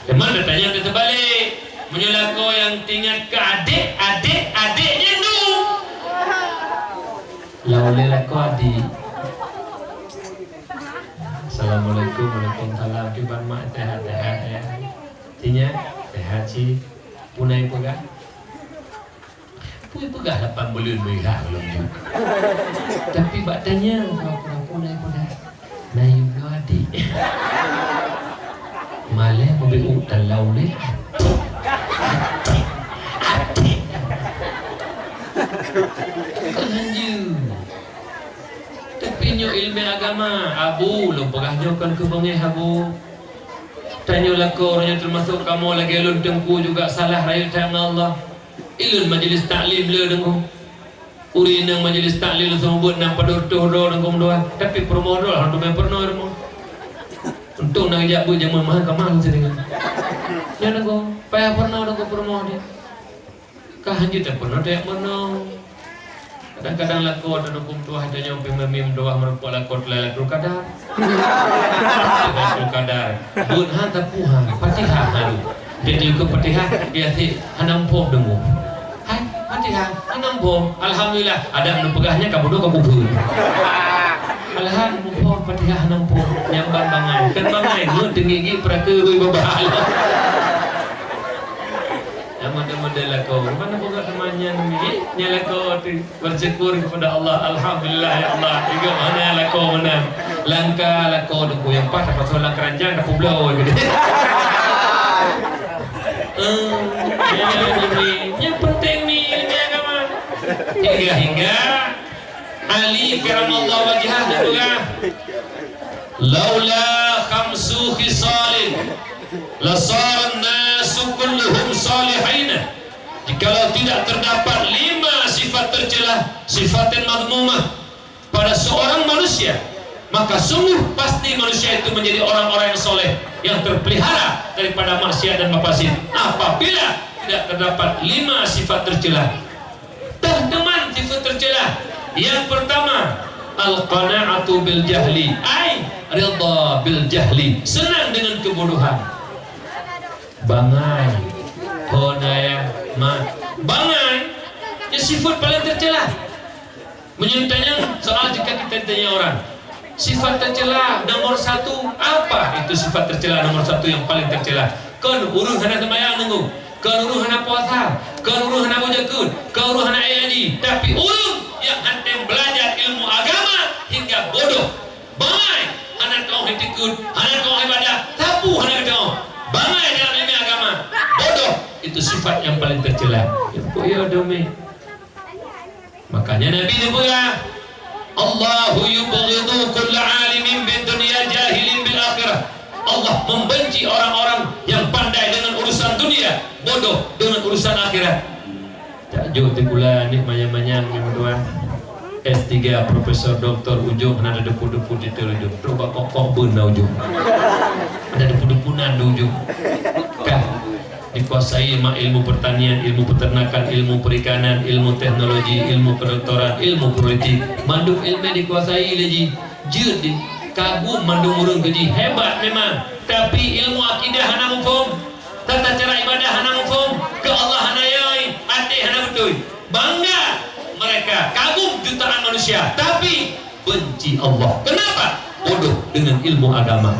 Teuma tanyong teubalek, meunyoe lakoe nyang teuingat keu adék, adék, adék nyan nu. Lau lé lakoe adék. Assalamualaikum, waalaikumsalam. Kiban mak, sehat-sehat ya? Tinya, sehat cit. Punai peugah. Pui peugah lapan buleuen meuhah lom ju. Tapi bak tanyong, pura-pura punai peugah. Nayue bloe adék. Malèe meubeuet u talau lé. Até. Até. Kon hanjeuet. Tapi nyoe ileumèe agama, Abu, lôn peugah nyoe kon keu beungèh, Abu. Tanyoe lakoe nyoe teumasok kamoe lagèe lôn teungku juga salah rayeuk that ngon Allah. Ilôn majelis taklim le deungoe. Ureueng inong majelis taklim seumeubeuet nam padub reutôh droe deungoe meudoa, tapi peurumoh droe hana teumé peurunoe deungoe. Untông na jak beuet jameun mahkamah meusidang. Nyan deungoe, payah peurunoe deungoe peurumoh dia. Ka hanjeuet tapeurunoe tajak meurunoe. Kadang-kadang lakoe dan huköm tuha tanyoe pih meumim doa meureumpok lakoe teulai Lailatul Qadar. Lailatul Qadar. Buet ha tapu ha, Fatihah ha. Jadi ikut Fatihah dia si hana muphom deungoe. Hai, Fatihah hana muphom. Alhamdulillah, ada anu peugah nyan ka bodoh ka kufur. Alhamdulillah, Fatihah hana muphom. Nyamban bangai. Kan bangai, ngut teungi-ngi peuraka rui babah. Nyang model-model lakoe. Mana buka teman nyan ni? Nyan lakoe tu. Bersyukur kepada Allah. Alhamdulillah ya Allah. Tiga mana lakoe mana? Langka lakoe tu yang pas apa soal keranjang dah publo gitu. Eh, ya, ini. Yang penting ni ilmu agama. Hingga-hingga Ali karamallahu wajhah dia peugah, "Laula khamsu khisalin lasaran nasu kulluhum salihina." Jikalau tidak terdapat lima sifat tercela, sifatin madhmumah, pada seorang manusia, maka sungguh pasti manusia itu menjadi orang-orang yang soleh, yang terpelihara daripada maksiat dan mafasid. Apabila tidak terdapat lima sifat tercela, Teuh teuma sifat tercela. Yang pertama, al-qana'atu bil jahli, ai ridha bil jahli, senang dengan kebodohan. Bangai, ho naya, ma, bangai, nyan sifat paling tercela. Meunyoe tanyong soal jika kita ditanya orang, sifat tercela nomor satu, apa itu sifat tercela nomor satu yang paling tercela? Kon ureueng hana seumayang nunggu, kon ureueng hana puasa, kon ureueng hana baca Quran, kon ureueng hana ayat ji, tapi ureueng nyang hana tem belajar ilmu agama hingga bodoh, bangai, hana teu'oh itikeuet, hana teu'oh ibadah, sapeue hana geuteu'oh, bangai dalam ilmu agama, bodoh, itu sifat yang paling tercela. Ya, kok ya, Domi? Makanya Nabi neupeugah, "Allahu yubghidu kulla alimin bid dunya jahilin bil akhirah." Allah membenci orang-orang yang pandai dengan urusan dunia, bodoh dengan urusan akhirat. Tak jok teuh gula ni manyang-manyang ni, tuan. S tiga, profesor, doktor, ujong hana ada depu-depu titel ujong. Trok bak kok-kok bun na ujong. Ada depu-depu nan di ujong. Kan? Dikuasai mak ilmu pertanian, ilmu peternakan, ilmu perikanan, ilmu teknologi, ilmu kedokteran, ilmu politik. Mandum ilmu dikuasai lé jih. Jeuet di kagum mandum ureueng keu jih. Hebat memang. Tapi ilmu akidah hana muphom. Tata cara ibadah hana muphom. Keu Allah hana yoi. Até hana beutôi. Bangga mereka. Kagum jutaan manusia. Tapi benci Allah. Kenapa? Bodoh dengan ilmu agama.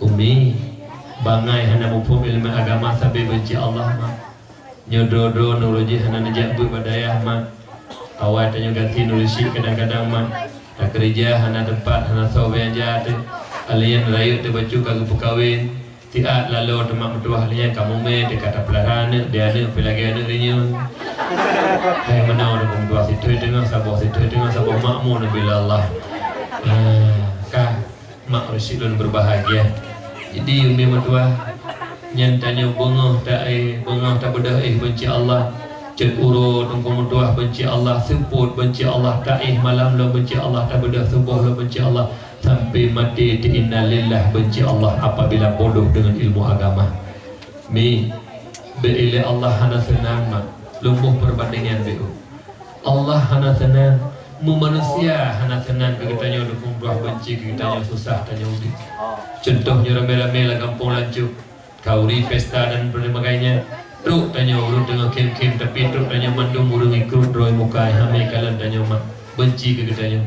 Umi, bangai hana muphom ilmu agama sabe benci Allah, mak. Nyoe droe-droe nurut jih hana neujak beuet bak dayah, mak. Awai tanyoe ganti nuri syik kadang-kadang mak. Takeureuja hana teumpat, hana soe nyang jak teuh. Alèh nyan rayeuk teuh bacut ka geupeukawen. Siat laloe teuh mak meutuah, alèh nyan ka mumè teuh ka tapeulara aneuk, di aneuk pih lagèe aneuk reunyeun. Hai meunoe mak meutuah, sithoi teungoh saboh, sithoi teungoh saboh, makmu neubi lé Allah. Ah, ka. Mak ureueng syik lôn berbahagia. Jadi, umi meutuah, nyan tanyoe beungoh taéh, beungoh tabeudôh éh beunci Allah. Cot uroe teungku meutuah beunci Allah, seupôt beunci Allah, taéh malam lom beunci Allah, tabeudôh suboh lom beunci Allah, sampai maté teuh innalillah beunci Allah apabila bodoh deungon ilmu agama. Mi, bèk ilèe Allah hana seunang, mak. Lôn boh peubandingan bèk. Allah hana seunang, meumanusia hana seunang keu geutanyoe, dukong dua beunci keu geutanyoe, susah tanyoe udép. Cuntoh nyoe ramè-ramè lam gampông lancôb, khanduri, pesta dan sebagainya. Trok tanyoe ureueng teungoh khém-khém, tapi trok tanyoe mandum ureueng ikot droe muka, hana kalon tanyoe mak, beunci keu geutanyoe.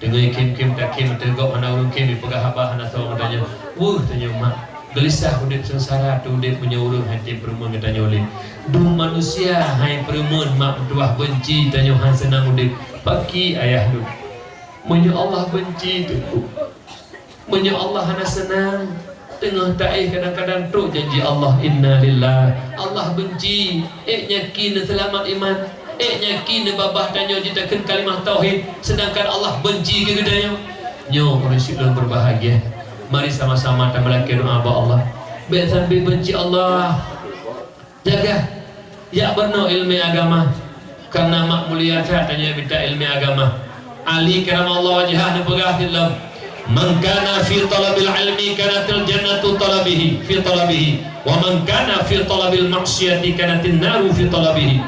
Teungoh khém-khém takhém, teungoh hana ureueng khém, ipeugah haba hana soe geutanyoe. Weueh tanyoe mak, geulisah udép seungsara teuh udép meunyoe ureueng han tem peureumeun geutanyoe lé. Dum manusia hai peureumeun mak meutuah beunci tanyoe han seunang udép. Paki ayah lôn. Meunyoe Allah beunci teungku. Meunyoe Allah hana seunang, teungoh taéh kadang-kadang trok janji Allah, innalillah. Allah beunci, ék nyakin neuseulamat iman, ék nyakin neubabah tanyoe jitakheun kalimah tauhid, seudangkan Allah beunci keu geutanyoe. Nyoe ureueng syik lôn berbahagia. Mari sama-sama tameulakèe doa bak Allah. Bèk sampai beunci Allah. Jaga, jak beunoe ileumèe agama. Kareuna mak mulia that tanyoe mita ileumèe agama. Ali karamallahu wajhah neupeugah sigoe, "Man kana fi talabil ilmi kanatil jannatu talabihi, fi talabihi, wa man kana fi talabil maksiyati kanatin naru fi talabihi."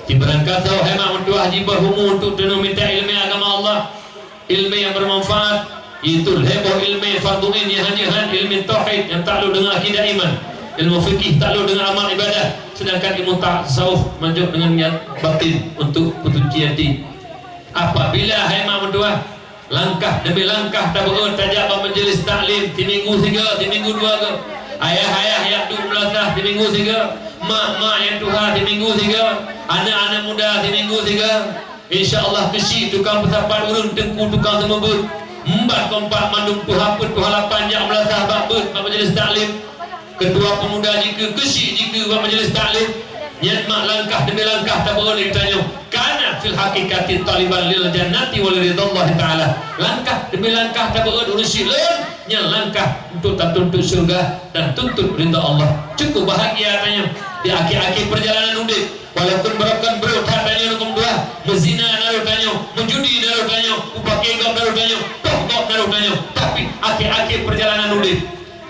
Sibarang kasoe hai mak meutuah jibeuet umu untuk teunoh mita ileumèe agama Allah. Ilmu nyang bermanfaat, yaitu lhèe boh ilmu fardhu ain nyang hana han, ilmu tauhid nyang taklok deungon akidah iman, ilmu fikih taklok deungon amal ibadah, sedangkan ilmu tasawuf manjok deungon niat batin untuk peusuci até. Apabila hai mak meutuah, langkah demi langkah tabeuet tajak bak majelis taklim, siminggu sigoe, siminggu dua goe. Ayah-ayah nyang duek meulasah siminggu sigoe, mak-mak nyang tuha siminggu sigoe, aneuk-aneuk muda siminggu sigoe. Insya Allah, keuchik tukang peusapat ureueng, teungku tukang seumeubeuet. Empat kompak mandum tuha peuet tuha lapan jak meulasah bak beuet bak majelis taklim. Ketua pemuda jikeue, keuchik jikeue bak majelis taklim. Nyan mak langkah demi langkah tabeuet lé geutanyoe. Kana fil haqiqati taliban lil jannati wa liridhallahi ta'ala. Langkah demi langkah tabeuet ureueng syik lôn, nyan langkah untuk tatuntut syeuruga dan tuntut ridha Allah. Cukup bahagia tanyoe di akhé-akhé peurjalanan udép. Walaupun beurokon brôk that tanyoe lôn dua, meuzina na rôh tanyoe, meujudi na rôh tanyoe, mupakè gob na rôh tanyoe, poh gob na rôh tanyoe, tapi akhé-akhé peurjalanan udép,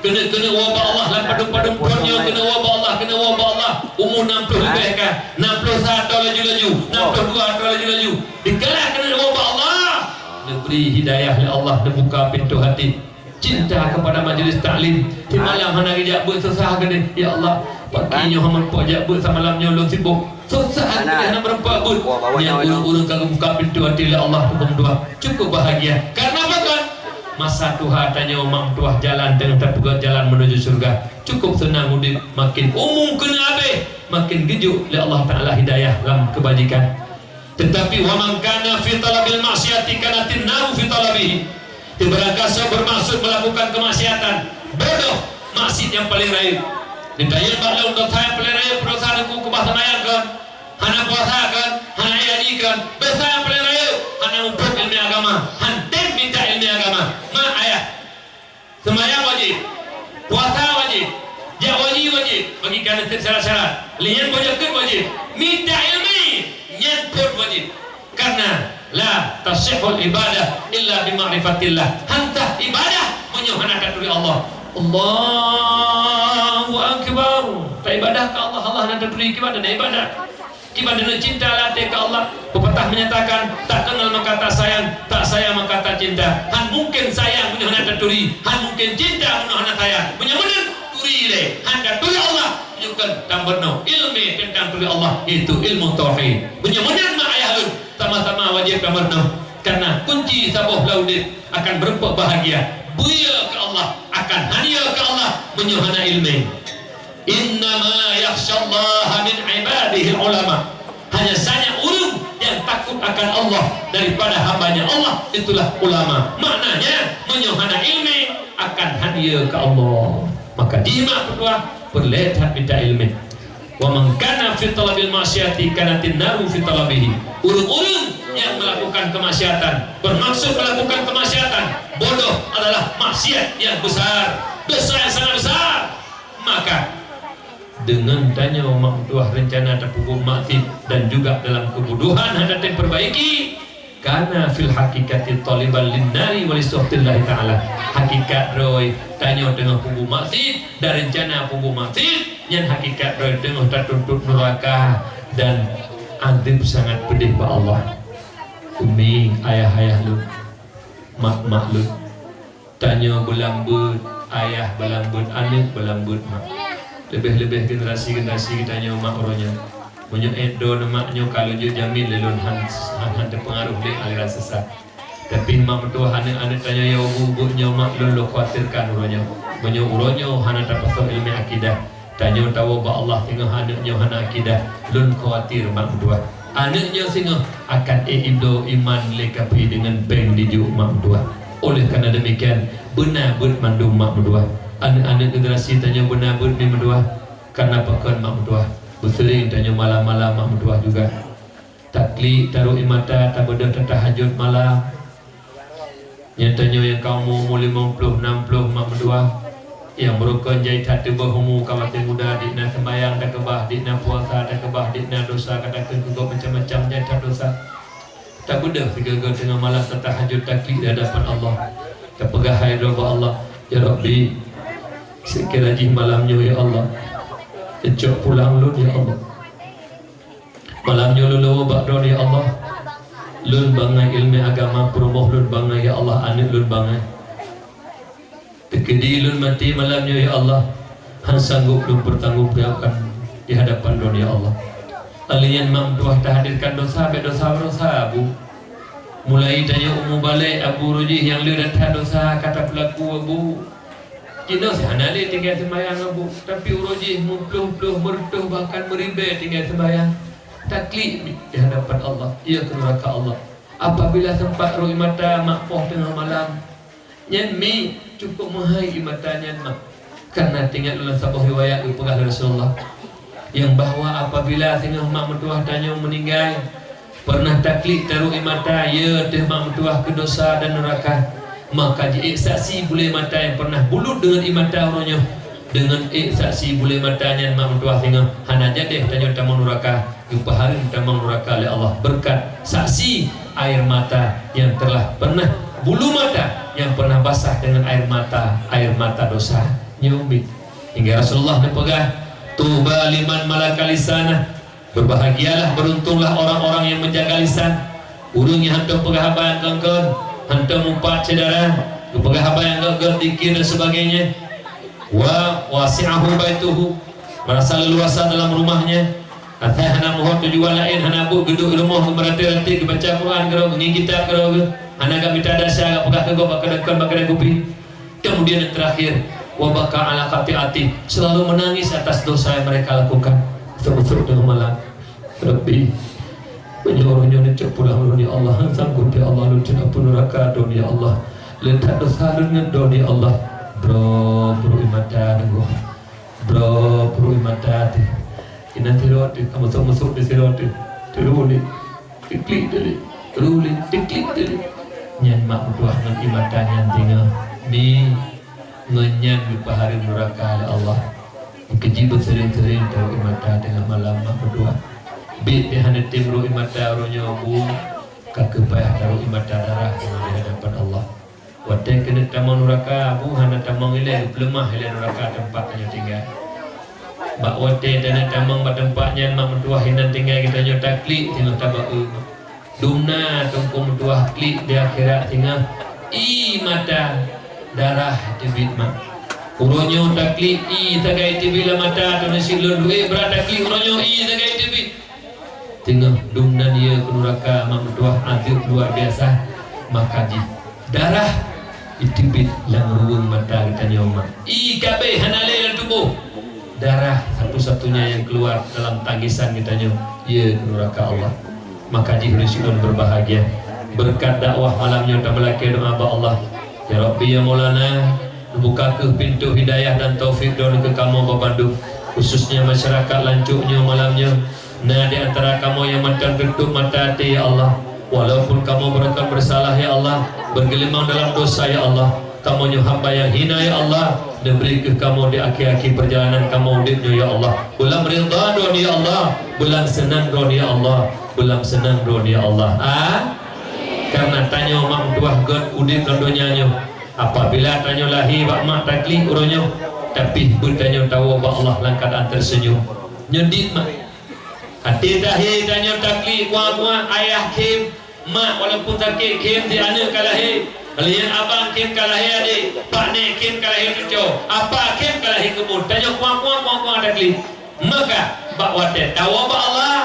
keuneuk-keuneuk woe bak Allah lam padum-padum phon nyoe, keuneuk woe bak Allah, keuneuk woe bak Allah. Umu nam ploh leubeh ka, nam ploh sa troh laju-laju, nam ploh dua troh laju-laju. Dikala keuneuk woe bak Allah, neubri hidayah lé Allah, neubuka pintoe até. Cinta kepada majelis taklim. Simalam hana geujak beuet, susah keudéh. Ya Allah, pagi nyoe hana meureumpok jak beuet, samalam nyoe lôn sibok. Susah keudéh hana meureumpok beuet. Nyan ureueng-ureueng ka geubuka pintoe até lé Allah, huköm dua. Cukup bahagia. Karena apa kan? Masa tuha tanyoe mak tuha jalan, teungoh tapeugöt jalan menuju syeuruga. Cukup seunang udép, makin umu keuneuk abéh, makin geujok lé Allah Taala hidayah lam keubajikan. Tetapi, "Wa man kana fi talabil maksiati kanatin naru fi talabihi." Di barang kasoe bermaksud melakukan kemaksiatan, bodoh, maksiat nyang paleng rayeuk. Neutanyong bak lôn, dosa nyang paleng rayeuk, dosa neukeu keubah seumayang kon, hana puasa kon, hana haji kon, dosa nyang paleng rayeuk, hana muphom ileumèe agama, han tem mita ileumèe agama. Mak ayah, seumayang wajéb, puasa wajéb, jak haji wajéb, bagi kana syarat-syarat. Lheuh nyan baca zakeuet wajéb, mita ileumèe nyan pun wajéb. Karena la tasihhul ibadah illa bi ma'rifatillah. Han sah ibadah meunyoe hana taturi Allah. Allahu Akbar. Taibadah keu Allah, Allah hana taturi, kiban na ibadah. Kiban na cinta lam até keu Allah. Pepatah menyatakan, "Tak kenal maka tak sayang, tak sayang maka tak cinta." Han mungkin sayang meunyoe hana taturi, han mungkin cinta meunyoe hana sayang. Meunyoe meunan turi lé, han taturi Allah, meunyoe kon tameurunoe ileumèe teuntang turi Allah, yaitu ilmu tauhid. Meunyoe meunan mak ayah lôn, sama-sama wajéb tameurunoe. Karena kunci saboh lam udép akan meureumpok bahagia, beu yo keu Allah, akan han yo keu Allah meunyoe hana ileumèe. "Innama yakhsyallaha min ibadihil ulama." Hanya saja ureueng nyang takot akan Allah daripada hamba-Nya Allah, itulah ulama. Maknanya, meunyoe hana ilmu, akan hana ka Allah. Maka jih mak meutuah, peureulée that mita ilmu. Wa man kana fi talabil ma'siyati kanatin naru fi talabihi. Ureuëng-ureuëng yang melakukan kemaksiatan, bermaksud melakukan kemaksiatan, bodoh adalah maksiat yang besar, dosa yang sangat besar. Maka, deungon tanyoe mak meutuah rencana tapeubuet maksiat dan juga dalam kebodohan hana taperbaiki, kana fil haqiqati thaliban lin nari wa li sukhtillahi ta'ala. Hakikat droe tanyoe teungoh peubuet maksiat dan rencana peubuet maksiat, nyan hakikat droe teungoh tatuntut nuraka dan adeb sangat pedih bak Allah. Umi, ayah-ayah lôn, mak-mak lôn, tanyoe beulambeuet ayah, beulambeuet aneuk, beulambeuet mak. Leubeh-leubeh generasi-generasi tanyoe mak uroe nyoe. Meunyoe ék droeneuh mak nyoe ka lheueh jeuet jamin lé lôn han, han, han teupeungaruh lé aliran sesat. Tapi mak meutuah aneuk-aneuk tanyoe nyang ubeut-ubeut nyoe mak lôn lôn khawatirkan uroe nyoe. Meunyoe uroe nyoe hana tapasoe ileumèe akidah, tanyoe tawoe bak Allah singoh aneuk nyoe hana akidah, lôn khawatir mak meutuah. Aneuk nyoe singoh akan ék ibloe iman lé kaphé deungon péng dijok mak meutuah. Oleh karena demikian, beuna beuet mandum mak meutuah. Aneuk-aneuk generasi tanyoe beuna beuet mi meutuah. Karena pakon mak meutuah? Beuseuring tanyoe malam-malam mak meutuah juga. Taklik tarok ie mata, tabeudôh tatahajud malam. Nyan tanyoe nyang ka umu-umu limong ploh, nam ploh mak meutuah, nyang meurukon jai that teubôh umu ka watèe muda, di na seumayang takeubah, di na puasa takeubah, di na dosa ka takheun keu gob macam-macam jai that dosa. Tabeudôh sigoe-goe teungoh malam tatahajud taklik di hadapan Allah. Tapeugah hai droe bak Allah, "Ya Rabbi, seukira jih malam nyoe ya Allah, teucok pulang lôn ya Allah." Malam nyoe lôn lôn bak Droe, ya Allah. Lôn bangai ileumèe agama, peurumoh lôn bangai, ya Allah, aneuk lôn bangai. Teukeudi lôn maté malam nyoe, ya Allah, han sanggob lôn peutanggongjawabkan di hadapan Droe, ya Allah. Lheuh nyan mak meutuah tahadirkan dosa, bèk dosa-dosa, Bu. Mulai tanyoe umu balek, Abu, uroe jih nyang le that dosa ka tapeulaku, Abu. Jinoe hana lé tinggai seumayang, Abu, tapi uroe jih meuploh-ploh, meureutôh, bahkan meuribèe tinggai seumayang. Taklik di hadapan Allah, ie keu nuraka Allah. Apabila seumpat rhot ie mata mak poh teungoh malam, nyan mi cukup meuhai ie mata nyan mak. Karena teuingat lôn lam saboh riwayat geupeugah lé Rasulullah, nyang bahwa apabila singoh mak meutuah tanyoe meuninggai, peureunah taklik tarok ie mata, ie teuh mak meutuah keu dosa dan nuraka, maka jiék saksi bulèe mata nyang peureunah bulut deungon ie mata uroe nyoe. Deungon ék saksi bulèe mata nyan mak meutuah singoh hana jadèh tanyoe tamong nuraka, geupeuhareuem tamong nuraka lé Allah beureukat saksi air mata nyang teulah peureunah, bulu mata nyang peureunah basah deungon air mata, air mata dosa. Nyoe miet. Hingga Rasulullah neupeugah, "Tuba liman malaka lisanah." Berbahagialah, beruntunglah orang-orang yang menjaga lisan. Ureueng nyang hantom peugah haba nyang kon-kon, hantom mupat syedara, geupeugah haba nyang gèt-gèt, zikir dan sebagainya. Wa wasi'ahu baituhu, merasa leluasa dalam rumahnya. Asai hana meuhôi tujuan laén, hana buet, geuduek rumoh geumeuratée-ratée, geubaca Quran keudroe, ngieng kitab keudroe, hana geumita desya, geupeugah keu gob bak keudeukon, bak keudeuk kupi. Kemudian yang terakhir, wa baka ala khati'atih, selalu menangis atas dosa yang mereka lakukan. Seuôt-seuôt teungoh malam, "Rabbi, meunyoe uroe nyoe neucok pulang lôn, ya Allah, han sanggob, ya Allah, lôn cit apui nuraka Droe, ya Allah. Le that dosa lôn ngon Droe, ya Allah." Brok, brok ie mata teungoh. Brok, brok ie mata teuh. Inan sidroe teuh, ka meusok-meusok di sidroe teuh. Teuh lé. Tiklik teuh lé. Teuh lé. Tiklik teuh lé. Nyan mak meutuah ngon ie mata nyan teungoh. Mi, ngon nyan geupeuhareuem nuraka lé Allah. Keuji beuseuring-seuring tarok ie mata teungoh malam mak meutuah. Biet pih hana tem rhot ie mata uroe nyoe, Bu, ka keuh payah tarok ie mata darah di hadapan Allah. Watèe keuneuk tamong nuraka, Abu, hana tamong ilèe, geupeuleumah ilèe nuraka teumpat tanyoe tinggai. Bak watèe taneuk tamong bak teumpat nyan mak meutuah, inan tinggai geutanyoe taklik teungoh tabak eu. Dumna teungku meutuah klik di akhirat singoh ie mata darah teubiet mak. Uroe nyoe taklik ie sagai teubiet lam mata, teuneuk sit lôn duek brat taklik uroe nyoe ie sagai teubiet. Teungoh dum nan ie keu nuraka mak meutuah, azeub luar biasa. Maka jih darah jiteubiet lam ruweueng mata geutanyoe mak. Ie ka abéh hana lé lam tuboh. Darah satu-satunya yang keluar dalam tangisan geutanyoe, ie keu nuraka Allah. Maka jih ulôn siuroe berbahagia. Beureukat dakwah malam nyoe tameulakée doá bak Allah. Ya Rabbi, ya Maulana, neubuka kheueh pintoe hidayah dan taufik droeneuh keu kamoe bandum, khususnya masyarakat Lancok nyoe malam nyoe. Na di antara kamoe nyang mantong teutup mata até, ya Allah. Walaupun kamoe beurakan beusalah, ya Allah, beugeulimang dalam dosa, ya Allah. Kamoe nyoe hamba nyang hina, ya Allah. Neubri kheueh kamoe di akhé-akhé peurjalanan kamoe udeb nyoe, ya Allah. Beulam ridha droeneuh, ya Allah. Beulam seunang droeneuh, ya Allah. Beulam seunang droeneuh, ya Allah. Ah? Karena tanyoe mak meutuah gét udeb lam donya nyoe. Apabila tanyoe lahé bak mak taklik uroe nyoe, tapi beutanyoe tawoe bak Allah lam keuadaan teuseunyum. Nyoe dit mak. Até tahé tanyoe taklik kuah-kuah ayah khém, mak walaupun sakét khém di aneuk ka lahé. Kalian abang khém ka lahé adék, pak nek khém ka lahé cuco, apa khém ka lahé keumun. Tanyoe kuah-kuah kuah-kuah taklik. Maka bak watée tawoe bak Allah,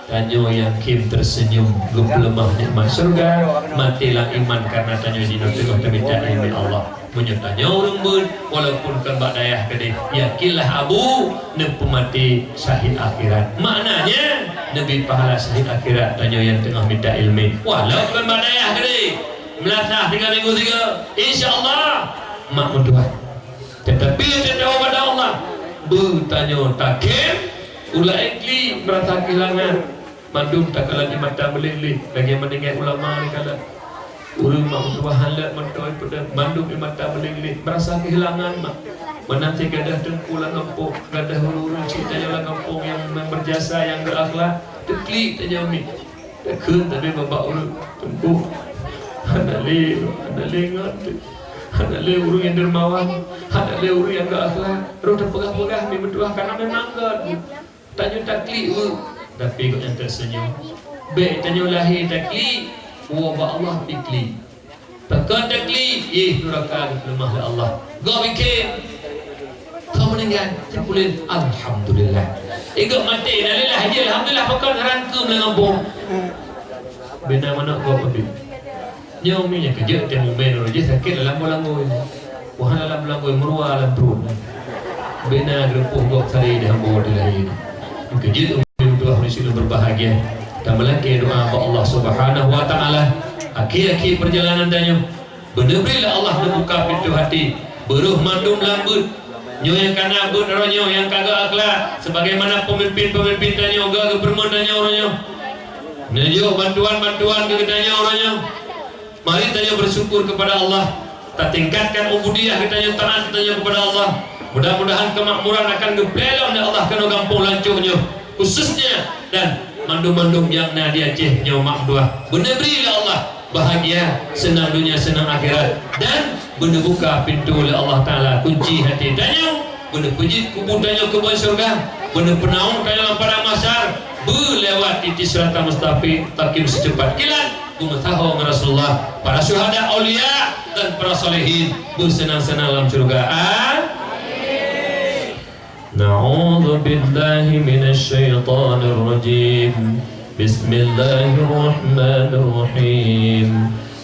tanyoe nyang khém teuseunyum, geupeuleumah nikmat syeuruga, maté lam iman karena tanyoe jinoe teungoh tamita ilmu Allah. Meunyoe tanyoe ureuëng beuet, walaupun kon bak dayah keudeh, yakinlah Abu, neupeumaté syahid akhirat. Maknanya, neubri pahala syahid akhirat tanyoe nyang teungoh mita ilmu. Walau kon bak dayah keudeh, meulasah tiga minggu tiga, insya Allah, mak meutuah. Tetapi teuntèe ubak Allah, beutanyoe takhém, ulai klik meurasa keuhilangan. Mandum takalon ié mata meuléh-léh, lagèe meuninggai ulama nyan kalon. Ureueng mak meutuah han leuet mantong peudeueng, mandum ié mata meuléh-léh, meurasa keuhilangan mak. Meunan cit gadoh teungku lam gampông, gadoh ureueng-ureueng chik tanyoe lam gampông nyang, nyang beujasa, nyang geuakhlak, teuklik tanyoe miet. Takheun tapi bak ureueng, "Teungku, hana lé, hana lé ngon, hana lé ureueng nyang dermawan, hana lé ureueng nyang geuakhlak." Roh teupeugah-peugah miet meutuah, karena memang gèt. Tanyoe taklik weueh, tapi gobnyan teuseunyum. Bèk tanyoe lahé taklik, woe bak Allah pih klik. Pakon taklik, ih nuraka geuleumah lé Allah. Gob ikhém. Ka meuninggai, teupuléh, alhamdulillah. Eh, gob maté, innalillahi, alhamdulillah, pakon haram keu meunang ampôn. Bina manok gob habéh. Nyoe mi nyang keujeuet teuh mumen uroe jih sakét lam beulangoi. Wah lam beulangoi meurua lam pruet. Bina geureupoh gob sari di hamba di lahé. Keujeuet umi meutuah uroe jih berbahagia. Tameulakèe doa bak Allah Subhanahu wa Taala. Akhé-akhé peurjalanan tanyoe, beuneubri lé Allah neubuka pintoe haté, beurôh mandum lam beuet. Nyoe nyang ka na beuet uroe nyoe nyang ka geuakhlak, sebagaimana peumimpin-peumimpin tanyoe geupeureumeun tanyoe uroe nyoe. Neujok bantuan-bantuan keu geutanyoe uroe nyoe. Mari tanyoe beusyukur keupada Allah. Tatingkatkan ubudiyah geutanyoe, taat geutanyoe keupada Allah. Mudah-mudahan keumakmuran akan geupeuleulom lé Allah keunoe gampông Lancok nyoe, khususnya dan mandum-mandum nyang na di Aceh nyoe mak dua. Beuneubri lé Allah bahagia, seunang dunia, seunang akhirat, dan beuneubuka pintoe lé Allah Taala kunci haté tanyoe, beuneupeujeuet kubu tanyoe keu buet syeuruga, beuneupeunaung tanyoe lam padang mahsyar, beulewat di siratal mustaqim, taqim seuceupat kilat, beumeusaho ngon Rasulullah, para syuhada, aulia, dan para salihin, beuseunang-seunang lam syeuruga. Amin. أعوذ بالله من الشيطان الرجيم. بسم الله الرحمن الرحيم.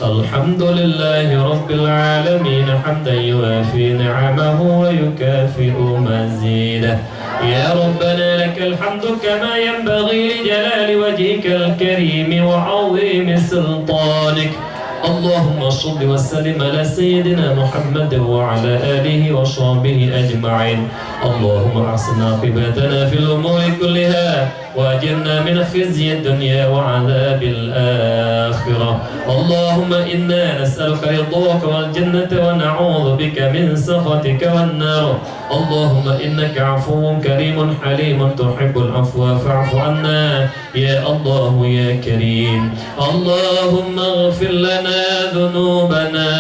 الحمد لله رب العالمين، حمدا يوافي نعمه ويكافئ مزيده. يا ربنا لك الحمد كما ينبغي لجلال وجهك الكريم وعظيم سلطانك. اللهم صل وسلم على سيدنا محمد وعلى آله وصحبه أجمعين. اللهم أحسن عاقبتنا في الأمور كلها وأجرنا من خزي الدنيا وعذاب الآخرة. اللهم إنا نسألك رضاك والجنة ونعوذ بك من سخطك والنار. اللهم إنك عفو كريم حليم تحب العفو فاعف عنا. يا الله يا كريم، اللهم اغفر لنا ذنوبنا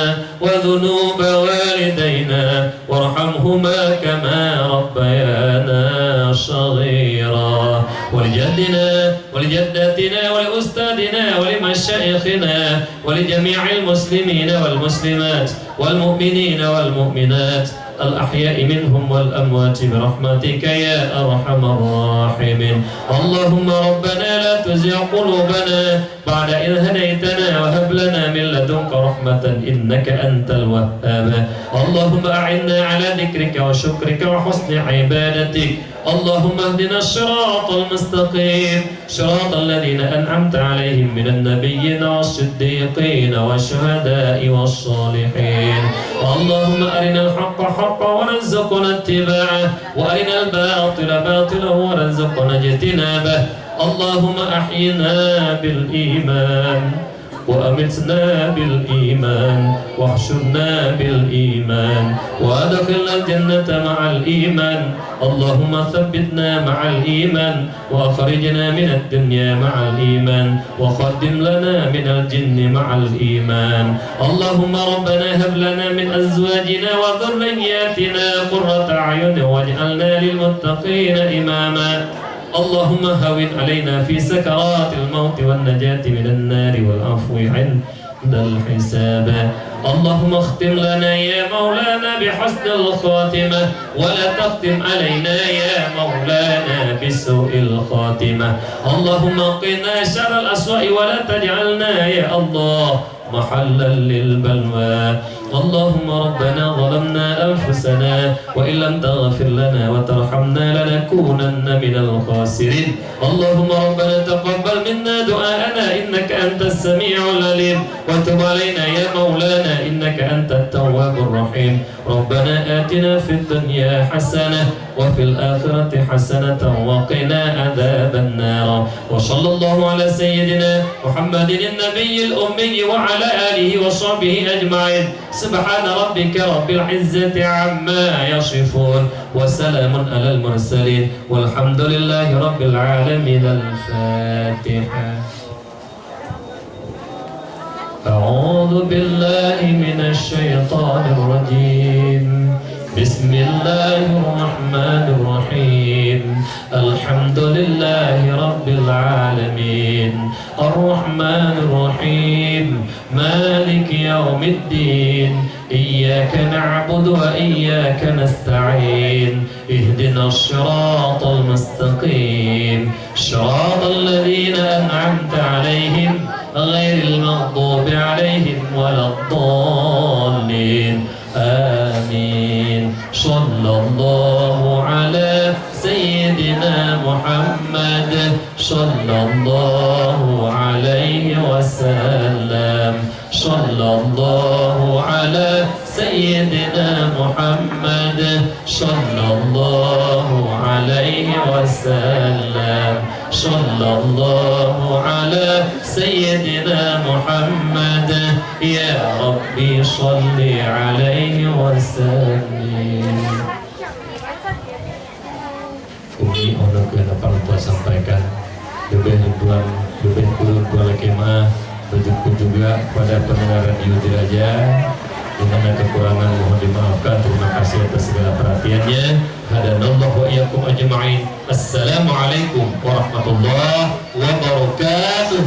وذنوب والدينا وارحمهما كما ربيانا صغيرا، ولجدنا ولجدتنا ولأستاذنا ولمشايخنا ولجميع المسلمين والمسلمات والمؤمنين والمؤمنات الأحياء منهم والأموات برحمتك يا أرحم الراحمين. اللهم ربنا لا تزغ قلوبنا بعد إذ هديتنا وهب لنا من لدنك رحمة إنك أنت الوهاب. اللهم أعنا على ذكرك وشكرك وحسن عبادتك. اللهم اهدنا الصراط المستقيم، صراط الذين أنعمت عليهم من النبيين والصديقين والشهداء والصالحين. اللهم أرنا الحق حقا وارزقنا اتباعه، وأرنا الباطل باطلا وارزقنا اجتنابه. اللهم أحينا بالإيمان، وأمتنا بالإيمان، واحشرنا بالإيمان، وأدخلنا الجنة مع الإيمان. اللهم ثبتنا مع الإيمان، وأخرجنا من الدنيا مع الإيمان، وخدم لنا من الجن مع الإيمان. اللهم ربنا هب لنا من أزواجنا وذرياتنا قرة أعين واجعلنا للمتقين إماما. اللهم هون علينا في سكرات الموت والنجاة من النار والعفو عند الحساب. اللهم اختم لنا يا مولانا بحسن الخاتمة، ولا تختم علينا يا مولانا بسوء الخاتمة. اللهم قنا شر الأسواء ولا تجعلنا يا الله محلا للبلوى. اللهم ربنا ظلمنا أنفسنا وإن لم تغفر لنا وترحمنا لنكونن من الخاسرين. اللهم ربنا تقبل منا دعاءنا إنك أنت السميع العليم، وتب علينا يا مولانا إنك أنت التواب الرحيم. ربنا آتنا في الدنيا حسنة وفي الآخرة حسنة وقنا عذاب النار. وصلى الله على سيدنا محمد النبي الأمي وعلى آله وصحبه أجمعين. سبحان ربك رب العزة عما يصفون، وسلام على المرسلين، والحمد لله رب العالمين. الفاتحة. أعوذ بالله من الشيطان الرجيم. بسم الله الرحمن الرحيم. الحمد لله رب العالمين. الرحمن الرحيم. مالك يوم الدين. إياك نعبد وإياك نستعين. اهدنا الصراط المستقيم. صراط الذين أنعمت عليهم غير المغضوب عليهم ولا الضالين. آمين. صلى الله على سيدنا محمد. صلى الله عليه وسلم. صلى الله على سيدنا محمد. صلى الله عليه وسلم. صلى الله على سيدنا محمد. يا ربي صل عليه وسلم. Umi, oh lôn keuneuk lupa sampaikan. Leubeh lôn tuan, leubeh ulôn tuan lakée meu'ah, begitu juga kepada pendengar Radio Diraja, di mana kekurangan mohon dimaafkan. Terima kasih atas segala perhatiannya. Hadanallahu wa iyyakum ajma'in. Assalamualaikum warahmatullahi wabarakatuh.